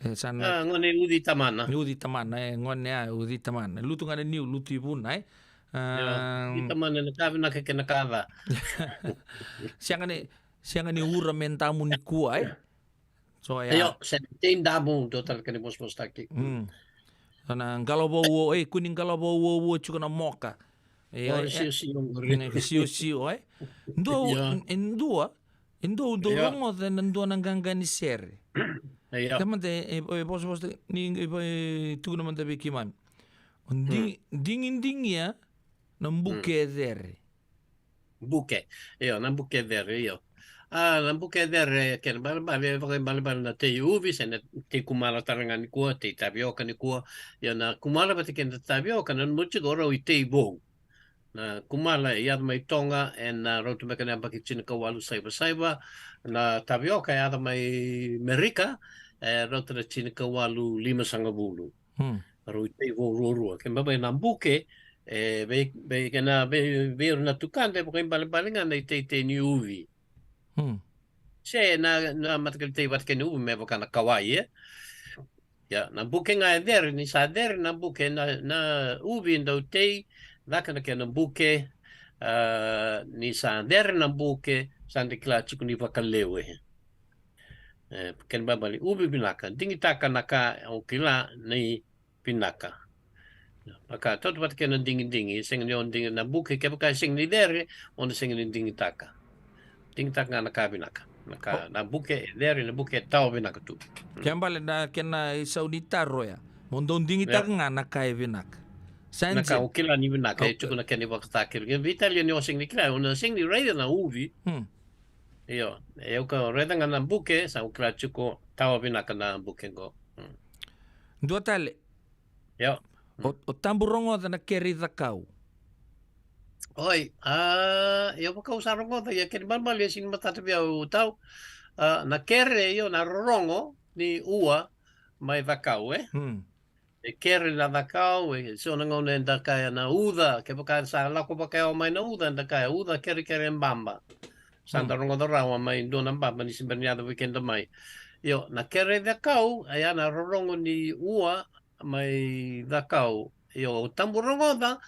e, sa na, a, gone uci tamana. Uci tamana, e, gone a uci tamana. Lutu ga na niu, lutu i vuna, e. A, uci tamana na ka vinaka kei na ka ca. Sega ni, sega ni ura me damu nikua, e. So, ya. Io, se tei damu, dua tale kena vosavosataki. Mm. So na qalo vauo, e, kua ni qalo vauo, tiko na moka. E, o, e, siosio qori. Ne, siosio, e. Dua, e dua, e dua, dua rogoca na dua na qaqa ni sere. Io. Tamata, e, e, vosavosa, ni, e, e, tukuna mada vei keimami. O di-, digidigia na buke e cere. Buke. Io, na buke cere, io. A, na buke cere, kena ibalebale, e vakaibalebale na tei uvi, se na tei kumala tale ga nikua, tei tavioka nikua. Io, na kumala vata kei na tavioka, na nomu tiko rau i tei vou. Na kumala e yaco mai Toga, ena rauta beka na yabaki tinikawalu saiva saiva. Na tavioka e yaco mai Merika, e rauta na tinikawalu limasagavulu. Hmm. Rau i tei vou ruarua. Kena ibalebale na buke, e, vei, vei, kena, vei, vei ira na tukada, e vakaibalebale ga na iteitei ni uvi. Hmm. Se na, na mataqali tei vata kei na uvi, me vaka na kawai, e. Ia, na buke ga e cere, ni sa cere na buke, na, na uvi dau tei, caka na kena buke, a, ni sa cere na buke, sa da kila tiko ni vakalewe. E, kena ibalebale, uvi vinaka, digitaka na ka o kila ni vinaka. Vaka, tautauvata kei na digidigi, sega ni o digi na buke, kevaka e sega ni cere, o na sega ni digitaka. Digitaka ga na ka vinaka. Na ka, na buke e cere, na buke e tawa vinaka tu. Kena ibalebale na kena isau ni taro ya. Mo dau digitaka ga na ka e vinaka. Sa na ka o kila ni vinaka, e tiko na kena ivakatakila. Veitalia ni o sega ni kila, o na sega ni raica na uvi. Hmm. Io, e au ka raica ga na buke, sa au kila tiko tawa vinaka na buke qo. Hmm. Dua tale. Io. O, o tabu rogoca na kere i cakau. Oi, a, io, vaka au sa rogoca, ia kena ibalebale e sega ni matata vei au tau. A, na kere, io, na rorogo ni ua mai cakau, e? Hmm. E kere na cakau, e so na gauna eda kaya na uca, kevaka sa lako vakayawa mai na uca, eda kaya uca kerekere baba. Sa da rogoca rawa mai dua na baba ni se bera ni yaco vei keda mai. Io, na kere cakau, e ya na rorogo ni ua mai cakau. Io, au tabu rogoca,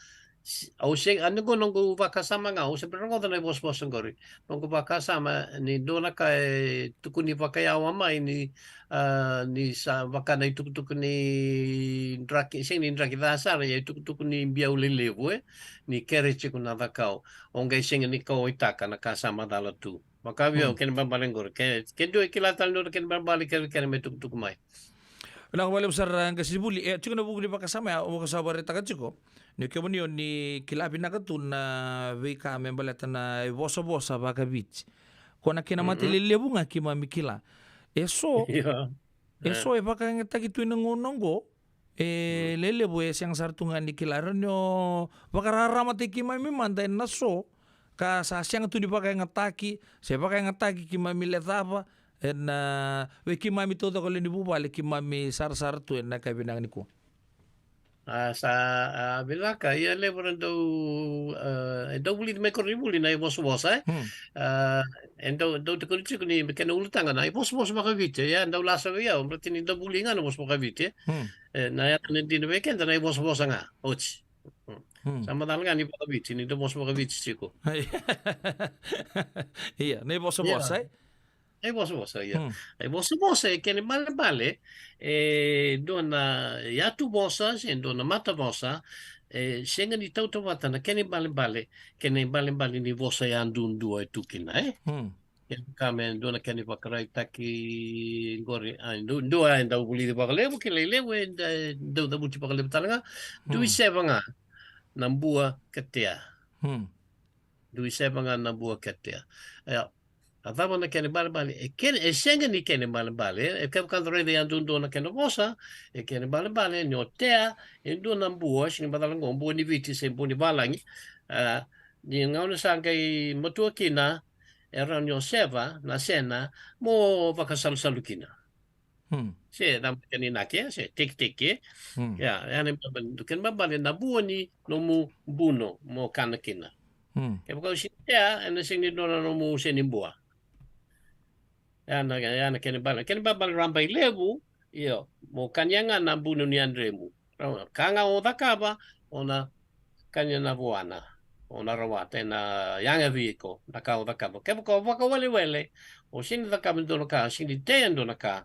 s-, au se, a, ni qo noqu vakasama ga, au se bera rogoca na ivosavosa qori. Noqu vakasama ni dua na ka e tukuni vakayawa mai ni, a, ni sa vaka na itukutuku ni draki, sega ni draki ca sara, ia itukutuku ni biau lelevu, e, ni kere tiko na cakau. O qai sega ni kauwaitaka na ka sa macala tu. Vaka vei au, kena ibalebale qori. Ke, ke dua e kila tale ni dua na kena ibalebale kerekere me tukutuku mai. Vinaka vakalevu sara, qasenivuli. E tiko na vuku ni vakasama ya, au vakasavaretaka tiko. Ni kemuni o ni kila vinaka tu na veika me baleta na ivosavosa vakaviti. Ko na kena mate lelevu ga keimami kila. E so, e so e vakayagataki tu ena gauna oqo, e lelevu e sega sara tu ga ni kila. Rawa ni o vakararamataki keimami mada ena so ka sa sega tu ni vakayagataki, se vakayagataki keimami lecava, ena, vei keimami taucoko lewe ni vuvale keimami sarasara tu ena ka vinaka nikua. A, sa, a, vinaka, ia levu na dau, a, e dau vulici mai koronivuli na ivosavosa, e? Hmm. A, e dau, dau tukuni tiko ni kena ulutaga na ivosavosa vakaviti, ia dau lasa vei au, baleta ni dau vuli ga na vosa vakaviti, e? Hmm. E, na yaca dina vei keda na ivosavosa ga, oti. Hmm. Sa macala ga ni vakaviti, ni da vosa vakaviti tiko. Ia, na ivosavosa, e? Na ivosavosa, ia. Hmm. Na ivosavosa e kena ibalebale, e dua na yatu vosa, se dua na mata vosa, e sega ni tautauvata na kena ibalebale kei na ibalebale ni vosa yadudua e tu kina, e? Hmm. Kevaka me dua na kena ivakaraitaki qori, a, du-, dua e dau vulici vakalevu, kilai levu, e da-, dau cavuti vakalevu tale ga. Dui seva ga na bua ka tea. Hmm. Dui seva ga na bua ka tea. Ia, a cava na kena ibalebale? E kena, e sega ni kena ibalebale. E kevaka da raica yadudua na kena vosa, e kena ibalebale ni o tea e dua na bua, sega ni macala qo bua ni Viti se bua ni valagi. A, ni gauna sa qai matua kina, e rawa ni o seva na sena mo vakasalusalu kina. Hmm. Se cava kena inaki, se tekiteki. Hmm. Ia, ia na ibalebale, kena ibalebale na bua ni nomu buno mo kana kina. Hmm. Kevaka o sega ni tea, ena sega ni dua na nomu seni bua. Ia na, ia na kena ibalebale, kena ibalebale rabailevu, io, mo kania ga na buno ni yadremu. Ka ga o cakava, o na kania na vuana, o na rawata, ena yaga vei iko na ka o cakava. Kevaka o vakawelewele, o sega ni cakava e dua na ka, o sega ni tea e dua na ka,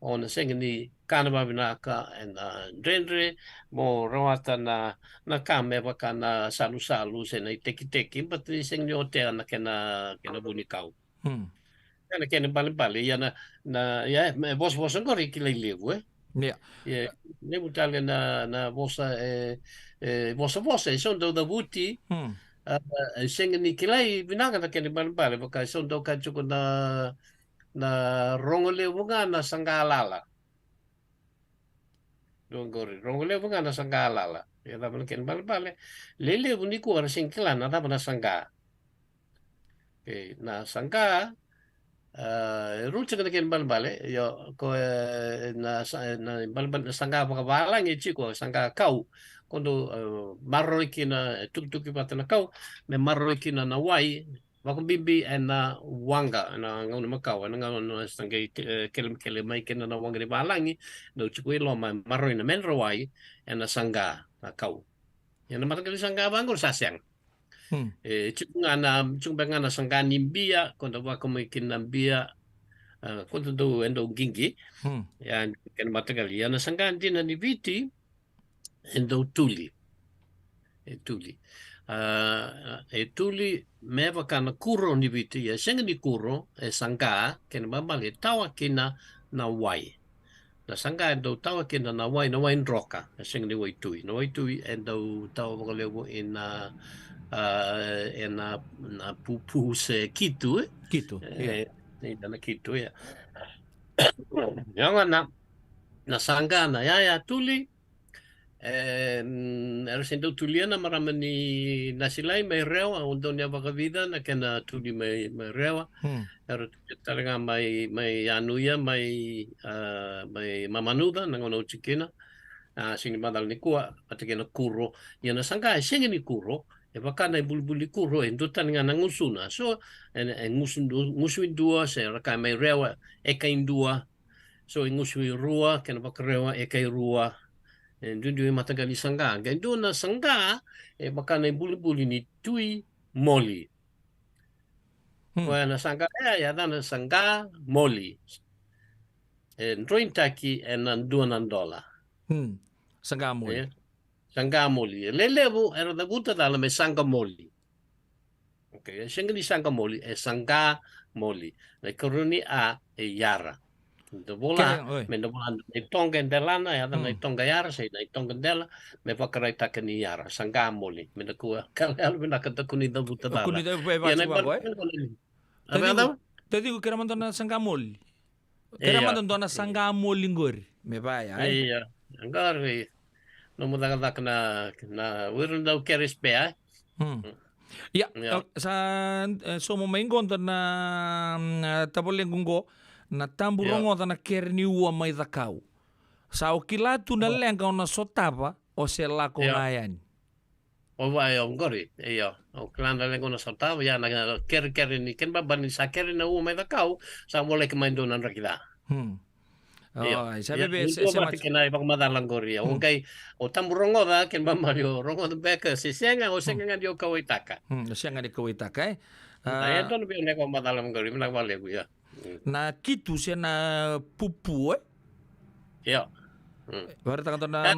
o na sega ni kana vakavinaka, ena dredre mo rawata na, na ka me vaka na salusalu se na itekiteki, but e sega ni o tea na kena, kena vunikau. Hmm. Ia na kena ibalebale, ia na, na, ia, me vosavosa qori kilai levu, e? Ia. Ia, levu tale na, na vosa, e, e, vosavosa, e so dau cavuti, hmm, a, e sega ni kilai vinaka na kena ibalebale, vaka e so dau kaya tiko na, na rogo levu ga na saqa lala. Dua qori, rogo levu ga na saqa lala. Ia cava na kena ibalebale? Lelevu nikua era sega ni kila na cava na saqa. Okay, na saqa, a, e rua tiko na kena ibalebale, io, ko, e, na sa-, na ibalebale, na saqa vakavalagi e tiko, saqa kau. Ko dau, e, maroroi kina, e, tukituki vata na kau, me maroroi kina na wai, vakabibi ena waqa, ena gauna makawa, ena gauna sa qai, e, kelemekele mai kina na waqa ni valagi, dau tiko i loma, e maroroi na medra wai, ena saqa, na kau. Ia na mataqali saqa vaqori sa sega. Hmm. E, tiko ga na, tiko beka ga na saqa ni bia, ko dau vaka mai kina na bia, a, ko dau, dau, e dau qiqi. Hmm. Ia, kena mataqali. Ia na saqa dina ni Viti, e dau tuli. E tuli. A, e tuli me vaka na kuro ni Viti, ia e sega ni kuro, e saqa, kena ibalebale e tawa kina na wai. Na saqa e dau tawa kina na wai, na wai droka, e sega ni waitui. Na waitui e dau tawa vakalevu ina, a, ena, na pupu se kitu, e? Kitu, e, ia. Ena kitu, ia. Ia ga na, na saqa na yaya tuli, e, mm, era se dau tulia na marama ni Nasilai mai Rewa, au dau ni a vakavica na kena tuli mai, mai Rewa. Hmm. Era tulia tale ga mai, mai Yanuya, mai, a, mai Mamanuca, na gauna au tiko kina. A, sega ni macala nikua, vata kei na kuro. Ia na saqa e sega ni kuro, e vaka na ibulibuli ni kuro, e dua tale ga na gusuna. So, e, e gusu du-, gusu e dua, se ra kaya mai Rewa, e kai dua. So, e gusu e rua, kena vakarewa, e kai rua. E duidui e mataqali saqa. Qai dua na saqa, e vaka na ibulibuli ni tui moli. Hmm. Koya na saqa, e, yacana saqa moli. E droinitaki ena dua na dola. Hmm. Saqa moli. E, saqa moli. E lelevu, era cavuta cala me saqa moli. Okay, e sega ni saqa moli, e saqa moli. Na ikarua ni a, e yara. Da vola, kere, oi. Me da vola na itoqa e delana, e yaca na, hmm, itoqa yara, se na itoqa dela, me vakaraitaka ni yara, saqa moli. Me da kua, ka yalo vinaka da kua ni cavuta cala. Kua ni cavuta, e, ia na vaka, e? Ibalebale. Taciqu, taciqu kere mada na saqa moli. Kere mada dua na saqa moli qori. Me vaya, e? Ia, qori. Nomu cakacaka na, na wiri dau kere spare, e? Hmm. Ia, ia, e, sa, e, somo mai qo dua na, mm, e, tavalequ qo, na tabu, ia, rogoca na kere ni ua mai cakau. Sa o kila tu na, o, leqa o na sotava, o se lako, ia, ga yani. O vaya o qori, io. O kila na leqa o na sotava, ia na kerekere ni kena ibalebale ni sa kere na ua mai cakau, sa voleka mai dua na draki ca. Hmm. Io. Oi, sa veve se, se mate. Kena ivakamacala qori, o qai, o tabu rogoca, kena mamali o rogoca beka, se sega, o sega ga ni o kauaitaka. Hmm, o sega ni kauaitaka, e? Na, e dua na vei na ivakamacala qori, vinaka vakalevu, ia. Na kitu se na pupu, e? Io. Vakaraitaka dua na,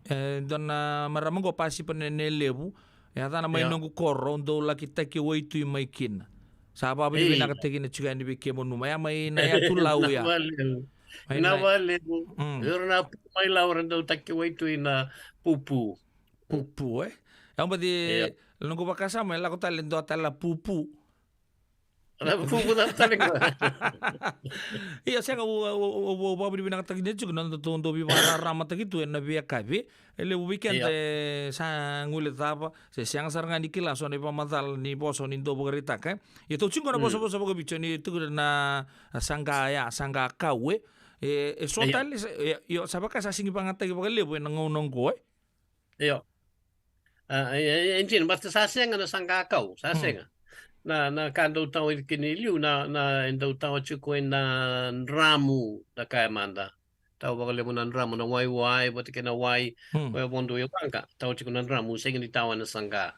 e, dua na marama qo Pasipa Nene Levu, e yacana mai noqu koro, dou laki taki waitui mai kina. Sa vakavinavinakataki na tiko yani vei kemunu, mai ya mai na yatu Lau ya. Vinaka vakalevu. Vinaka vakalevu. Ira na pu mai Lau era dau taki waitui na pupu. Pupu, e? Au baci, noqu vakasama, e lako tale dua tale na pupu. Ia, sega, au vakavinavinakataki ni tiko na nodatou dau veivakararamataki tu ena veiyakavi. E levu vei keda e sa guilecava se sega sara ga ni kila so na ivakamacala ni vosa ni dau vakaraitaka, e. Ia tou tiko na vosavosa vakaviti ni tukuna na saqa ya, saqa kau, e. E so tale, io, sa vaka sa sigi vagataki vakalevu ena gauna oqo, e. Io. A, e, e, e dina, baleta sa sega na saqa kau, sa sega. Na, na ka dau tawa i kina i liu, na, na, e dau tawa tiko ena dramu, na ka e mada. Tawa vakalevu na dramu, na waiwai vata kei na wai, koya vodo e waqa, tawa tiko na dramu, sega ni tawa na saqa.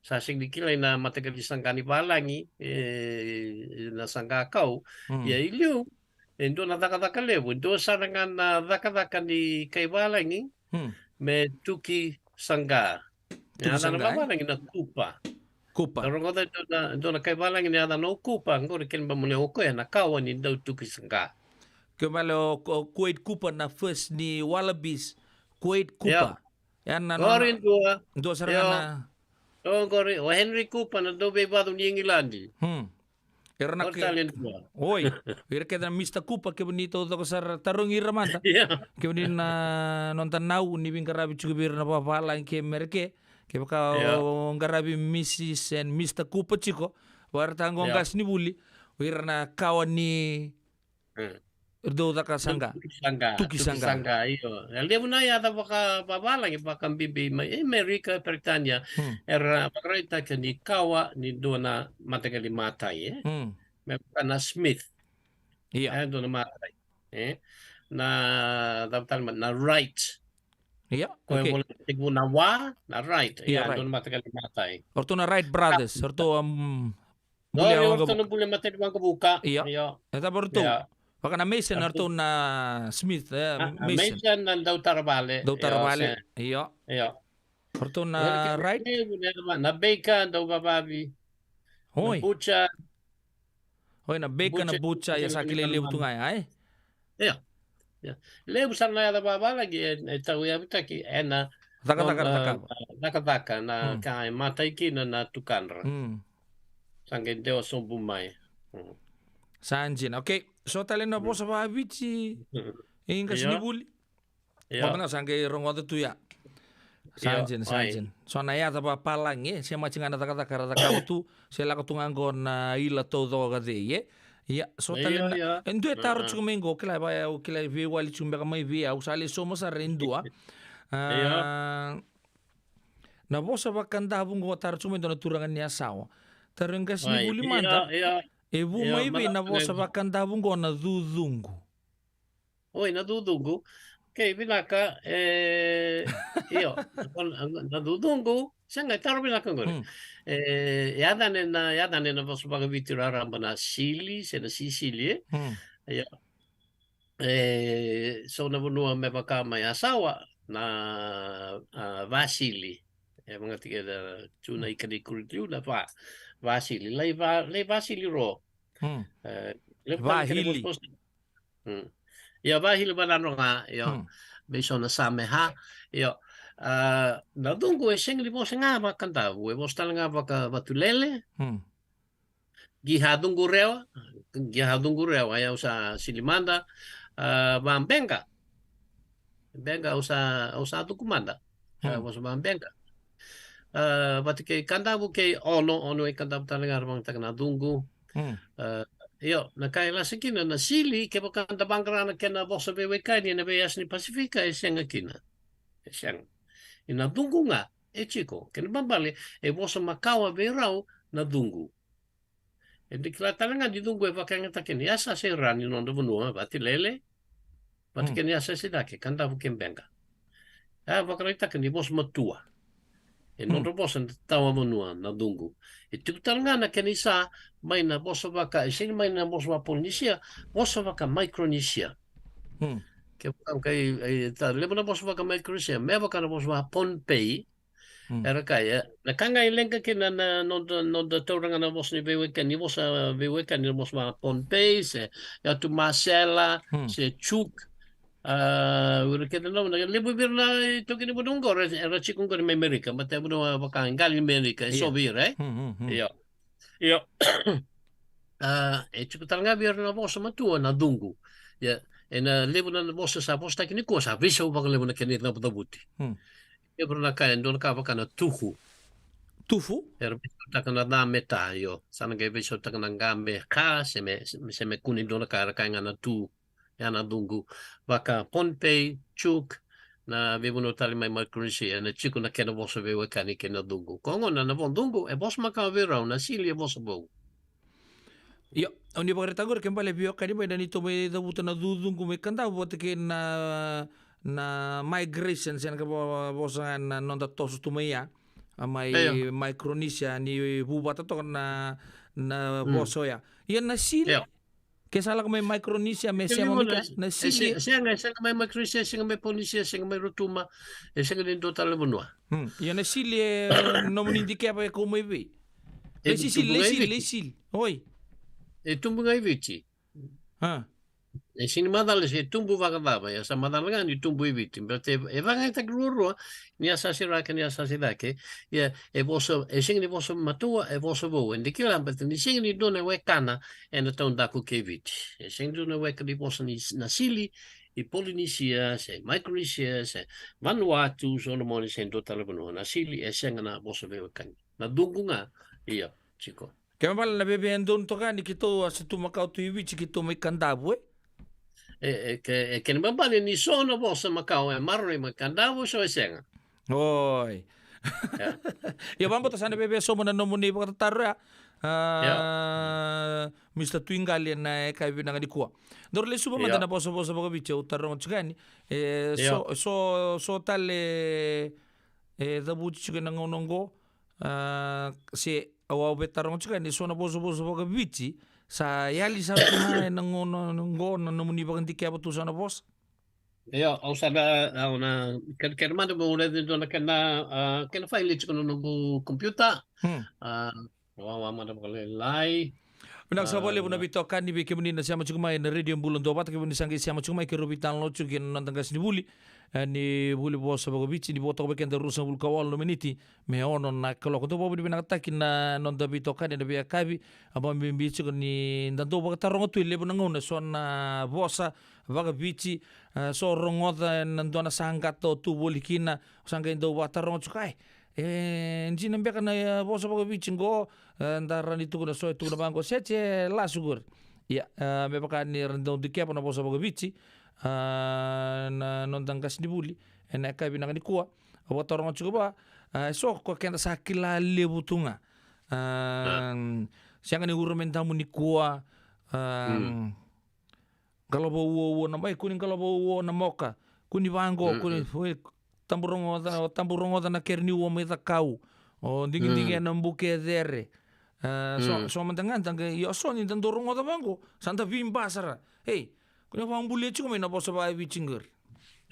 Sa sega ni kilai na mataqali saqa ni valagi, e, na saqa kau. Ia i liu, e dua na cakacaka levu, e dua sara ga na cakacaka ni kai valagi me tuki saqa. Tuki saqa, e? Na yacana vavalagi na kupa. Kupa. Na rogoca e dua na, dua na kai valagi na yacana o Kupa, qori kena ibalebale o koya na kawa ni dau tuki saqa. Ke vale o, o Quade Cooper na first ni Wallabies, Quade Cooper. Ia na, na, qori dua. Dua sara ga na. O qori, o Henry Cooper na dauveivacu ni Igiladi. Hmm. Era na. Oi, ira kece na Mister Cooper, kevaka ni taucoko sara, tarogi ira mada. Kevaka ni na noda nau ni veiqaravi tiko vei ira na vavalagi kei Mereke, kevaka o qaravi Missus and Mister Cooper tiko, vaka ira tale ga o qasenivuli, o ira na kawa ni dau caka saqa. Tuki saqa. Tuki saqa, io. E levu na yaca vakavavalagi, vakabibi mai Amerika, Peritania, era vakaraitaka ni kawa ni dua na mataqali matai, e? Me vaka na Smith. Ia. E dua na matai, e? Na, cava tale mai, na Wright. Ia, okay. Koya e volai tiko na wa, na Wright. Ia, dua na mataqali matai. O ratou na Wright Brothers, o ratou, um, Qori o ratou na buli matani waqavuka. Io. Io. E cava o ratou? Vaka na Mason, o ratou na Smith, e, Mason. Mason na dautara vale. Dautara vale. Io. Io. O ratou na Wright. Na Baker, dauvavavi. Oi. Na Butcher. Oi, na Baker, na Butcher, ia sa kilai levu tu ga, ai? Io. Ia. Levu sara na yaca vavalagi e, e tauyavutaki ena cakacaka, na cakacaka, na ka e matai kina na tukadra. Sa qai dewa sobu mai. Sa dina. Okay, so tale na vosa vakaviti e qasenivuli. Io. Sa qai rogoca tu ya. Sa dina, sa dina. So na yaca vapalagi, e, se mati ga na cakacaka ra cakava tu, se lako tu ga qo na ila taucoko ka cei, e. Ia, so tale na, e dua e taro tiko mai qo, kila vei au, kila veiwali tiko beka mai vei au, sa lai sauma sara e dua. Na vosa vakadavu qo taro tiko mai dua na turaga ni Yasawa. Taro e qasenivuli mada. E vu mai vei na vosa vakadavu qo na cucuqu? Oi, na cucuqu. Okay, vinaka, e, io, na, na cucuqu, sega, e taro vinaka qori. E, yacana na, yacana na vosa vakaviti raraba na sili, se na sisili, e? Io. E, so na vanua me vaka mai Yasawa, na, a, vasili. E, vagati keda tu na ika ni kuriliu na va, vasili. Lai va, lai vasili ro. E, vahili. Ia, vahili vanadro ga, io. Vei so na same, ha? Io. A, na cuqu e sega ni vosa ga vakadavu, e vosa tale ga vakavatulele. Qiha cuqu rewa, qiha cuqu rewa, ia au sa sili mada, a, vabeqa. Beqa au sa, au sa cuqu mada. A, vosa vabeqa. A, vata kei kadavu kei ono, ono e kadavu tale ga ra vagataka na cuqu. A, io, na ka e lasa kina na sili, kevaka da vaqara na kena vosa veiwekani ena veiyasa ni Pasifika, e sega kina. E sega. Ia na cuqu ga, e tiko. Kena ibalebale, e vosa makawa vei rau na cuqu. E dikila tale ga ni cuqu e vakayagataki ni yasayasa i ra ni nodra vanua, Vatilele, vata kei na yasayasa i cake, Kadavu kei Beqa. E a vakaraitaka ni vosa matua. E nodra vosa na tawa vanua na cuqu. E tiko tale ga na kena isa mai na vosa vaka, e sega ni mai na vosa vaka Polinisia, vosa vaka Micronesia. Ke vaka e, e, ta, levu na vosa vaka Micronesia, me vaka na vosa vaka Pohnpei, era kaya, na ka ga e leqa kina na, na noda, noda taura ga na vosa ni veiwekani, ni vosa veiwekani, na vosa vaka Pohnpei, se Yatu Masela, se Chuuk. A, ira kece na, na levu vei ira na itaukei ni vanua oqo, era, era tiko oqori mai Merika, baleta e vanua vaka qali ni Merika, e so vei ira, e? Io. Io. A, e tiko tale ga vei ira na vosa matua na cuqu. Ia, ena levu na vosa sa vosataki nikua, sa veisau vakalevu na kena icavucavuti. Levu na ka, e dua na ka vaka na tufu. Tufu? Era veisautaka na ca me ta, io. Sa na qai veisautaka na qa me ka, se me, se me, se me kune dua na ka, era kaya ga na tu. Ya na cuqu. Vaka Pohnpei, Chuuk, na veivanua tale mai Micronesia, ena tiko na kena vosa veiwekani kei na cuqu. Ko gona na vo cuqu, e vosa makawa vei rau, na sili e vosa vou. Io, au ni vakaraitaka qori ke bale veiwekani mai na neitou mai cavuta na cuqu mai Kadavu vata kei na, na migration, se na ka vo-, vosa na noda toso tu mai ya. A mai Micronesia, ni vu vata toka na, na vosa oya. Ia na sili, ke sa lako mai Micronesia, me sema mai kea, na sili. E se-, sega, e sega mai Micronesia, e sega mai Polinisia, e sega mai Rotuma, e sega ni dua tale na vanua. Hmm. Ia na sili e nomuni dikeva e kau mai vei? E sili, e sili, e sili. Oi. E tubu ga i Viti. A. E sega ni macala se tubu vakacava, ia sa macala ga ni tubu i Viti. Baleta e, e vakayagataki ruarua, ni yasayasa i ra kei na yasayasa i cake. Ia, e vosa, e sega ni vosa matua, e vosa vou. E dikila, baleta ni sega ni dua na wekana ena taudaku kei Viti. E sega ni dua na weka ni vosa ni, na sili i Polinisia, se Micronesia, se Vanuatu, Solomoni, se dua tale vanua. Na sili, e sega na vosa veiwekani. Na cuqu ga, ia, tiko. Kena ibalebale na veve e donu toka ni keitou a se tu makawa tu i Viti, keitou mai Kadavu, e? E, e, ke, e kena ibalebale ni so na vosa makawa e maroroi mai Kadavu, so e sega. Oi. Ia. Ia, vakabauta sa na veve sauma na nomuni vakatataro ya. A, Mr Tuiqali, ena yakavi vinaka nikua. Daru lesuva mada na vosavosa vakaViti au taroga tiko yani. E, so, so, so tale e cavuti tiko ena gauna oqo. A, se au, au via taroga tiko yani, so na vosavosa vakaViti sa yali sara tu ga ena gauna oqo na nomuni vakadikeva tu so na vosa? Io, au sa na, au na kerekere mada meu raica e dua na kena, a, kena faili tiko na noqu kompiuta. Hmm. A, wawa mada vakalailai. Vinaka saka vakalevu na veitokani vei kemuni na sema tiko mai na Radio Bula Duavata, kemuni sa qai sema tiko mai, keirau veitalanoa tiko kei na noda qasenivuli, e, ni vuli vosa vakaViti, ni vo toka vei keda ruasagavulu ka walu na miniti me ono na kaloko. Dou vakavinavinakataki na noda veitokani ena veiyakavi, a, vakabibi tiko ni da dau vakataroga tu e levu na gauna so na vosa vakaViti, e, so rogoca ena dua na saqata o tu voli kina, sa qai dau vakataroga tiko, ai, e dina beka na, e, vosa vakaViti qo, e, da rawa ni tukuna so e tukuna vaqo, se e lasu qori. Ia, e, me vaka ni ra dau dikeva na vosa vakaViti, a, na noda qasenivuli ena yakavi vinaka nikua, au vakataroga tiko vua, a, e so ko keda sa kila levu tu ga. A, sega ni uro me damu nikua, a, Qalovo uoua na mai, kua ni qalovo uoua na moka. Kua ni vaqo, kua ni, e, tabu rogoca, tabu rogoca na kere ni ua mai cakau. O digidigi ena buke cere. E, so, so mada ga da qai, io, so ni da dau rogoca vaqo, sa da veiba sara. Ei, kua ni vakabulia tiko mai na vosa vakaViti qori.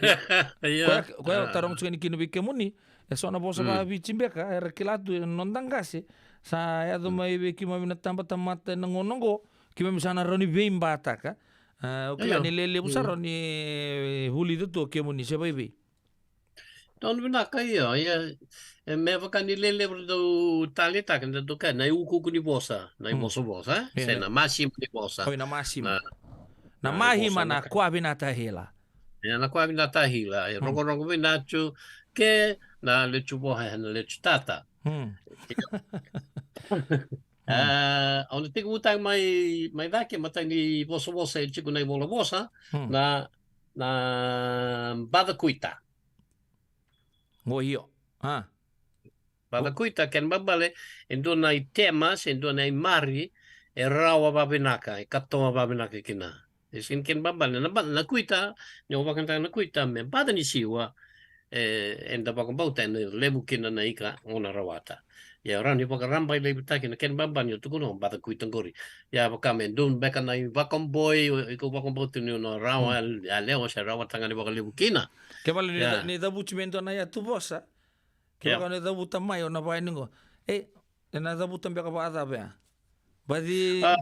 Io. Koya, koya au taroga tiko yani kina vei kemuni. E so na vosa vakaViti beka era kila tu ena noda qase. Sa yaco mai vei keimami na tabatamata ena gauna oqo. Keimami sa na rawa ni veibataka. A, au kila ni lelevu sa rawa ni, e, vulica tu o kemuni se vaivei. Donu vinaka, io, ia, e, me vaka ni lelevu ra dau taleitaka, da dau kaya na iukuuku ni vosa, na ivosavosa, e? Se na masima ni vosa. Oi, na masima. Na, na masima, na kuavi na tahila. Ia, na kuavi na tahila, e, rogorogo vinatu, ke na lecu voha, na lecu tata. Hmm. Io. A, au na tekivutaka mai, mai cake, matai ni vosavosa e tiko na ivolavosa, na, na bacakuita. O io. A. Bacakuita, kena ibalebale, e dua na itema, se dua na imari, e rawa vavinaka, e katoa vavinaka kina. E sega ni kena babale na ba-, na kuita, ni o vakadaka na kuita me baca ni siwa, e, eda vakabauta ena levu kina na ika o na rawata. Ia rawa ni vakarabailevutaki na kena babale ni o tukuna o baca kuita qori. Ia vaka me donu beka na ivakaboi, o iko vakabauta ni o na rawa, mm, yalewa se rawata ga ni vakalevu kina. Ke vale ni, ia, ca-, ni cavuti me dua na yatu vosa. Ke, ia, vaka ni cavuta mai o na vaya ni qo. E, ena cavuta beka vakacava ya? Baci. Ah,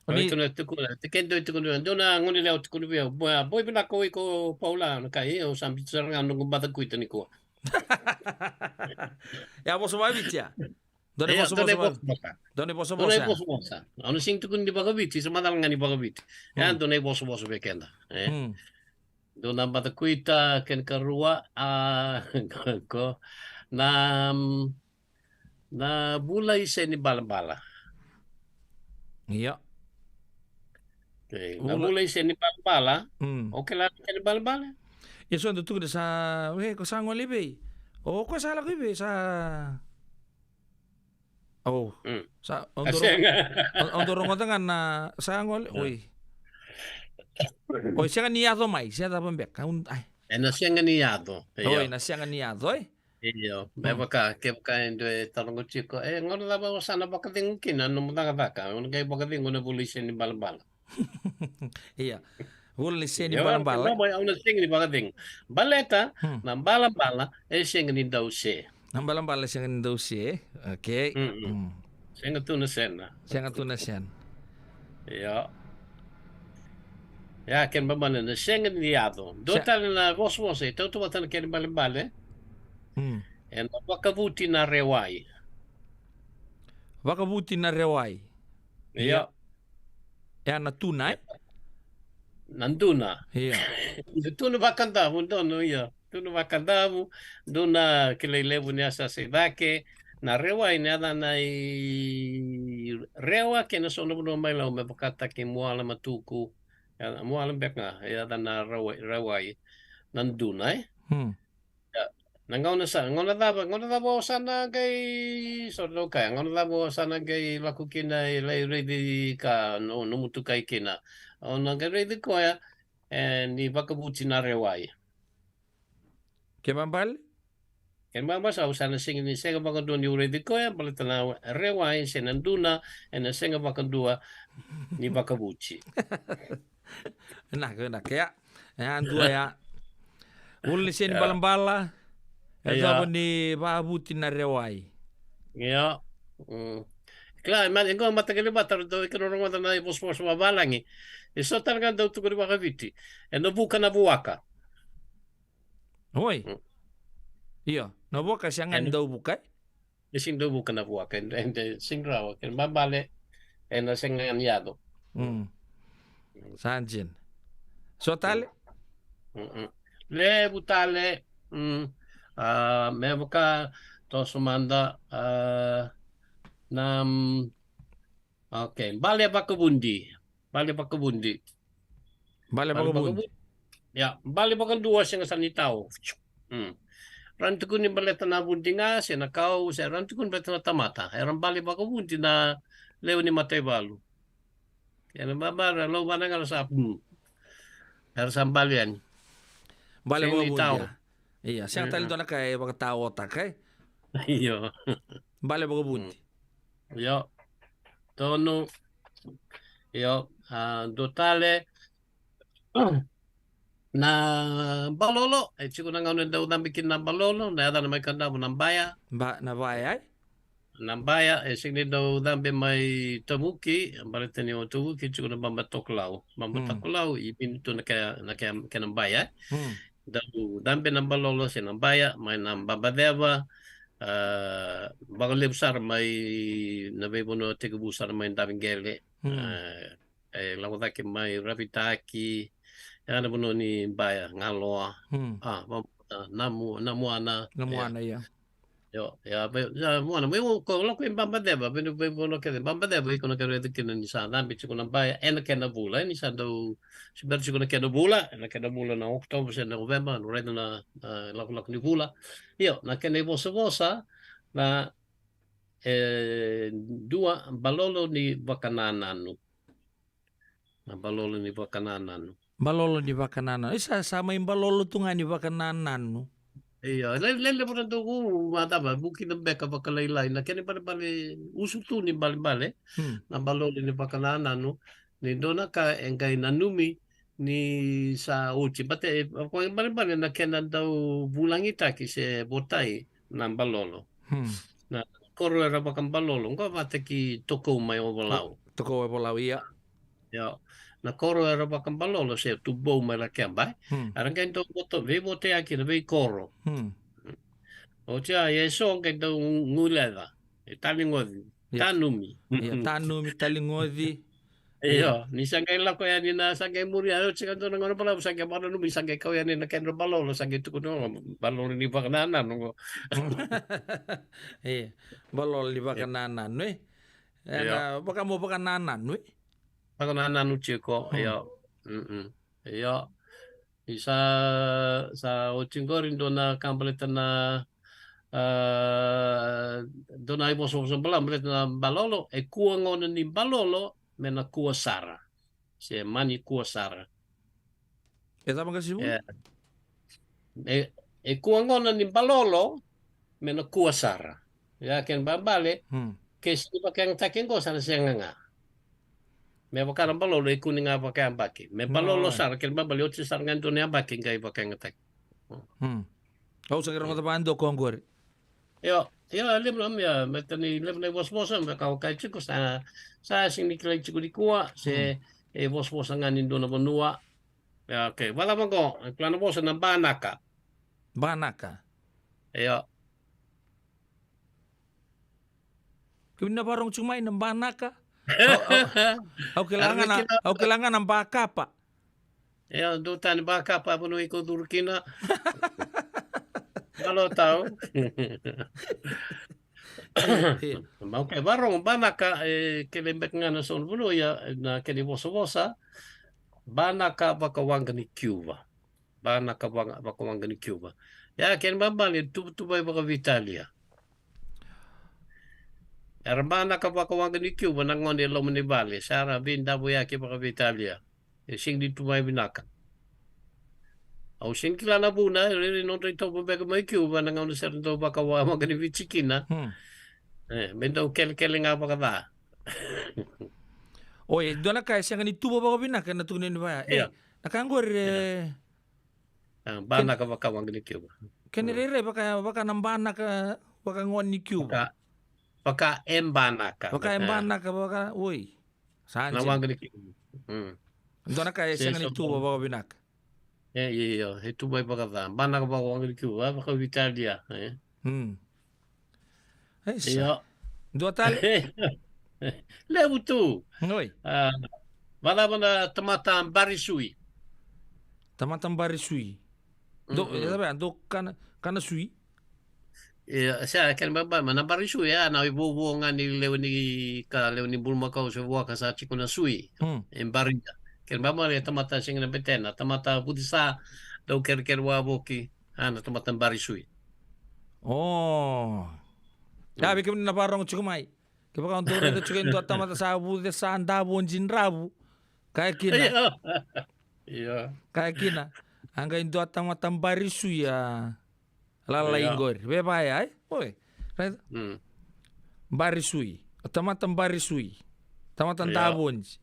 o ni, o iko na tukuna, te kena dua e tukuna, dua na gone lewa tukuna vei au, boi, boi vinaka o iko Paula, na kai, au sa biuta sara ga noqu baca kuita nikua. Ya vosa vakaviti ya? Dua na, ia, vosa, dua na vosa, vosa, vosa. Dua na vosa, dua na vosa, ya, vosa, vosa. Au na sega ni tukuna ni vakaviti, sa macala ga ni vakaviti. Ya, mm, dua na vosa, vosa vei keda. E. Mm. Dua na baca kuita, kena karua, a, ko, na, na vula i seni balabala. Ia. Okay, na vula, vula i seni balabala. Mm. O kila na kena balabala? Ia so da tukuna sa, e, ko sa gole vei? O ko sa lako i vei sa? O. Mm. Sa, au, a, dau rogo-, sega. Au, au dau rogoca ga na sa gole, mm, oi. Oi, sega ni yaco mai, se cava beka. Un-, ai. Ena sega ni yaco. Oi, io, na sega ni yaco, e? Io, me, mm, vaka, kevaka e dua e taroga tiko, e, gauna cava o sa na vakacegu kina na nomu cakacaka, o na qai vakacegu na vula i seni balabala. Ia. Vula ni seni, io, balabala. Au na sega ni vakacegu. Baleta, hmm, na balabala e sega ni dau se. Na balabala e sega ni dau se. Okay. Mm-mm. Mm. Sega tu na sena. Sega tu na sena. Io. Ia, kena balebale na sega ni yaco. Dua, se-, tale na vosavosa e tautauvata na kena balebale. Mm. Ena vakavuti na rewai. Vakavuti na rewai. Io. Ia. Ia na tuna, e? Na duna. Ia. Na tuna vakadavu, donu, ia. Tuna vakadavu, duna kilai levu ni yasayasa i cake. Na rewai na yacana i Rewa kei na so na vanua mai Lau me vakataki Muala, Matuku. Ia, Muala beka ga, e yacana na rewai, rewai. Na duna, e? Hmm. Ia, na gauna sa, gauna cava, gauna cava o sa na qai, so na kaya, gauna cava o sa na qai lako kina e lai raici ka no, nomu tukai kina. O na qai raici koya, e, ni vakavuti na rewai. Kena ibalebale? Kena ibalebale sa, au sa na sega ni, sega vakadua niu raici koya, baleta na rewai se na duna, ena sega vakadua ni vakavuti. Vinaka, vinaka, ia. E a dua ya. Vula ni seni, ia, balabala. E, ia, cava ni vakavuti na rewai. Ia. Mm. Kila, ma, e qo mataqali vata, ratou, iko na rogoca na ivosavosa vavalagi. E so tale ga dau tukuni vakaviti. Ena vuka na vuaka. Oi. Mm. Io, na vuaka e sega ni dau vuka, e? E sega ni dau vuka na vuaka, e, e, e sega ni rawa, kena ibalebale ena sega ni yaco. Mm. Sa dina. So tale? Mm. Mm-mm. Levu tale, mm, a, me vaka, toso mada, a, na, mm, okay, bale vakavudi. Bale vakavudi. Bale vakavudi. Bale vakavudi. Ia, bale vakadua sega sara ni tau. Mm. Rawa ni tukuni baleta na vudi ga, se na kau, se rawa ni tukuni baleta na tamata. Era bale vakavudi na lewe ni mataivalu. Ia na babara, Lau Vanaga era sa, mm. Era sa bale yani. Bale vakavudi, sega ni tau. Ia. Ia, sega tale, mm, dua na ka e vakataotaka, e? Io. Bale vakavudi. Mm. Io. Tonu. Io, a, dua tale. Na balolo, e tiko na gauna e dau cabe kina na balolo, na yacana mai Kadavu na baya. Ba-, na baya, e? Na baya, e sega ni dau cabe mai Tavuki, baleta ni o Tavuki tiko na baba tokalau. Baba, mm, tokalau, e vuni tu na kena, na kena, kena baya, e? Mm. Dau cabe na balolo se na baya mai na Babaceva, a, vakalevu sara mai na veivanua tekivu sara mai Daviqele, mm, a, e lako cake mai Ravitaki, e na vanua ni baya, Galoa, mm, a, va-, a, Namu-, Namuana, Namuana, ia. Ia. Io, ia, vei, ia, Muana, vei, ko lako i Babaceva, vei, veivanua kece, Babaceva, iko na kena raica kina ni sa cabe tiko na baya ena kena vula, e, ni sa dau, se bera tiko na kena vula, ena kena vula na October se November, na raica na, na lakolako ni vula. Io, na kena ivosavosa, na, e dua, balolo ni vakanananu. Na balolo ni vakanananu. Balolo ni vakanananu. E sa, sa mai balolo tu ga ni vakanananu. Io, le, le, le vura dou macava, vuki na beka vakalailai. Na kena balebale, usu tu ni balebale. Hmm. Na balolo ni vakanananu. Ni dua na ka e qai nanumi ni sa oti. Bate, e, ko e balebale na kena dau vulagitaki se votai na balolo. Hmm. Na koro era vakabalolo, qo vata ki Tokou mai Ovalau. Tokou Ovalau, ia. Io. Na koro era vakabalolo se Tubou mai Lakeba, e. Hmm. Era qai dau voto, veivotayaki na veikoro. Hmm. Oti a, e so qai dau guileca. E taligoci. Ia. Tanumi. Ia, tanumi, taligoci. Io, ni sa qai lako yani na sa qai muri, a oti ga dua na gauna balavu, sa qai vakananumi, sa qai kau yani na kedra balolo, sa qai tukuna, balolo ni vakanananu qo. Ia, balolo ni vakanananu, e? E, io. Na, vaka mo vakanananu, e? Vakanananu tiko, hmm, io. Mm-mm. Io. Ni sa, sa oti qori dua na ka baleta na, a, dua na ivosavosa balavu baleta na balolo, e kua gona ni balolo, me na kua sara. Se mani kua sara. E cava qai sivu? E, e, e kua gona ni balolo, me na kua sara. Ia kena balebale, hmm, ke sega ni vakayagataki qo sa na sega ga. Me vaka na balolo e kune ga vakayabaki. Me balolo, hmm, sara, kena balebale oti sara ga dua na yabaki qai vakayagataki. Hmm. Au sa qai rogoca vakadua ko qori. Io, io, levu na, ia, me tani levu na ivosavosa, me ka o kai tiko, sa, sa sega ni kilai tiko nikua, se, hmm, e vosavosa ga ni dua na vanua. Ia, okay, vacava qo, e kila na vosa na banaka. Banaka. Io. Kemuni na varogo tiko mai na banaka. Au, au, au kila ga na, au kila ga na bakapa. Io, dua tani bakapa, a vanua iko curu kina. Malo tau. Io. Ma, okay, varogo, banaka, e, kele beka ga na so na vanua, ia, na kena ivosavosa. Banaka vakawaqa ni Kiuva. Banaka vaka, vakawaqa ni Kiuva. Ia, kena balebale, tuvatuva i vakaveitalia. Era banaka vakawaqa ni Kiuva na gone e loma ni vale, sa ra veidavoyaki vakaveitalia. E sega ni tu mai vinaka. Au sega ni kila na vuna, e rairai nodra itovo beka mai Kiuva na gauna sa ra dau vakawaqa ni Viti kina. Hmm. E, me dau kelekele ga vakaca. Oi, e dua na ka e sega ni tuva vakavinaka na tukuni ni vaya. Ia. E, na ka qori, e, io. A, banaka vakawaqa ni Kiuva. Kena, mm, rairai vaka, vaka na banaka, vaka gone ni Kiuva. Vaka, vaka e banaka. Vaka e, e, banaka, vaka, oi. Sa na waqa ni Kiuva. Mm. Dua na ka e sega ni tuva vakavinaka. E, io, io, e tu mai vakaca. Banaka vakawaqa ni Kiuva, vakaveitalia, e. Mm. Aisa. Io. Dua tale. Levu tu. Oi. A, vacava na tamata barisui? Tamata barisui. Do, mm-mm, e cava, do kana, kana sui? Ia, sa kena balebale, ma na barisui, a, na ivuavuo ga ni lewe ni ka, lewe ni bulumakau se vuaka sa tiko na sui. Mm. E baria. Kena balebale, tamata sega na betena, tamata vucesa, dau kerekere wavoki. A, na tamata barisui. O. Mm. Ia, vei kemuni na varogo tiko mai. Kevaka o dou raica tiko e dua tamata sa vucesa, davoji, dravu. Kaya kina. Io. Io. Kaya kina. A qai dua tamata barisui a lalai, io, qori. Vevaya, e? Oi. Raica. Mm. Barisui. Tamata barisui. Tamata, io, davoji.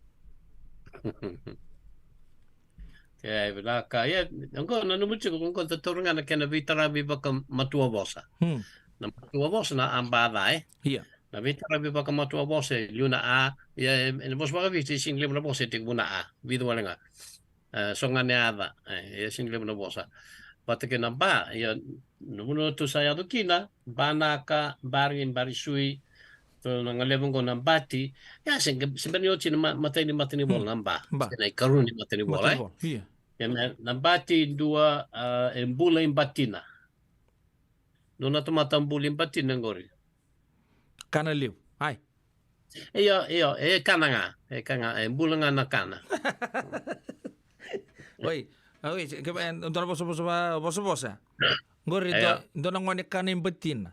E, vinaka. Ia, oqo nanuma tiko, oqo da taura ga na kena veitaravi vakamatua vosa. Hmm. Na matua vosa na a, ba, ca, e? Ia. Na veitaravi vakamatua vosa e liu na a, ia, e, e na vosa vakaviti e sega ni levu na vosa e tekivu na a, vica wale ga. E, so ga na a, ca, e, e sega ni levu na vosa. Vata kei na ba, ia, na vanua tu sa yaco kina, banaka, bari, barisui, tu na galevu oqo na bati, ia, se, se bera ni oti na ma-, matai ni matanivola, hmm, na ba. Ba. Se na ikarua ni matanivola, e? Matanivola, ia. Ia na, na bati dua, a, e bula i batina. Dua na tamata bula i batina qori. Kana levu. Ai. Io, io, e kana ga. E kana ga, e bula ga na kana. Oi, oi, ke, e, dua na vosa, vosa, vosa, vosa. Qori, io, dua, dua na gone kana i batina.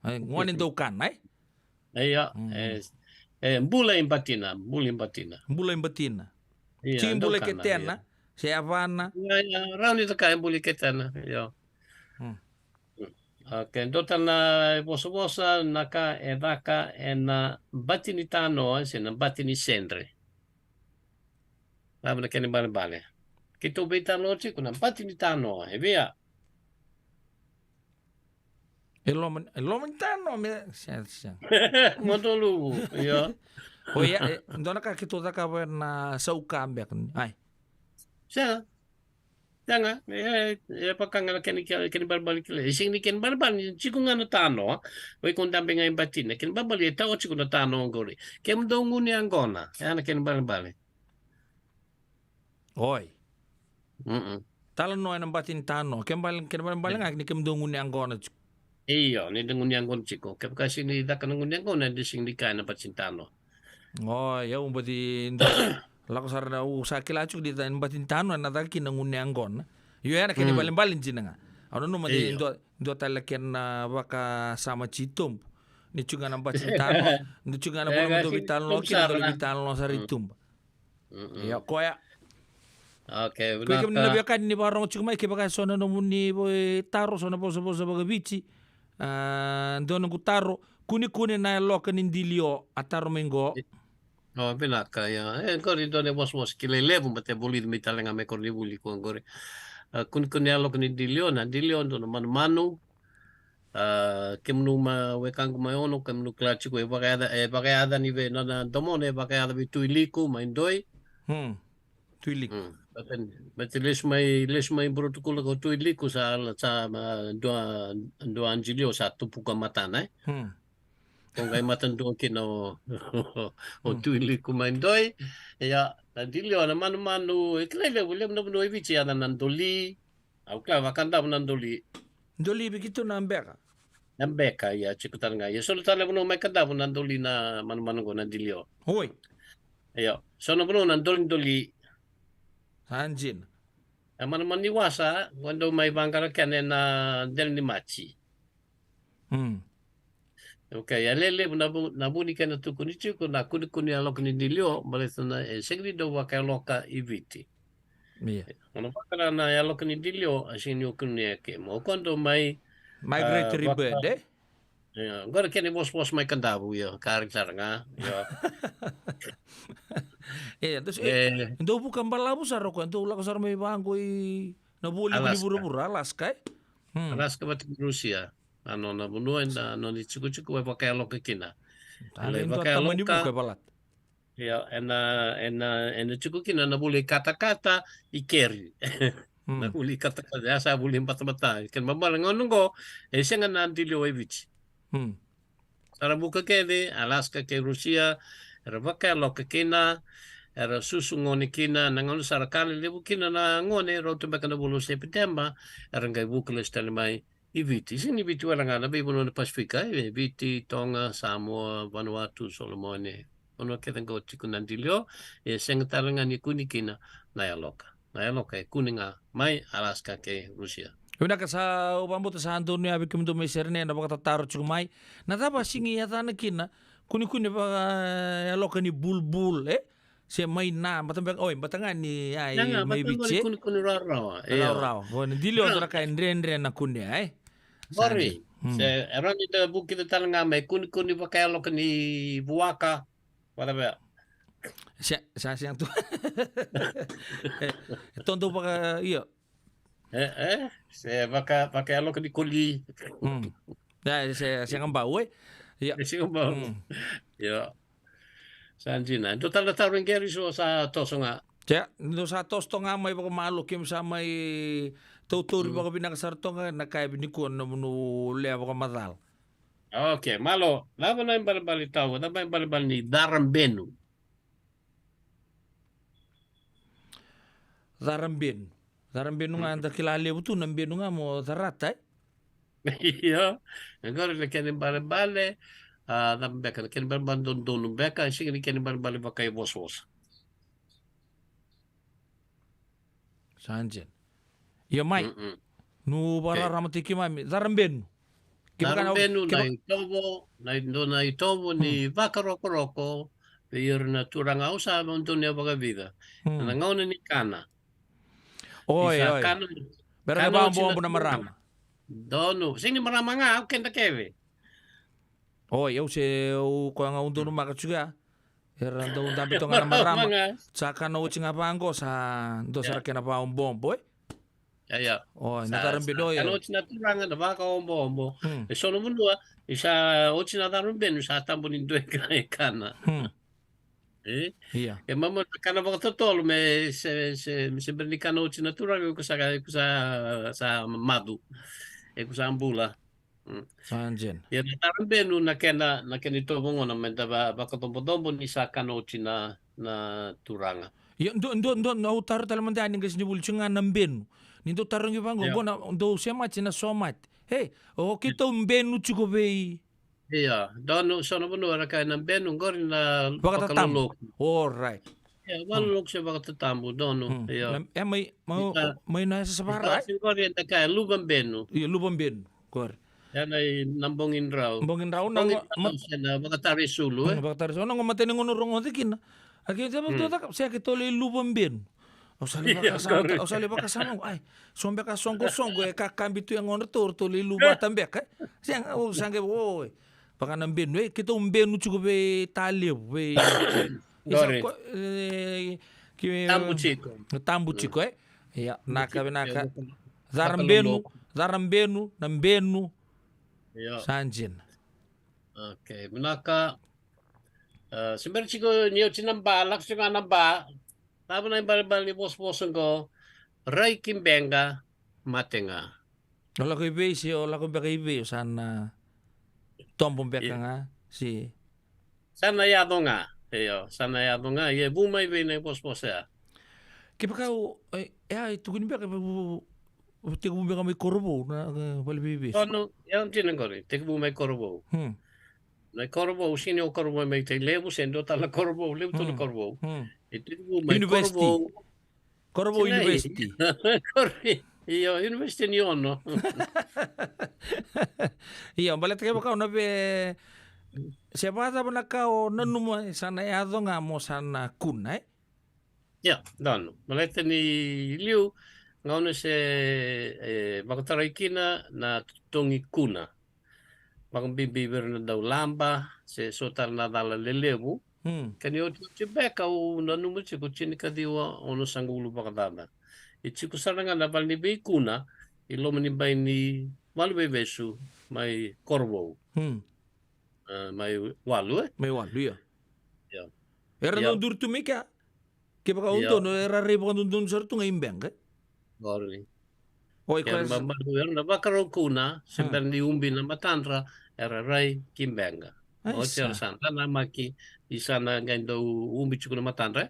E, gone dau kana, e? Io, mm, e, e bula i batina, bula i batina. Bula i batina. Io, tiki bula i ketena, io. Se yavana. Ia, ia, rawa ni caka e bula i ketena, io. Mm. Okay, dua tale na ivosavosa, na ka e caka ena bati ni tanoa, se na bati ni sedre. Cava na kena ibalebale? Keitou veitalanoa tiko na bati ni tanoa, e via? E loma, e loma ni tanoa, me, sega, sega. Mo dou luvu, io. O ia, e, dua na ka keitou cakava ena sauka beka ni. Ai. Sega. Sega, e, e vaka ga na kena, kena, kena ibalebale kila. E sega ni kena ibalebale, ni tiko ga na tanoa. O iko dabe ga i batina. Kena ibalebale, e tawa tiko na tanoa oqori. Kemudou gunu yaqona. E ya na kena ibalebale. Oi. Mm-mm. Talanoa ena bati ni tanoa. Kena bale, kena bale, bale ga ni kemudou gunu yaqona tiko. Io, ni da gunu yaqona tiko. Kevaka sega ni caka na gunu yaqona, da sega ni kaya na bati ni tanoa. Oi, au bati dua. Lako sara na, au sa kila tiko ni da bati ni tanoa, na caka kina na gunu yaqona. Io, ya na kena ibalebale dina ga. Au nanuma ni dua, dua tale kena vakasama titobu. Ni tiko ga na bati ni tanoa, ni tiko ga na vanua dou veitalanoa kina, dou veitalanoa sara i tuba. Mm-mm. Ia, koya. Okay, vinaka. Kevaka na veiwekani ni vakarorogo tiko mai, kevaka e so na nomuni vo-, e, taro, so na vosavosa vakaViti. A, dua noqu taro, kunekune na yaloka ni dilio, a taro mai qo. O, vinaka, ia. E, qori dua na ivosavosa kilai levu, baleta e vulici mai tale ga mai koronivuli qo qori. A, kunekune yaloka ni dilio, na dilio dua na manumanu. A, kemunu mai wekaqu mai Ono, kemunu kila tiko e vakayaca, e vakayaca ni vei, na, na domona e vakayaca vei Tui Liku mai Doi. Hmm. Tui Liku. Hmm. Baleta, baleta lesu mai, lesu mai Buretuku ko Tui Liku sa, sa, ma, dua, dua dilio sa tupuka matana, e? Hmm. Ko qai matadua kina o, o Tui Liku mai Doi. Ia, na dilio na manumanu, e kilai levu, levu na vanua e Viti, yaca na doli. Au kila vakadavu na doli. Doli vei keitou na beka. Na beka, ia, tiko tale ga. Ia, so na tale vanua mai Kadavu na doli na manumanu qo na dilio. Oi. Io, so na vanua na dolidoli. Sa dina. E manumanu ni wasa, qo dau mai vaqara kina ena dela ni Maji. Hmm. Okay, e lelevu na vu-, na vu ni kena tukuni tiko na kunekune yaloka ni dilio, baleta na, e sega ni dau vakayaloka i Viti. Ia. O na vaqara na yaloka ni dilio, e sega ni o kunea kina. O koya dau mai, migratory, a, vaka-, bird, e? Ia, qori kena ivosavosa mai Kadavu, ia, kari sara ga, ia. E, dou se-, e, e dau vuka balavu sara o koya, dau lako sara mai vaqo i na vua levu ni vuravura, Alaska. Alaska, e? Hmm. Alaska vata kei Rusia. Na nona vanua, na nona itikotiko e vakayaloka kina. Tale e dua tamani vakayaloka. Vuka e valata. Ia, ena, ena, ena tiko kina na vula i katakata i keri. Hmm. Na vula i katakata, ya sa vula i batabata. Kena ibalebale gauna qo, e sega na dilio e Viti. Hmm. Sa ra vuka kece, Alaska kei Rusia, era vakayaloka kina, era susu gone kina, na gauna sa ra ka lelevu kina na gone, rauta beka na vula o Sepiteba, era qai vuka lesu tale mai i Viti. Sega ni Viti wale ga, na veivanua na Pasifika, e Viti, Toga, Samoa, Vanuatu, Solomone. Vanua kece qo tiko na dilio, e sega tale ga ni kune kina na yaloka. Na yaloka e kune ga mai Alaska kei Rusia. Vinaka, sa au vakabauta sa donu ya vei kemudou mai Serene na vakatataro tiko mai. Na cava sega ni yacana kina kunekune vakayaloka ni bulbul, e? Se mai na, bata beka, oi, bata ga ni, ai, mai Viti, e? Kunekune rawarawa. Rawarawa. Io. Oi, na dilio, io, dua na ka e dredre na kunea, e? Qori. Sa dina. Hmm. Se, e rawa ni da vukica tale ga mai kunekune vakayaloka ni vuaka. Vata vea. Se, sa, se tu. E, e toda vaka, io. E, e, se vaka, vakayaloka ni koli. Hmm. E, se, se gabau, e? Ia. Se gabau. Hmm. Ia. Sa dina. Dua tale na taro i qeri so sa toso ga. Ia, dou sa toso toka ga mai vakamalua, keimami sa mai tautauri vakavinaka sara toka ga, na ka e vei nikua na nomuni lewa vakamacala. Okay, malo. Cava na ibalebale tau, cava na ibalebale ni cara benu? Cara benu. Cara benu ga, da kila levu tu na benu ga mo carata, e? Io, e qori na kena ibalebale, a, cava beka, na kena ibalebale dodonu beka, e sega ni kena ibalebale vakaivosavosa. Sa dina. Ia mai. Mm-mm. Nu vakararamataki keimami. Cara benu. Kevaka na, Darubenu, keva- na itovo, na i-, dua na itovo ni vakarokoroko vei ira na turaga, au sa dau ni vakavica. Hmm. Na gauna ni kana. Oi, ni sa oi. Kana, bera kana na oti na vaobobo na marama. Donu, sega ni marama ga, au keda kece. Oi, au se, au koya ga au donumaka tiko ya. Era dau dabe toka na marama. Marama ga. Sa kana oti ga vaqo, sa dua sara kena vaobobo, e? Ia, ia. Oi, na Darubenu, oi, kana oti na turaga na vakaobobo. Hmm. E so na vanua, e sa oti na Darubenu, sa tabu ni dua e ka-, e kana. Hmm. E? Ia. E mama na kana vakatotolo me se, se, me se bera ni kana oti na turaga, e ko sa, e ko sa, sa macu. E ko sa bula. Mm. Sa dina. Ia na Darubenu na kena, na kena itovo gona me da va-, vakadobodobo ni sa kana oti na, na turaga. Ia, dua, dua, dua, au taro tale mada yani qai se ni vuli tiko ga na benu. Ni dau tarogi vaqo, ia, qo na dau semati na somati. Ei, o keitou benu tiko vei. Ia, donu, so na vanua era kaya na benu, qori na vakatatabu. Vakaloloku. All right. Ia, vakaloloku se vakatatabu, donu. Hmm. Ia. Na, e mai, mai, mai na yasayasa Varai. Qori era kaya luva benu. Ia, luva benu. Qori. Ia na i na bogi drau. Bogi drau, na bogi drau, se na vakatara isulu, e? Hmm, vakatara isulu. Na qo matai ni gauna rogoci kina. A keitou, hmm, se keitou lai luva benu. Au sa lai vakasama, au sa lai vakasama, ai, so beka soqosoqo e kakabi tu e gauna tou, tou lai luvata beka, e? Sega, au sa qai, o, e. Vaka na benu, e, keitou benu tiko vei Talevu, vei, qori. Isa, ko, e, ki, tabu tiko. Tabu tiko, e? Ia, naka, vinaka. Cara benu, cara benu, na benu. Ia. Sa dina. Okay, vinaka. A, se bera tiko ni oti na ba, lako tiko ga na ba. Cava na ibalebale ni vosavosa qo, rai ki beqa, mate ga. O lako i vei se, o lako beka i vei, o sa na tobo beka ga, se. Sa na yaco ga, io, sa na yaco ga, ia e vu mai vei na ivosavosa ya. Kevaka o, e, e, e tukuni beka, vu, vu, vu, tekivu beka mai Korovou, na, na vale veivesu. O, no, e dina qori, tekivu mai Korovou. Hmm. Na i Korovou, sega ni o Korovou mai Tailevu, se dua tale na Korovou, levu tu na Korovou. Hmm. E tekivu mai University. Korovou. Korovou University. Kori-, io, University ni Ono. Io, baleta kevaka o na ve, se vakacava na ka o nanuma, sa na yaco ga mo sa na kuna, e? Ia, donu. Baleta ni liu, gauna se, e, vakatarai kina na totogi kuna. Vakabibi vei ira na daulaba, se so tale na cala lelevu. Hmm. Ka ni otioti beka au nanuma tiko tinikaciwa onosagavulu vakacaca. E tiko sara ga na vale ni veikuna, i loma ni bai ni valu veivesu, mai Korovou. Hmm. A, mai Walu, e? Mai Walu, ia. Ia. Era dau duri tu mai kea. Kevaka o donu, era rai vakadodonu sara tu ga i beqa, e? Qori. Oi, era koya sa- mamalu, era na vakarau kuna, se bera ni ubi na matadra, era rai ki beqa. Ai, oti era sa. Sa nanamaki, i sa na qai dau ubi tiko na matadra, e?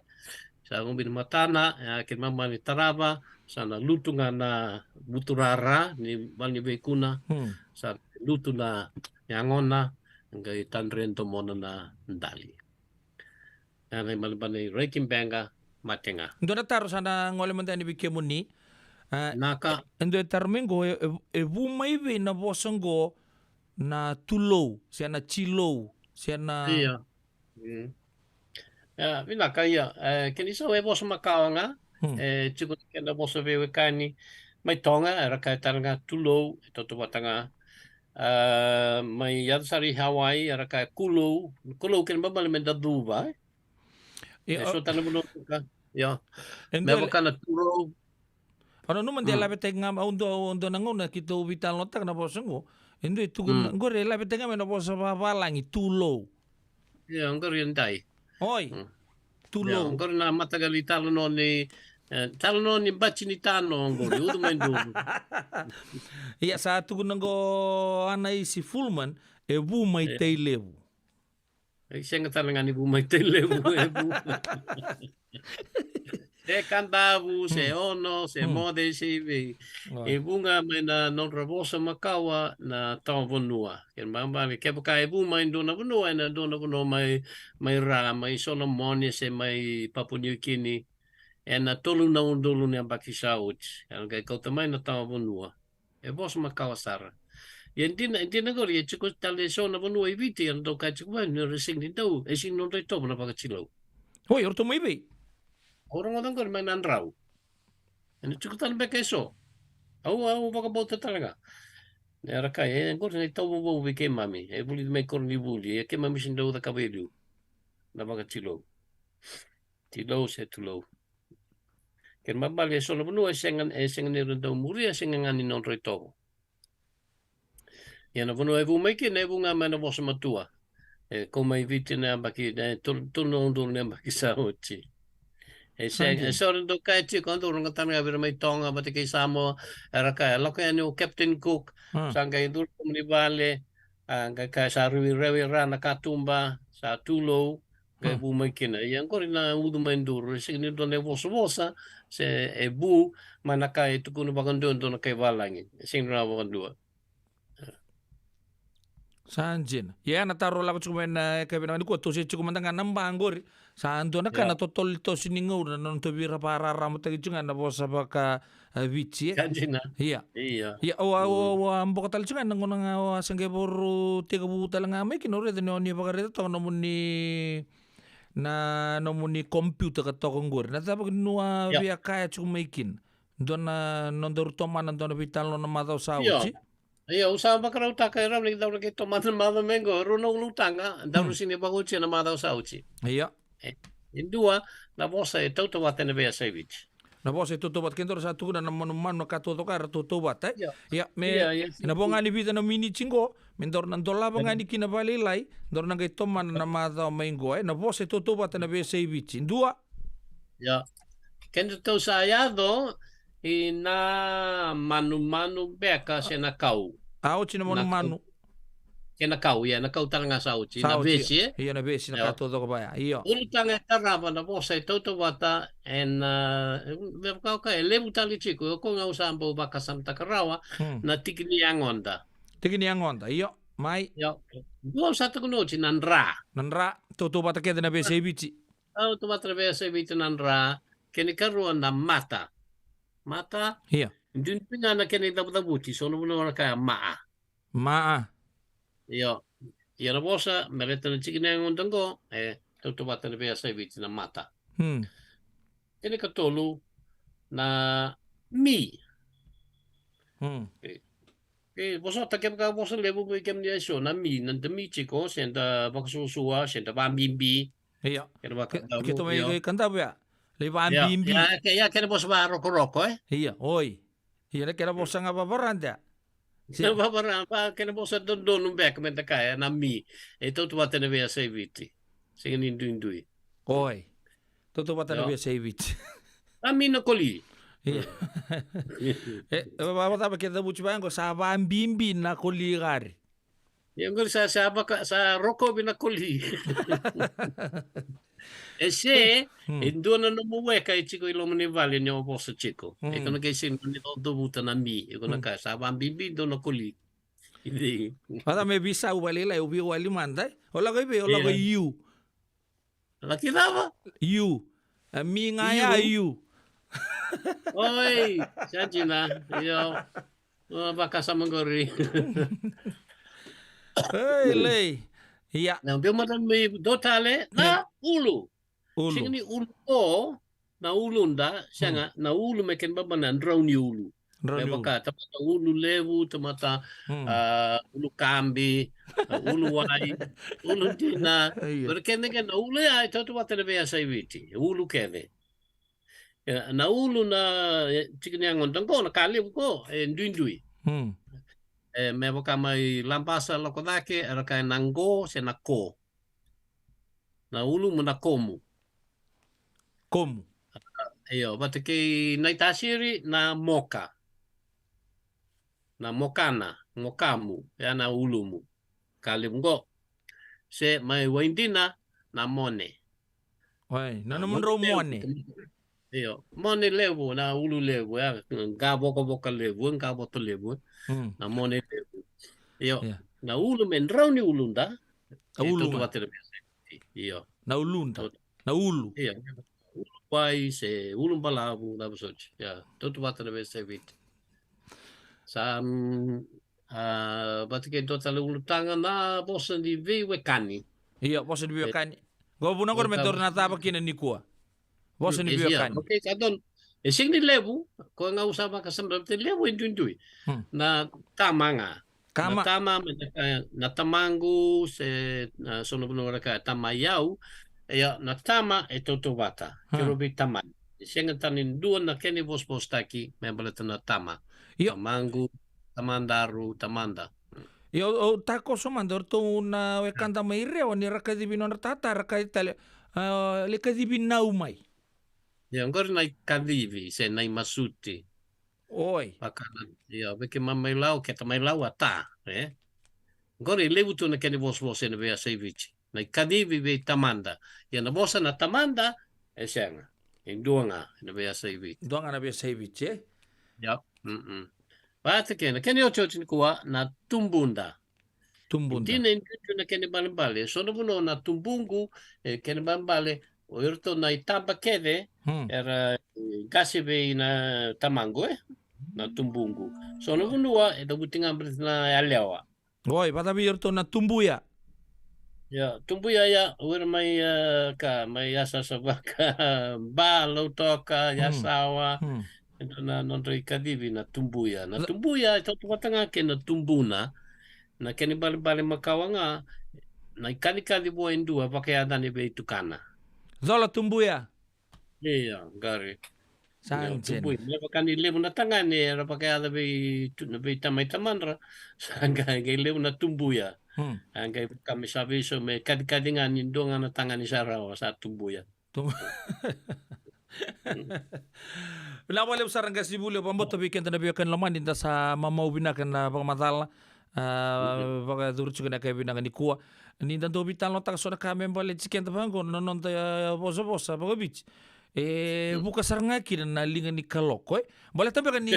Sa ubi na matana, e, kei mama ni tarava, sa na lutu ga na vuturara, ni vale ni veikuna, hmm, sa lutu na yagona, qai tadre domona na dali. E na ibalebale ni rai ki beqa, mate ga. Dua na taro sa na gole mada yani vei kemuni. A, naka. E dua e taro mai qo, e, e, e vu mai vei na vosa qo na tulou, se na tilou, se na. Ia. Mm. Ia, vinaka ia. E, kena isau e vosa makawa ga. Hmm. E, tiko na kena vosa veiwekani. Mai Toga, era kaya tale ga tulou, e tautauvata ga. A, mai yaco sara i Hawaii, era kaya kulou. Kulou kena ibalebale me da cuva, e? Ia, e so tale na vanua ka. Ia. E me dua vaka na tulou. O nanuma de, mm, lavetaki ga, au dua, au dua na gauna keitou veitalanoataka na vosa qo. E dua e tukuna, mm, qori e lavetaki ga mai na vosa vavalagi, tulou. Ia, qori e dai. Oi. Mm. Tulou. Ia, qori na mataqali talanoa ni, e, talanoa ni bati ni tano qori, ucu mai duru. Ia, sa tukuna qo Anaisi Fulman, e vu mai Tailevu. E sega tale ga ni vu mai Tailevu, e vu. Se Kadavu, se Ono, se Moce, se i vei. E vu ga mai na nodra vosa makawa na tawa vanua. Kena ibalebale, kevaka e vu mai dua na vanua, ena dua na vanua mai, mai ra, mai Solomoni, se mai Papua Niukini. Ena tolu na udolu ni yabaki sa oti. Ena qai kauta mai na tawa vanua. E vosa makawa sara. Ia dina, dina qori, e tiko tale e so na vanua i Viti, era dau kaya tiko mai ni ra sega ni dau, e sega ni nodra itovo na vakatilou. Oi, o ratou mai vei? Au rogoca qori mai Nadrau. Ena tiko tale beka e so. Au, au vakabauta tale ga. Era kaya, e qori na itovo vou vei keimami. E vulici mai koronivuli, e keimami sega ni dau cakava e liu. Na vakatilou. Tilou se tulou. Kena ibalebale e so na vanua e sega, e sega ni ra dau muria, e sega ga ni nodra itovo. Ia na vanua e vu mai kina, e vu ga mai na vosa matua. E kau mai Viti na yabaki, na tolu, tolu na udolu na yabaki sa oti. E se, e so era dau kaya tiko, au dau rogoca tale ga vei ira mai Toga, vata kei Samoa, era kaya, lako yani o Captain Cook, sa qai curu i loma ni vale, a, qai kaya sa rui rewi ra na katuba, sa tulou, qai vu mai kina. Ia qori na ucu mai duru, e sega ni dua na ivosavosa, se e vu, mai na ka e tukuna vakadua dua na kai valagi. E sega ni dua na vakadua. Sa dina. Ia na taro lako tiko mai na yakavi vinaka nikua, toso tiko mada ga na ba qori. Sa dua na ka na totolo ni toso ni gauna na noda veivakararamataki tiko ga na vosa vaka, a, Viti, e? Sa dina. Ia. Ia. Ia, au a, au a, au a boka tale tiko ga na gauna ga au a sa qai vakarau tekivu tale ga mai kina, au raica ni o ni vakaraica toka nomuni, na nomuni computer ka toka qori. Na cava kina o a via kaya tiko mai kina? Dua na nodaru tomana, dua na veitalanoa na macawa sa oti. Io, au sa vakarautaka e rau ni dau na qai tomana na macawa mai qo, rau na ulutaga, dau na sega ni vakaotia na macawa sa oti. Io. E, e dua, na vosa e tautauvata ena veiyasai Viti. Na vosa e tautauvata, ke daru sa tukuna na manumanu, na ka taucoko era tautauvata, e? Io. Ia, me, io, io, ena vo ga ni vica na miniti qo, me daru na dolava ga ni kina vakalailai, daru na qai tomana na macawa mai qo, e? Na vosa e tautauvata ena veiyasai Viti. Dua. Io. Kedatou sa yaco i na manumanu beka se na kau. A oti na manumanu. Kei na kau, ia, na kau tale ga sa oti. Sa oti, vesi, e? Io, na vesi, na ka taucoko vaya. Io. Ulutaga e tarava na vosa e tautauvata ena, me vaka e levu tale tiko, o koya ga au sa bau vakasamataka rawa, na tiki ni yagoda. Tiki ni yagoda, io, mai. Io. Dua au sa tukuna oti, na dra. Na dra, tautauvata kece na veiyasai Viti. Tautauvata na veiyasai Viti na dra, kena ikarua na mata. Mata. Ia. Duidui ga na kena icavucavuti, so na vanua na kaya maa. Maa. Io. Ia na vosa, me baleta na tiki ni yagoda qo, e tautauvata na veiyasai Viti na mata. Hmm. Kena ikatolu, na mi. Hmm. E, e vosota kevaka vosa levu vei kemuni e so, na mi, na da mi tiko, se da vakasuasua, se da vabibi. Io. Kena vaka, ke, keitou mai Kadavu ya. Lai vabibi. Ia, ke, ia kena vosa varokoroko, e? Ia, oi. Ia, na kena vosa ga vavarada. Kena vavara, va, kena vosa dodonu beka me da kaya, na mi. E tautauvata na veiyasai Viti. Sega ni duidui. Oi. Tautauvata na veiyasai Viti. A mi na koli. Ia. E, e, va, va, va, ke cavuti vaya qo, sa vabibi na koli qori. Ia qori sa, sa vaka, sa rokovi na koli. E se, e dua na nomu weka e tiko i loma ni vale ni o vosa tiko. E kona ke sega ni o cavuta na mi, e kona ka sa vabibi dua na koli. Vata me veisau vakalailai, au veiwali mada, e? O lako i vei, o lako i u. Laki cava? U. A mi ga ya u. Oi, sa dina. Io. O, vakasama qori. Ei, lei. Ia. Na biu mada me dua tale, na ulu. Ulu. Sega ni ulu o, na uluda, sega, na ulu me kena baba na drau ni ulu. Drau ni ulu. Me vaka, tamata ulu levu, tamata, a, ulu kabi, a, ulu wai, ulu dina. Io. Qori kece ga na ulu ya e tautauvata na veiyasai Viti. Ulu kece. E, na ulu na, e, tiki ni yagoda qo, na ka levu qo, e duidui. Hmm. E, me vaka mai Labasa lako cake, era kaya na qo, se na ko. Na ulumu na komu. Komu. Io, vata kei Naitasiri na moka. Na mokana, mokamu, ya na ulumu. Ka levu qo. Se mai Waidina na mone. Oi, na nomudrau mone. Io, mone levu, na ulu levu, ya, qa vokovoka levu, qa voto levu, na mone levu. Io, na ulu me drau ni uluda, e tautauvata na veiyasai Viti. Io. Na uluda, na ulu. Io, ulu wai se ulu balavu, na vosoti. Ia, tautauvata na veiyasai Viti. Sa, mm, A, vata kei dua tale ulutaga na vosa ni veiwekani. Io, vosa ni veiwekani. Qo vuna qori me tauri na cava kina nikua. Vosa ni veiwekani. Okay, sa donu. E sega ni levu, ko ga au sa vakasama, te levu e duidui. Na tama ga. Na tama, me na, na tamaqu, se na so na vanua ra kaya tamai au. Ia, na tama e tautauvata. Kei rau veitamani. E sega tani dua na kena ivosavosataki me baleta na tama. Io. Tamaqu, tamadaru, tamada. Io, au takoso mada o ratou na wekada mai Rewa ni ra kacivi nodra tata, ra kaci tale, a, lai kacivi nau mai. Ia, qori na ikacivi se na imasuti. Oi. Vaka na, ia, vei keimami mai Lau, keta mai Lau a ta, e? Qori e levu tu na kena ivosavosa ena veiyasai Viti. Na ikacivi vei tamada. Ia na vosa na tamada, e sega. E dua ga ena veiyasai Viti. Dua ga na veiyasai Viti, e? Ia, mm. Vata kei na kena iotioti nikua na tubuda. Tubuda. Dina e duidui na kena ibalebale. So na vanua na tubuqu, e, kena ibalebale, o iratou na itaba kece, era, e, qase vei na tamaqu, e? Na tubuqu. So na vanua, e cavuti ga baleta na yalewa. Oi, vata vei iratou na tubuya. Ia, tubuya, ia, o ira mai, e, ka, mai yasayasa vaka, Ba, Lautoka, Yasawa. E dua na nodra ikacivi na tubuya. Na tubuya e tautauvata ga kei na tubuna. Na kena ibalebale makawa ga, na ikacikaci vua e dua vakayacani vei tukana. Cola tubuya. Ia, qori. Sa dina. Tubuya. Me vaka ni levu na tagane era vakayaca vei tu, na vei tamai tamadra. Sa qai, qai levu na tubuya. A qai vaka me sa veiso me kacikaci ga ni dua ga na tagane sa rawa sa tubuya. Vinaka vakalevu sara qasenivuli, au vakabauta vei keda na veiwekani lomani da sa mamau vinaka na vakamacala, a, vakayacori tiko na ka vinaka nikua. Ni da dau veitalanoataka so na ka me baleti keda vaqo na noda, e, vosavosa vakaviti. E vuka sara ga kina na liga ni kaloko, e. Baleta beka ni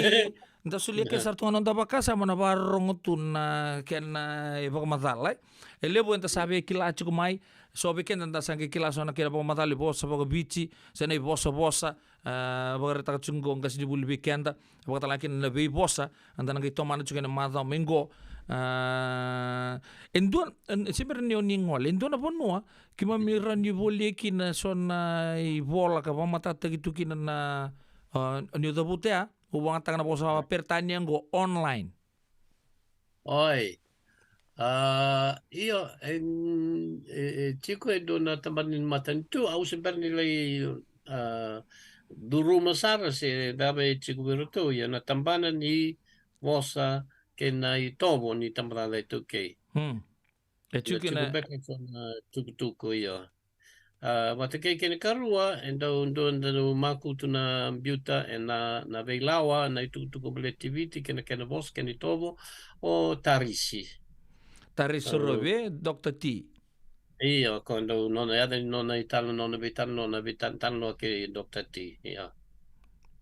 da solia ke sara tu ga na noda vakasama na vakarorogo tu na kena, e, vakamacala, e. E levu eda sa via kila tiko mai, so vei keda da sa qai kila so na kena vakamacala i vosa vakaviti, se na ivosavosa, a, vakaraitaka tiko qo qasenivuli vei keda, vakatalega kina na veivosa, eda na qai tomana tiko ena macawa mai qo. A, e dua, e, se bera ni o ni gole, e dua na vanua, keimami rawa ni volia kina so na ivola ka vakamatatataki tu kina na, a, ni o cavuta ya, au vakayagataka na vosa Peritania qo online. Oi. A, io, e, e, e tiko e dua na tabana ni matanitu, au se bera ni lai, a, curuma sara se cava e tiko vei iratou, ia na tabana ni vosa kei na itovo ni tabacakacaka iTaukei. E tiko beka eso na tukutuku, io. A, vata kei kena ikarua, e dau, dau, dau makutu na biuta ena, na veilawa, na itukutuku baleti Viti, kei na kena vosa, kei na itovo, o Tarisi. Tarisi Sorovi, Doctor T. Io, ko dau nona, yaca ni nona italanoa, nona veitalanoa, nona veitalanoa kei Doctor T, io.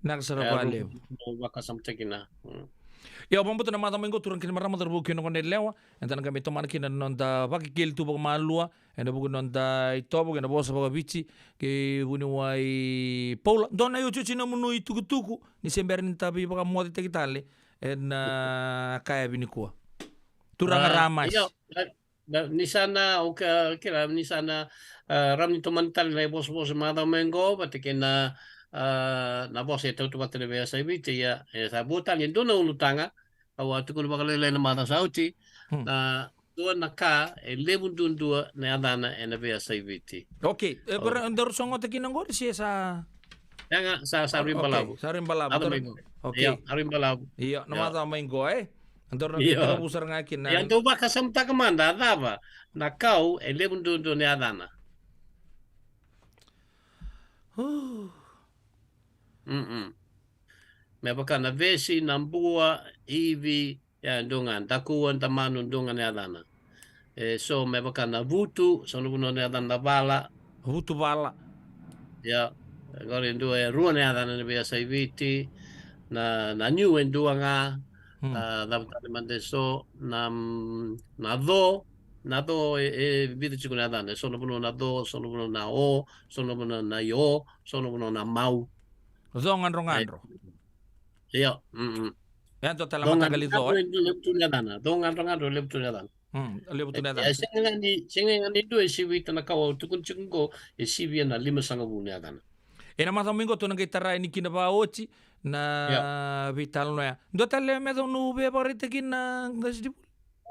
Vinaka sara vakalevu. Au vakasamataki na. Ia, au vakabauta na macawa mai qo turaga kei na marama, cauravou kei na goneyalewa, eda na qai mai tomana kina na noda vakekeli tu vakamalua, ena vuku ni noda itovo kei na vosa vakaviti, kei vuniwai Paula. Dua na iotioti nomuni itukutuku, ni se bera ni da veivakamocetaki tale, ena, a, ka e vinaka nikua. Turaga Ramasi. Io, na, na, ni sa na, au ka, kila, ni sa na, a, rawa ni tomani tale na ivosavosa macawa mai qo, vata kei na, a, na vosa e tautauvata ena veiyasai Viti, ia, e sa vo tale e dua na ulutaga, au a tukuna vakalailai na macawa sa oti, na dua na ka e levu duadua na yacana ena veiyasai Viti. Okay, e, daru sogota kina qori se sa? Ia ga, sa, sa rui balavu. Sa rui balavu. Io, sa rui balavu. Io, na macawa mai qo, e? Daru na veitalanoa sara ga kina. Ia, dau vakasamataka mada, a cava na kau e levu duadua na yacana. Mm-mm. Me vaka na vesi, na bua, ivi, ia, dua ga, dakua, damanu, dua ga na yacana. E so me vaka na vutu, so na vanua na yacana na vala. Vutu vala. Ia, qori e dua, e rua na yacana ena veiyasai Viti, na, na niu e dua ga, a, cava tale mada e so, na, mm, na co, na co e, e vica tiko na yacana, e so na vanua na co, so na vanua na o, so na vanua na io, so na vanua na mau. Co gadrogadro. Ia, mm. E dua tale na mataqali co, e? Levu tu na yacana. Dou gadrogadro levu tu na yacana. Mm, levu tu na yacana. E, e, sega ga ni, sega ga ni dua e sivita na ka au tukuna tiko qo, e sivia na limasagavulu na yacana. E na macawa mai qo tou na qai tara yani kina vakaoti na veitalanoa ya. Dua tale me dou na via vakaraitaka kina, qasenivuli?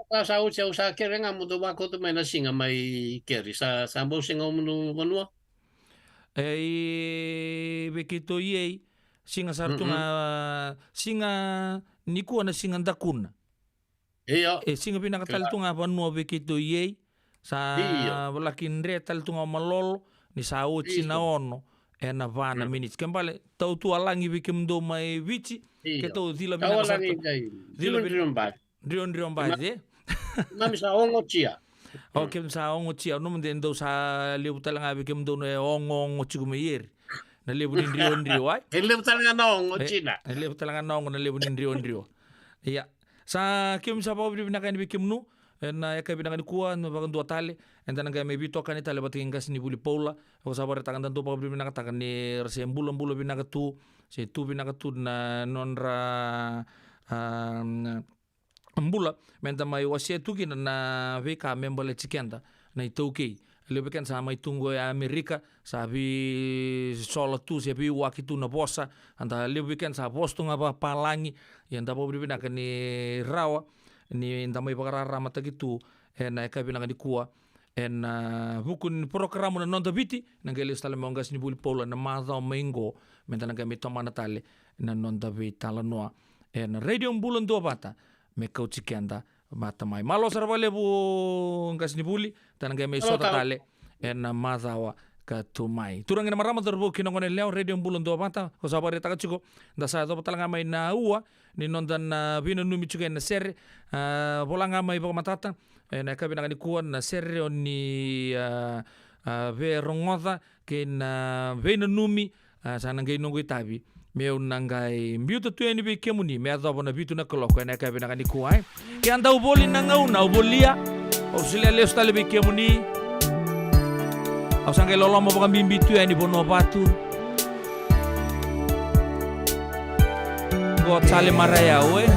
Sa, sa oti, au sa kere ga mo dou vakauta mai na siga mai keri. Sa, sa bau sega mo na vanua? E, i vei keitou i ei, siga sa tu ga, siga nikua na siga dakuna. Io. E siga vinaka tale tu ga vanua vei keitou i ei. Sa volaki dre tale tu ga o Malolo, ni sa oti na ono e na va na miniti. Ke bale, tau tu a lagi vei kemudou mai Viti, keitou cila vinaka sara tu. Cila vinaka. Drio, drio bati, e? Mami sa ogotia. O, kemudou sa ogotia. Au nanuma de dou sa levu tale ga vei kemudou na e ogo, ogo tiko mai eri. Na levu ni drio, drio, ai? E levu tale ga na ogo, e, tina. E levu tale ga na ogo, na levu ni drio, drio. Ia. Sa kemudou sa vakavinavinaka yani vei kemunu. E na yakavi vinaka nikua, na vakadua tale. Eda na qai mai veitokani tale vata kei qasenivuli Paula. Au sa vakaraitaka da dau vakavinavinakataka ni ra se bulabula vinaka tu. Se tu vinaka tu na nodra, a, bula, me da mai wasea tu kina na veika me baleti keda na iTaukei. Levu vei keda sa mai tu qo e Amerika, sa veisola tu, se veiwaki tu na vosa, a da levu vei keda sa vosa tu ga vakapalagi, ia da vakavinavinaka ni rawa ni da mai vakararamataki tu e na yakavi vinaka nikua, e na vuku ni porokaramu na Noda Viti, na qai lesu tale mai o qasenivuli Paula na macawa mai qo, me da na qai mai tomana tale na noda veitalanoa e na Radio Bula Duavata, me kauti keda vata mai. Malo sara vakalevu qasenivuli, da na qai mai sota tale e na macawa ka tu mai. Turaga na marama, cauravou kei na goneyalewa, Radio Bula Duavata, ko sa vakaraitaka tiko, da sa yacova tale ga mai na ua ni noda na veinanumi tiko e na sere, a, vola ga mai vakamatata, e na yakavi vinaka nikua na sere o ni, a, a, veirogoca kei na veinanumi, a, sa na qai noqu itavi meu na qai biuta tu yani vei kemuni me yacova na vitu na kaloko e na yakavi vinaka nikua, e. Ke a dau voli na gauna, au volia, au solia lesu tale vei kemuni. Au sa qai loloma vakabibi tu yani Vanuavatu. Qo Tale Marayau, e.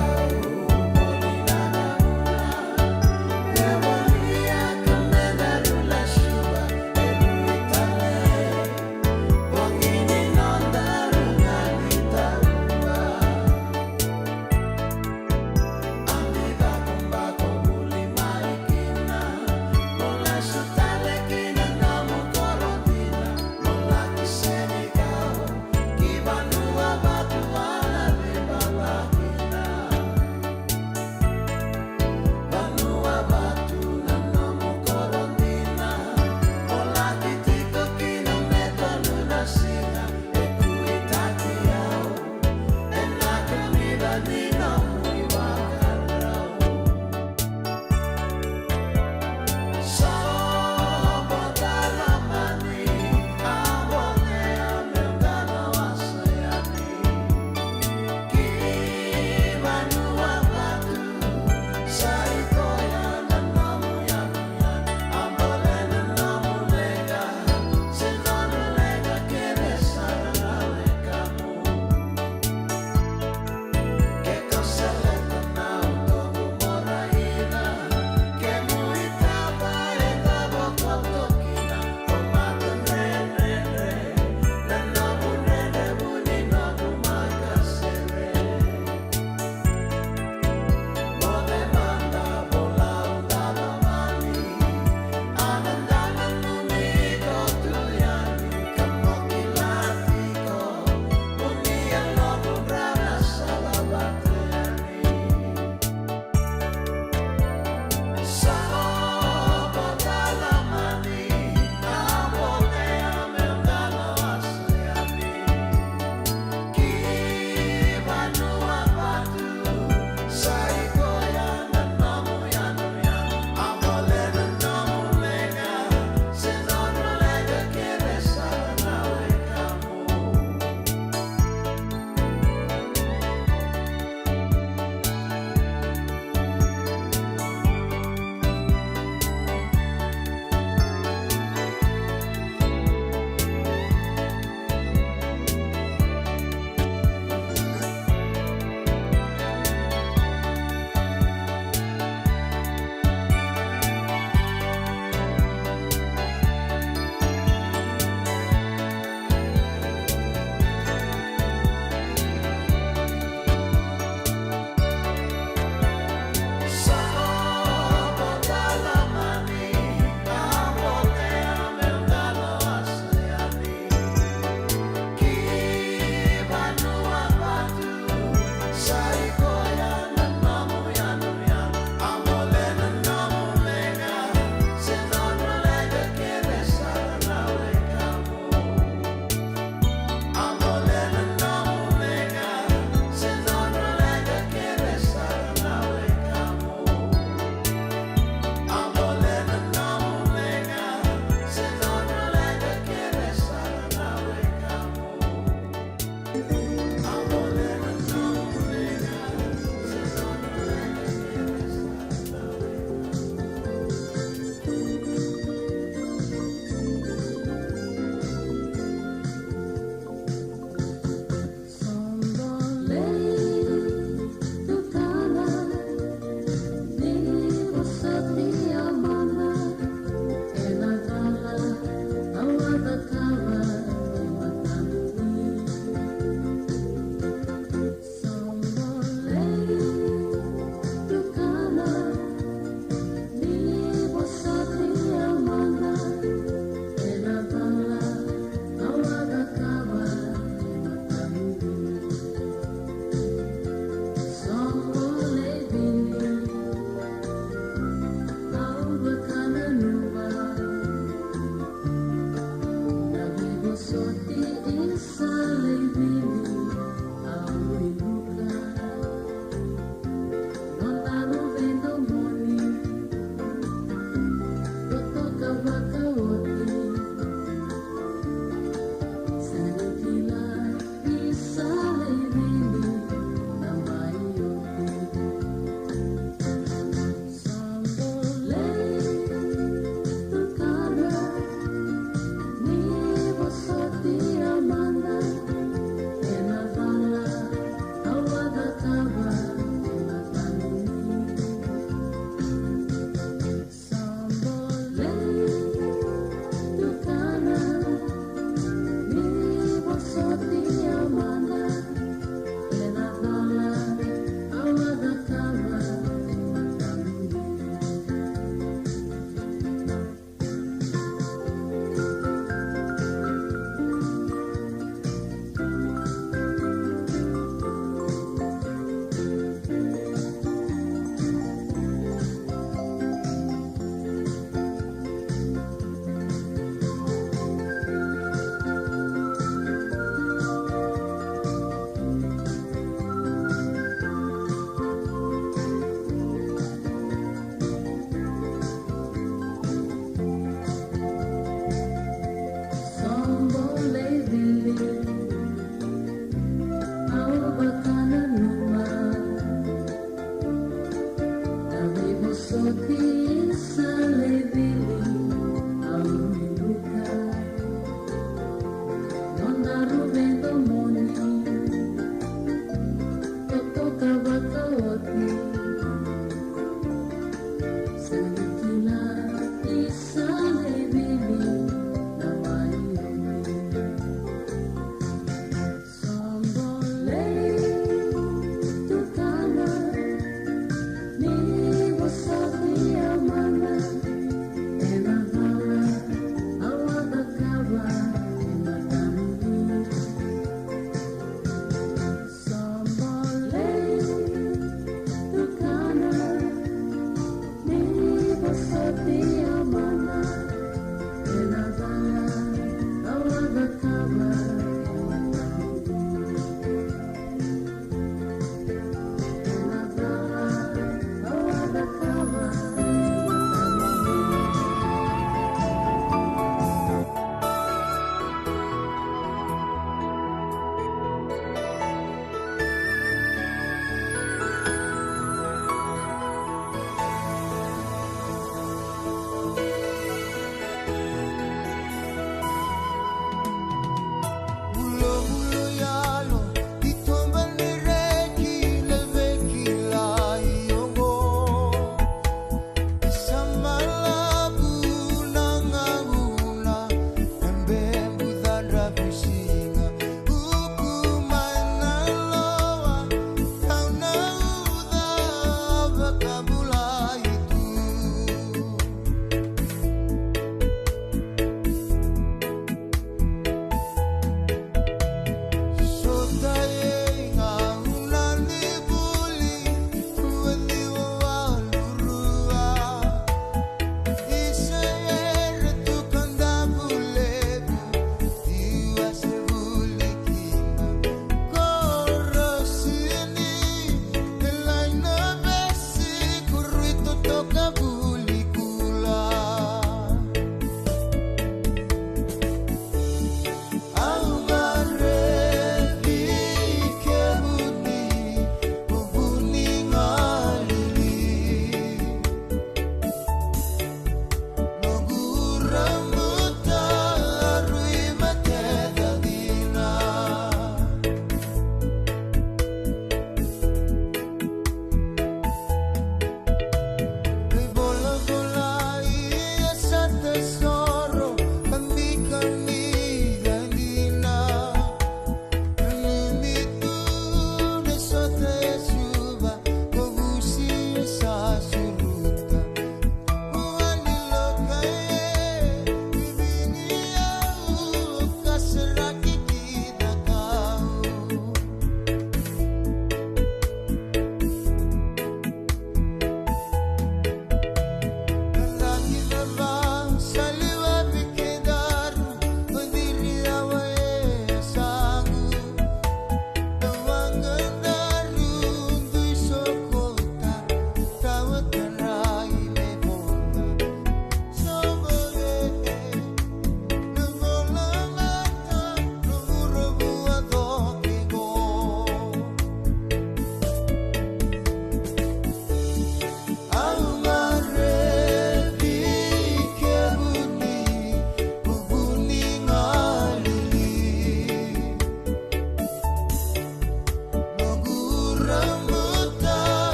Oti sa lai vili, au ni luka. Nona ruve domoni, totoka vakaoti. Sa ni kila ni sa lai vili na mai omi. Sobo lei tukana, ni vosoti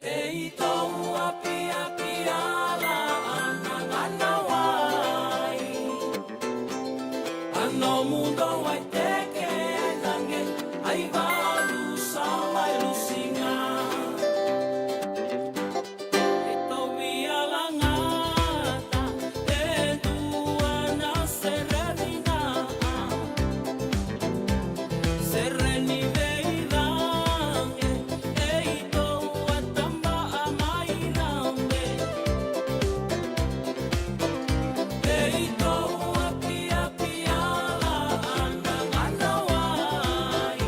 E itou apiapi ala ana gana wai. A nomu dou ai teke ai cage ai valu sa mai lusiga. E tou via lagata e dua na sere vinaka. Sere ni veicage e itou a taba a mai cabe. E itou apiapi ala ana gana wai.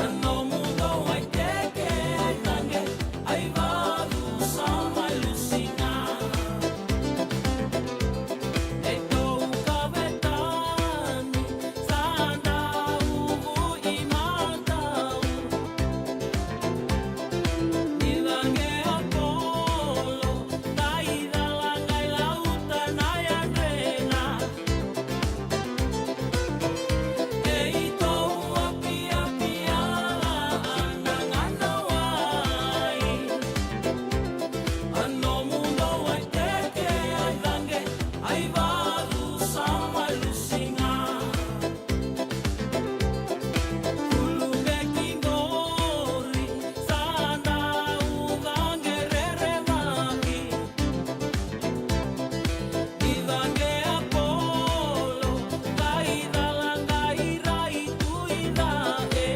A nomu dou ai teke ai cage ai valu sa mai lusiga. E tou kavetani sa dau vui matau. Ni cage a kolo, qai cala qai lauta na yadrena. E itou apiapi ala ana gana wai. A nomu dou ai teke ai cage ai valu sa mai lusiga. Kulubeki qori sa dau cage rerevaki. Ni cage a kolo, qai cala qai rai tu i cake.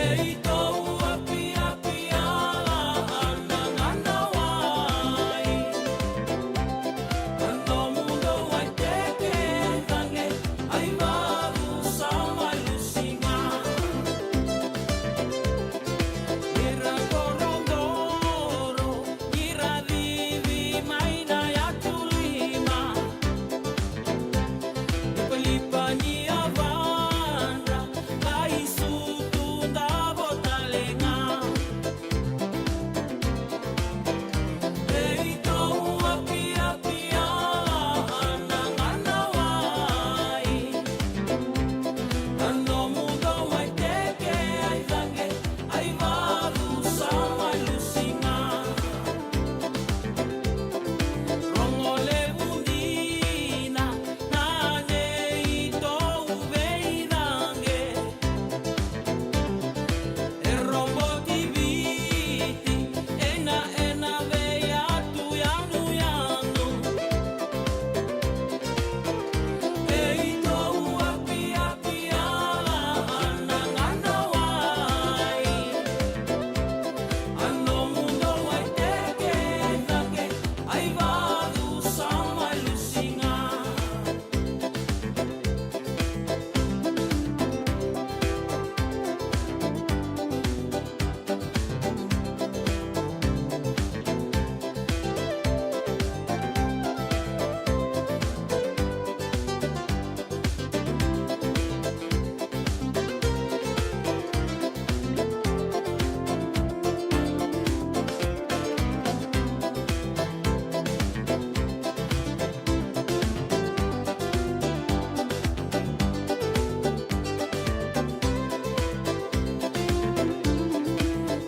E itou apiapi ala ana gana wai. A nomu dou ai teke ai cage ai valu sa mai lusiga. Ni ra dorodoro, ni ra cici mai na yatu lima. Lipalipa ni yavadra, qai sutu davo tale ga. E itou apiapi ala ana gana wai. A nomu dou ai teke ai cage ai valu sa mai lusiga. Rogo levu dina na neitou veicage. E roboti Viti, e na ena vei atu yanuyanu. E itou apiapi ala ana gana wai. A nomu dou ai teke ai cage ai valu sa mai lusiga.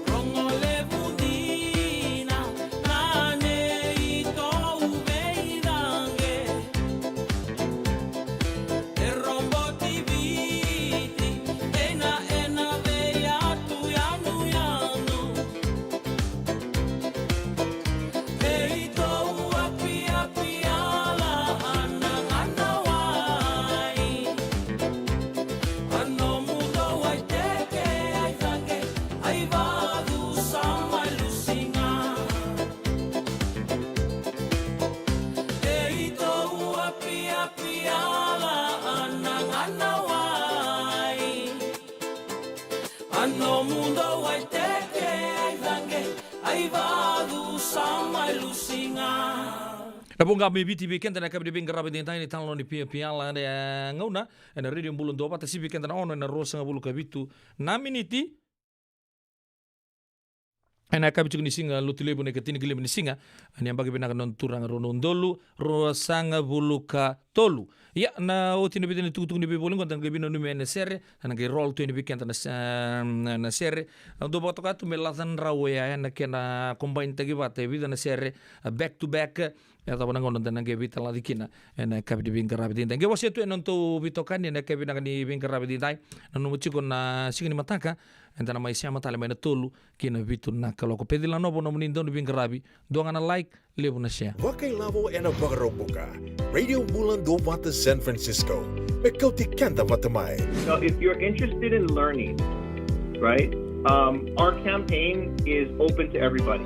Rogo levu dina na neitou veicage. E roboti Viti, e na ena vei atu yanuyanu. E itou apiapi ala ana gana wai. A nomu dou ai teke ai cage ai valu sa mai lusiga. E itou apiapi ala ana gana wai. A nomu dou ai teke ai cage ai valu sa mai lusiga. Na vuqa mai Viti vei keda na kabi ni veiqaravi edaidai ni talanoa ni piapiala ena gauna ena Radio Bula Duavata, sivi keda na ono ena ruasagavulu ka vitu na miniti. Ena yakavi tiko ni siga Lotulevu, na ikatinikaliva ni siga ni yabaki vinaka ni noda Turaga, rua na udolu ruasagavulu ka tolu. Ia, na oti na vica na itukutuku ni veivoli qo, da qai veinanumi ena sere, na qai roll tu yani vei keda na se-, na, na sere. Au dau vakatoka tu me laca drau oya, ena kena combine-taki vata e vica na sere, a, back to back. E cava na gauna da na qai veitalaci kina ena yakavi ni veiqaravi edaidai. Qai wasea tu ena nodatou veitokani ena yakavi vinaka ni veiqaravi edaidai. Nanuma tiko na siga ni mataka eda na mai sema tale mai na tolu ki na vitu na kaloko. Peci Lanova nomuni dau ni veiqaravi. Dua ga na like, levu na share. Vakailavo ena Vakaraubuka. Radio Bula Duavata San Francisco. Me kauti keda vata mai. So if you're interested in learning, right, um, our campaign is open to everybody.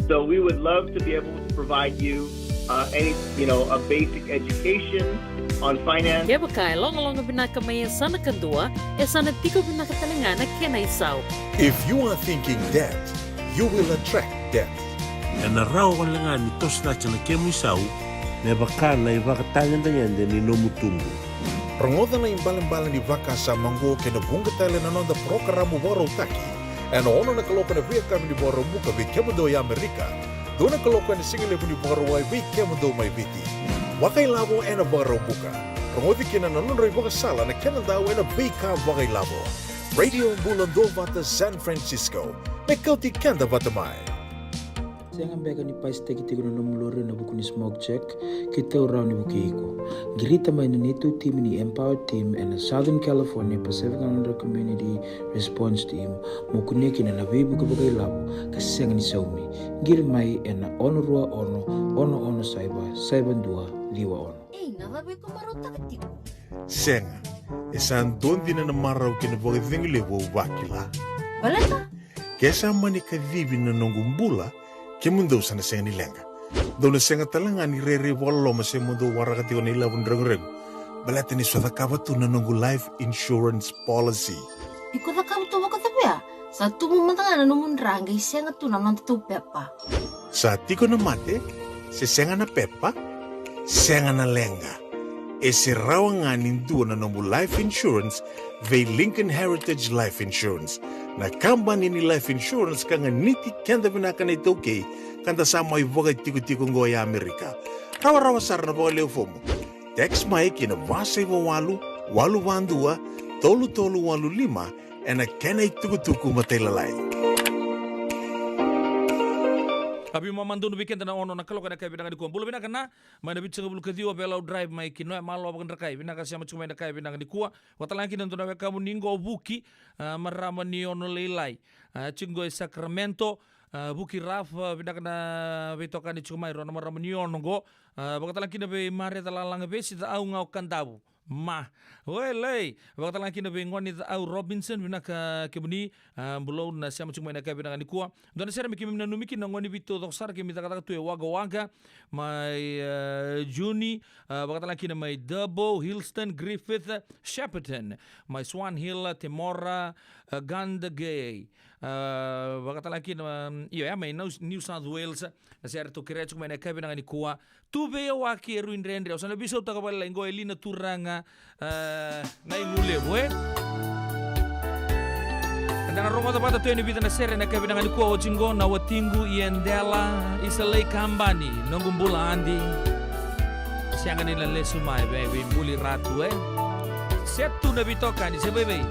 So we would love to be able to provide you, uh, any, you know, a basic education on finance. Kevaka e logaloga vinaka mai e sa na kadua, e sa na tiko vinaka tale ga na kena isau. If you are thinking debt, you will attract debt. Ena rawa wale ga ni toso cake na kemu isau me vaka na ivakatagedegede ni nomu tubu. Rogoca na ibalebale ni vakasama oqo kei na vuqa tale na noda parokaramu vakarautaki ena ono na kaloko ena veiyakavi ni Vakaraubuka vei kemudou e Amerika, dua na kaloko ena sigalevu ni Vakarauwai vei kemudou mai Viti. Vakailavo ena Vakaraubuka. Rogoci kina na nodrau ivakasala na kenadau ena veika vakailavo. Radio Bula Duavata San Francisco. Me kauti keda vata mai. Sega beka ni pasitaki tiko na nomu lori ena vuku ni smoke check? Keitou rawa ni vukei iko. Qirita mai na neitou timi ni Empower Team ena Southern California Pacific Islander Community Response Team mo kunea kina na veivuke vakailavo ka sega ni saumi. Qiri mai ena ono rua ono, ono ono saiva, saiva dua, ciwa ono. Ei, na cava iko marautaka tiko? Sega, e sa dua dina na marau kei na vakacegu levu au vakila. Baleta? Ke sa mani kacivi na noqu bula, kemudou sa na sega ni leqa. Dou na sega tale ga ni rairai vakaloloma se mo dou waraka tiko na ilavo ni reguregu. Baleta niu sa cakava tu na noqu life insurance policy. Iko cakava tu vakacava ya? Sa tubu mada ga na nomu dra qai sega tu na nodatou pepa. Sa tiko na mate, se sega na pepa, sega na leqa. E se rawa ga ni dua na nomu life insurance vei Lincoln Heritage Life Insurance, na kabani ni life insurance ka ganiti keda vinaka na iTaukei, ka da sa mai vakatikotiko oqo e Amerika. Rawarawa sara na vakaleu fomu. Text mai ki na va saiva walu, walu va dua, tolu tolu walu lima, ena kena itukutuku matailalai. A veimamadonu vei keda na ono na kaloko ena yakavi vinaka nikua. Bula vinaka na, mai na vitusagavulu ka ciwa, Velau Drive mai Kinoya, malo vakadrakai. Vinaka sema tiko mai na yakavi vinaka nikua. Vakatalega kina dua na wekamuni qo Vuki, a, marama ni Ono Lailai. A, tiko qo e Sacramento, a, Vuki Raf, a, vinaka na veitokani tiko mai, rua na marama ni Ono qo. A, vakatalega kina vei Mareca Lalaga Vesi, Cau ga o Kadavu. Ma. Welei. Vakatalega kina vei Gone Cau Robinson, vinaka kemuni, a, Bulou na sema tiko mai na yakavi vinaka nikua. Dua na sere me keimami nanumi kina na gone ni veitaucoko sara keimami cakacaka tu e Wagga Wagga, mai, a, Juni, a, vakatalega kina mai Dubbo, Hillston, Griffith, Shepparton, mai Swan Hill, Temora, a, Gundabgei. A, vakatalega kina, um, io, ya mai New, New South Wales, na sere tou kerea tiko mai na yakavi vinaka nikua. Tu veiyawaki e rui dredre, au sa na veisautaka vakalailai qo e li na turaga, a, na igulevu, e? Eda na rogoca vata tu yani vica na sere na yakavi vinaka nikua, oti qo na watiqu Ian Dela, Isa Lei Kabani, Noqu Bula Adi. Sega ni na lesu mai, vei, vei Buli Ratu, e? Se tu na veitokani, se vei, vei.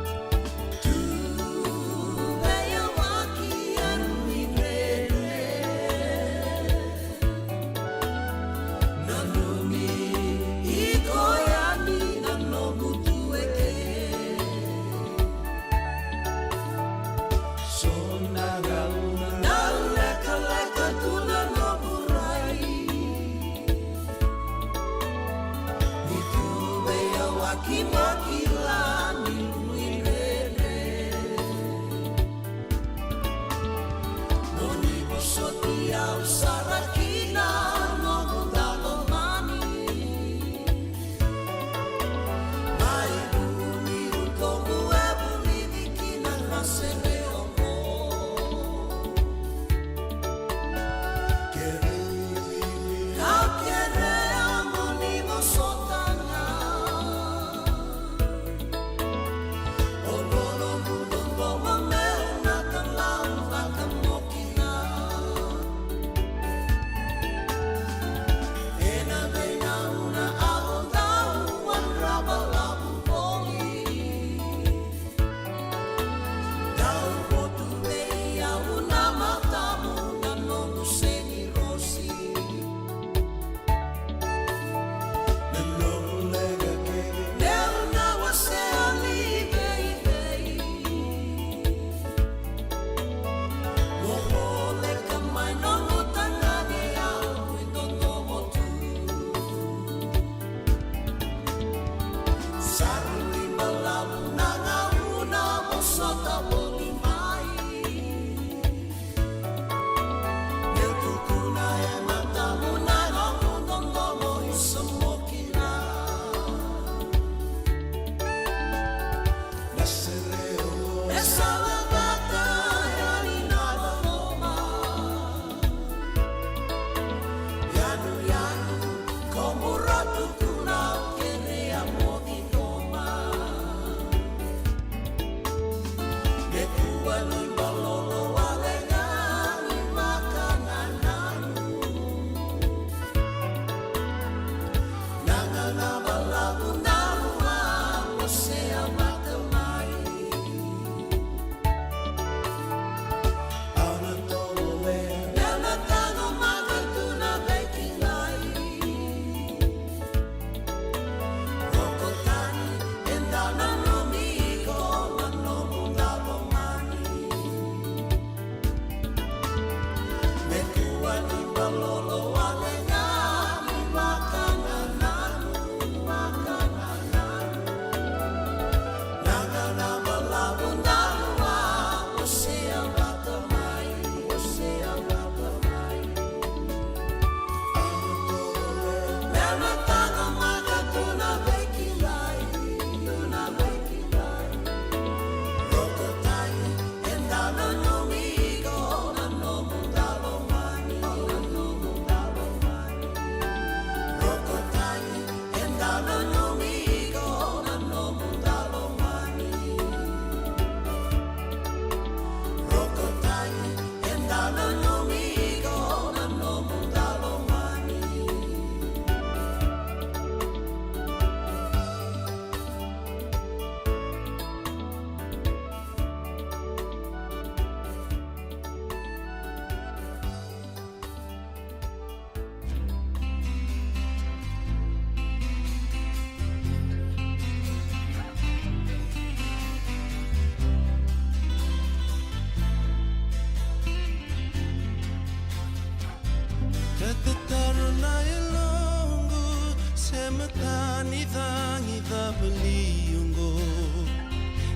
vali oqo.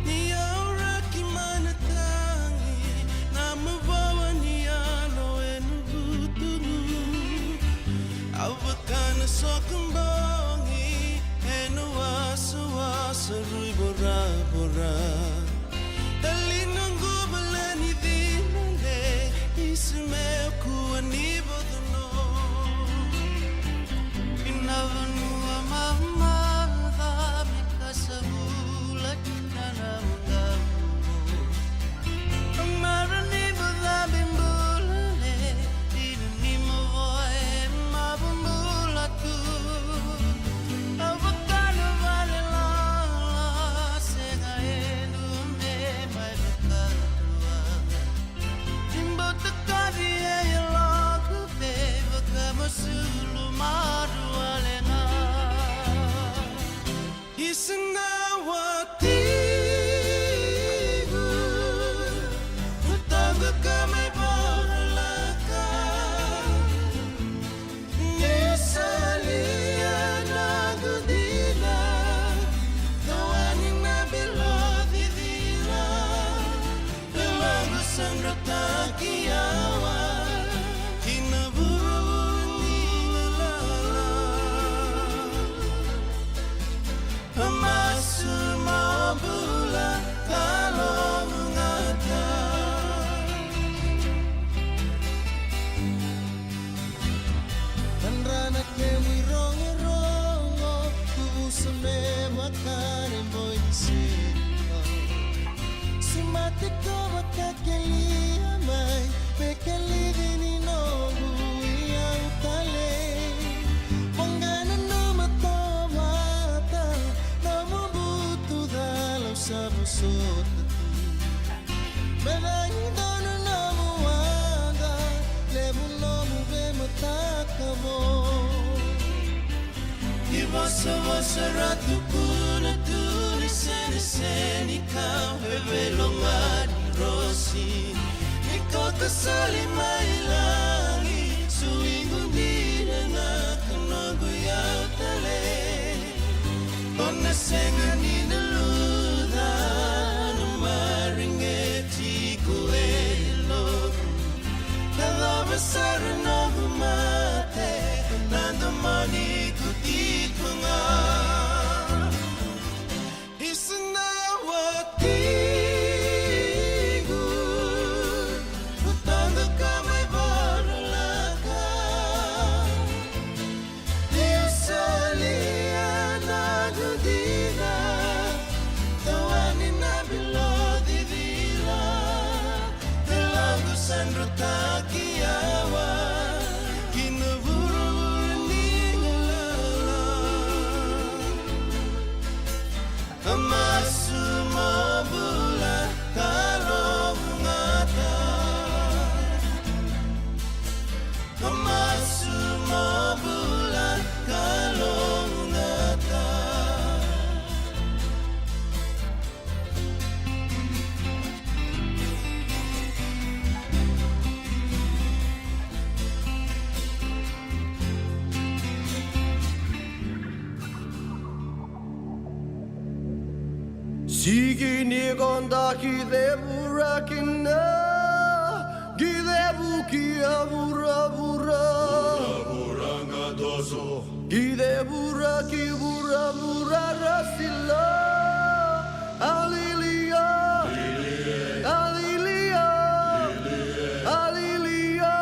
Ni yauraki mai na tagi, na mavoa ni yalo ena vutugu. Au vaka na sokobogi ena wasawasa rui voravora. Tali noqu vale ni cina le, isa me kua ni vodo no. Ina vanua mamaca me kasa vula kina na vagavuvu. Amara ni vocabe bula le, ina ni mavoa e mavubula tu. Au vaka na vale lala, sega e dua me mai vakatua. Ni bau takavi e yaloqu vei vakamasulu marua le ga. Isa na watiqu, vutaqa ka mai vakalaka. Ni sa lia na noqu dina, tawani na bilo cicila. Lako sa drotaki yawa ki na vuravura ni galala. A masu mo bula ka lomagata. Tadra na kemu irogorogo, kuvusa me vaka na iboi ni sika. Sumate ka vaka kelia mai, me kelivi ni noqu iyau tale. Voqa na nomu tauvata, nomu butu cala au sa vosota tu. Me cagi donu nomu waqa, levu nomu veimataka vo. Ni vosavosa ra tukuna tu na iseniseni kau e veiloga ni rosi. Ni kauta soli mai lagi, suigu dina ga ka noqu iyau tale. O na sega ni na luca na mareqeti ko e yaloqu. Na cava sara noqu mate, na domoni ko tiko ga. Isa na watiqu, vutaqa ka mai vakalaka. Ni sa lia na noqu dina, tawani na bilo cicila. Lako sa drotaki yawa ki na vuravura ni galala. A masu mo bula ka lomagata. A masu mo bula ka lomagata. Siki ni koda ki cevura kina, ki cevu ki a vuravura. Vuravura ga doso. Ki cevura ki vuravura rasila. Alilia. Alilia. Alilia.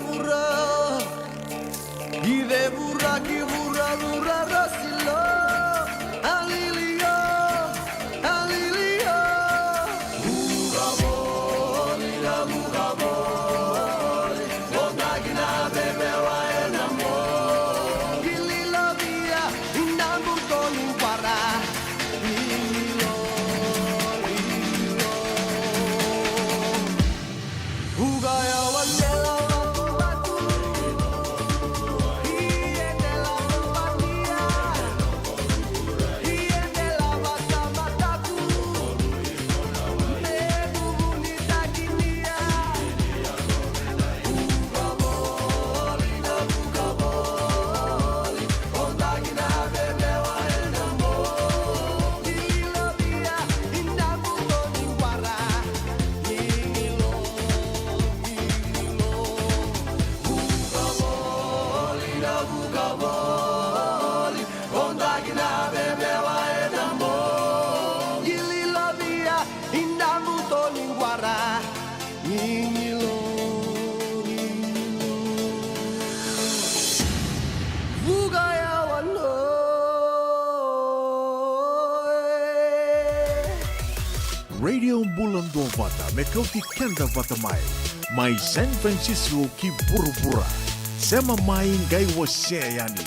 Vura, i de vura ki vura, vura rasilo. Alilio, alilio. Vura voli, na vura voli. Votaki na vevewa e na mo. Gililo via, i na buto ni vara. Gililo, gililo. Radio Bula Duavata, me kauti keda vata mai. Mai San Francisco ki vuravura. Sema mai, qai wasea yani.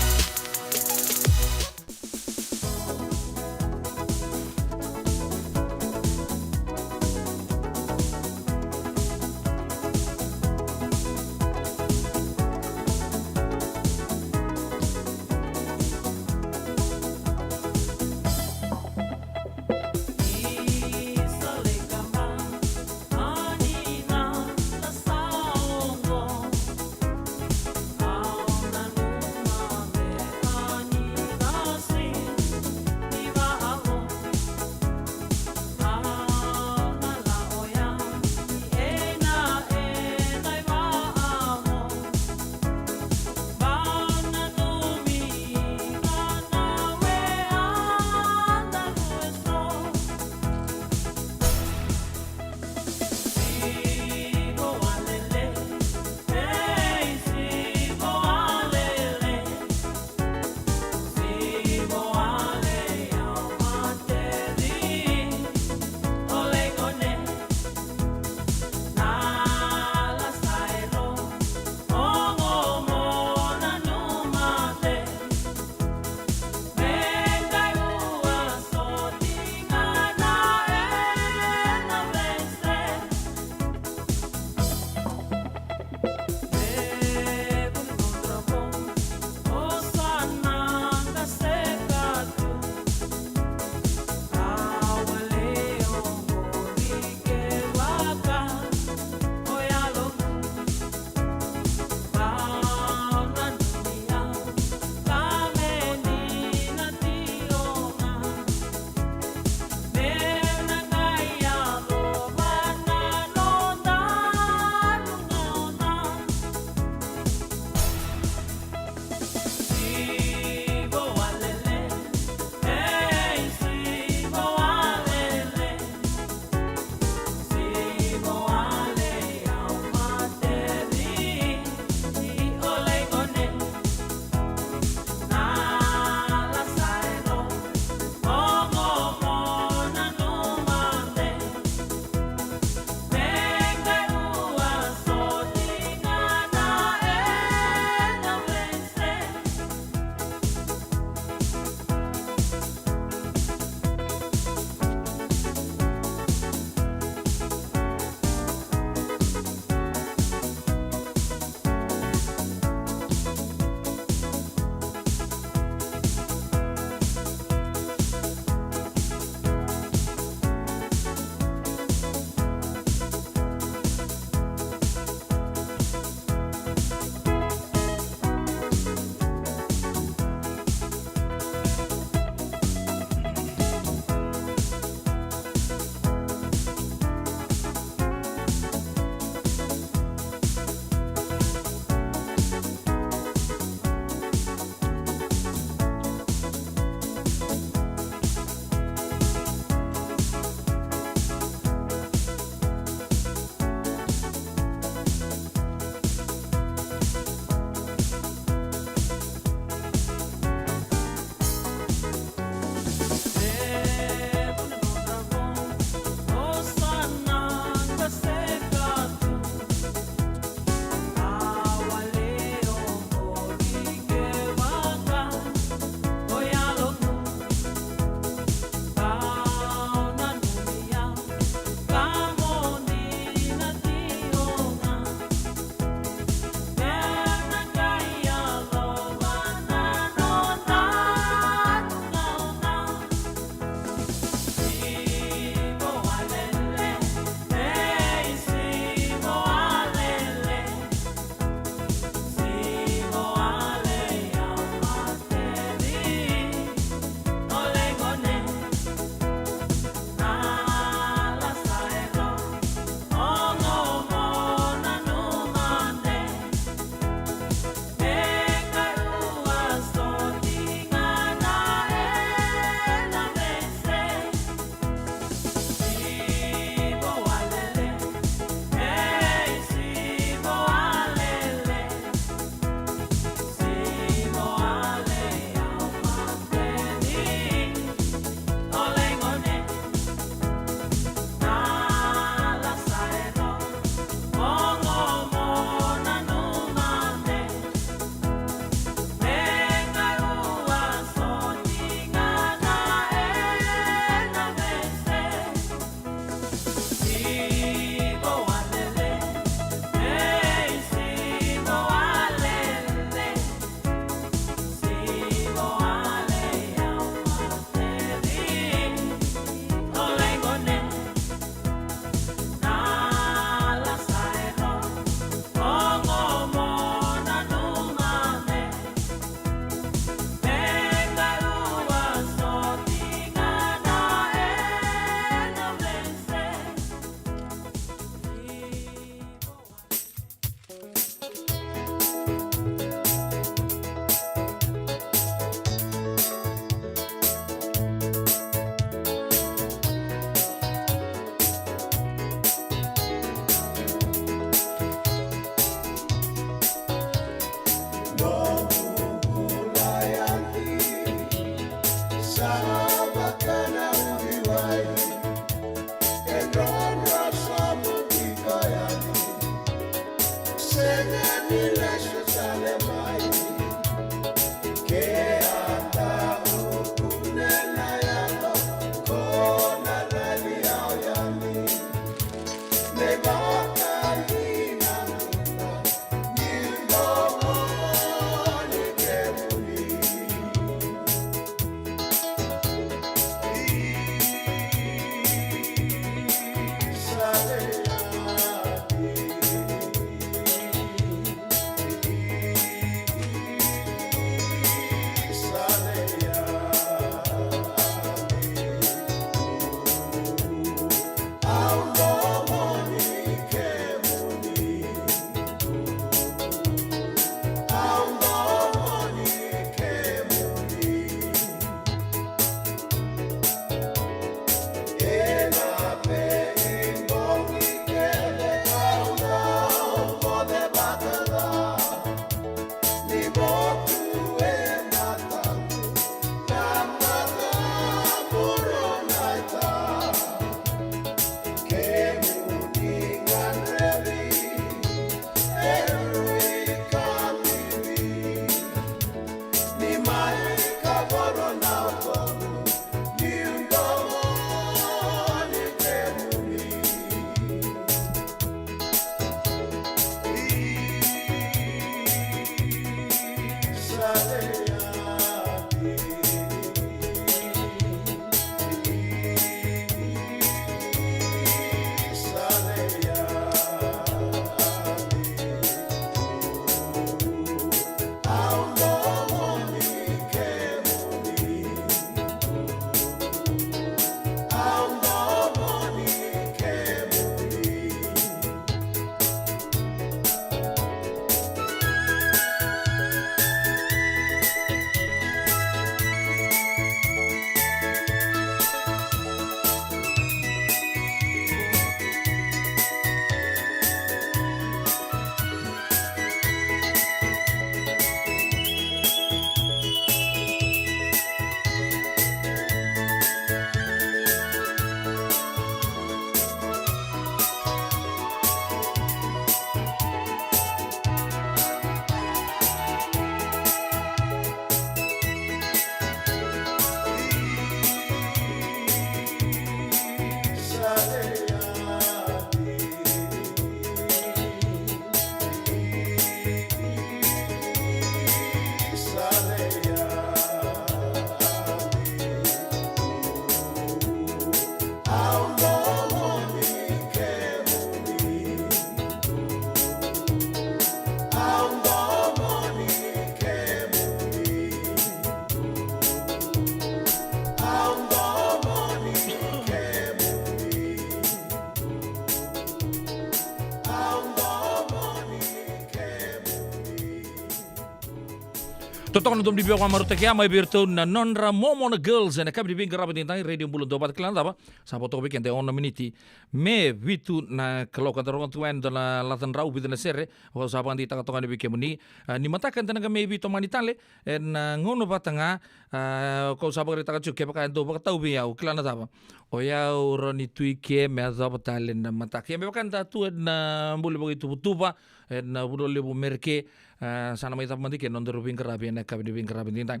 Totoka na domo ni veivakamarautaki ya mai vei iratou na nodra Momona Girls ena yakavi ni veiqaravi edaidai. Radio Bula Duavata, kila na cava, sa vo toka vei keda e ono na miniti me vitu na kaloko. Eda rogoca tu mai e dua na lata drau, vica na sere, au sa vakadeitaka toka yani vei kemuni. A, ni mataka eda na qai mai veitomani tale ena gauna vata ga. A, kau sa vakaraitaka tiko, kevaka e dau vakatau vei au, kila na cava, o yau rawa ni tu i ke me yacova tale na mataka. Ia me vaka eda tu ena buli vakaituvatuva ena vanua levu Merika, a, sa na mai cava mada i ke na nodaru veiqaravi ena yakavi ni veiqaravi edaidai.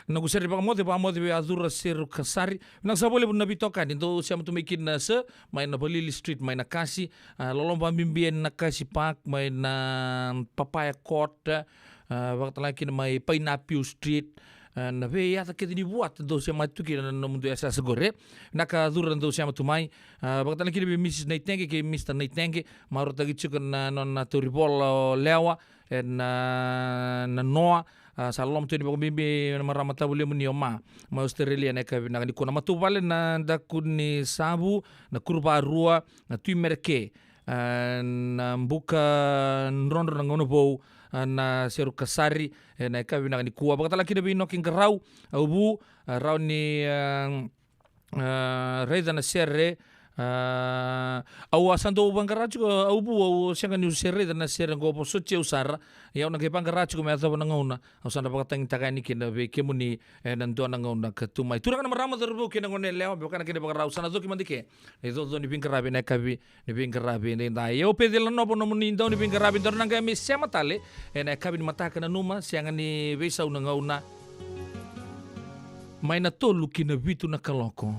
Na noqu sere ni vakamoce, vakamoce vei Acura Seru Kasari. Vinaka sara vakalevu na veitokani dou sema tu mai kina, sir, mai na Valili Street mai Nakasi. A, loloma vakabibi ena Nakasi Park mai na Papaya Court, a, vakatalega kina mai Pineapple Street, a, na veiyaca kece ni vuata dou sema tu kina na nomudou yasayasa qori. Vinaka Acura dou sema tu mai. A, vakatalega kina vei Missus Naitege kei Mister Naitege, marautaki tiko na nona tauri vola o Lewa ena, na noa. A, sa loloma tu yani vakabibi na marama tavulemuni o Ma mai Australia ena yakavi vinaka nikua. Na matavuvale na Dakunisavu, na Kuruvarua, na Tui Merika, a, na Bukadrodro, na Gaunavou, a, na Seru Kasari ena yakavi vinaka nikua. Vakatalega kina vei Inoke Qarau, Auvu, a, rawa ni, a, a, raica na sere, a, au a sa dau vaqara tiko, Auvu, au sega niu se raica na sere qo, vosoti au sara. Ia au na qai vaqara tiko me yacova na gauna, au sa na vakatagitaka yani kina vei kemuni ena dua na gauna ka tu mai. Turaga, na marama, cauravou kei na goneyalewa, me vaka na kena ivakarau, sa na coki mada i ke na icoco ni veiqaravi ena yakavi ni veiqaravi edaidai. Ia o Peceli Nanovo nomuni dau ni veiqaravi, daru na qai mai sema tale ena yakavi ni mataka. Nanuma, sega ni veisau na gauna, mai na tolu ki na vitu na kaloko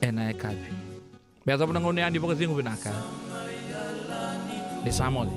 ena yakavi. Me yacova na gauna yani, vakacegu vinaka. Ni sa moce.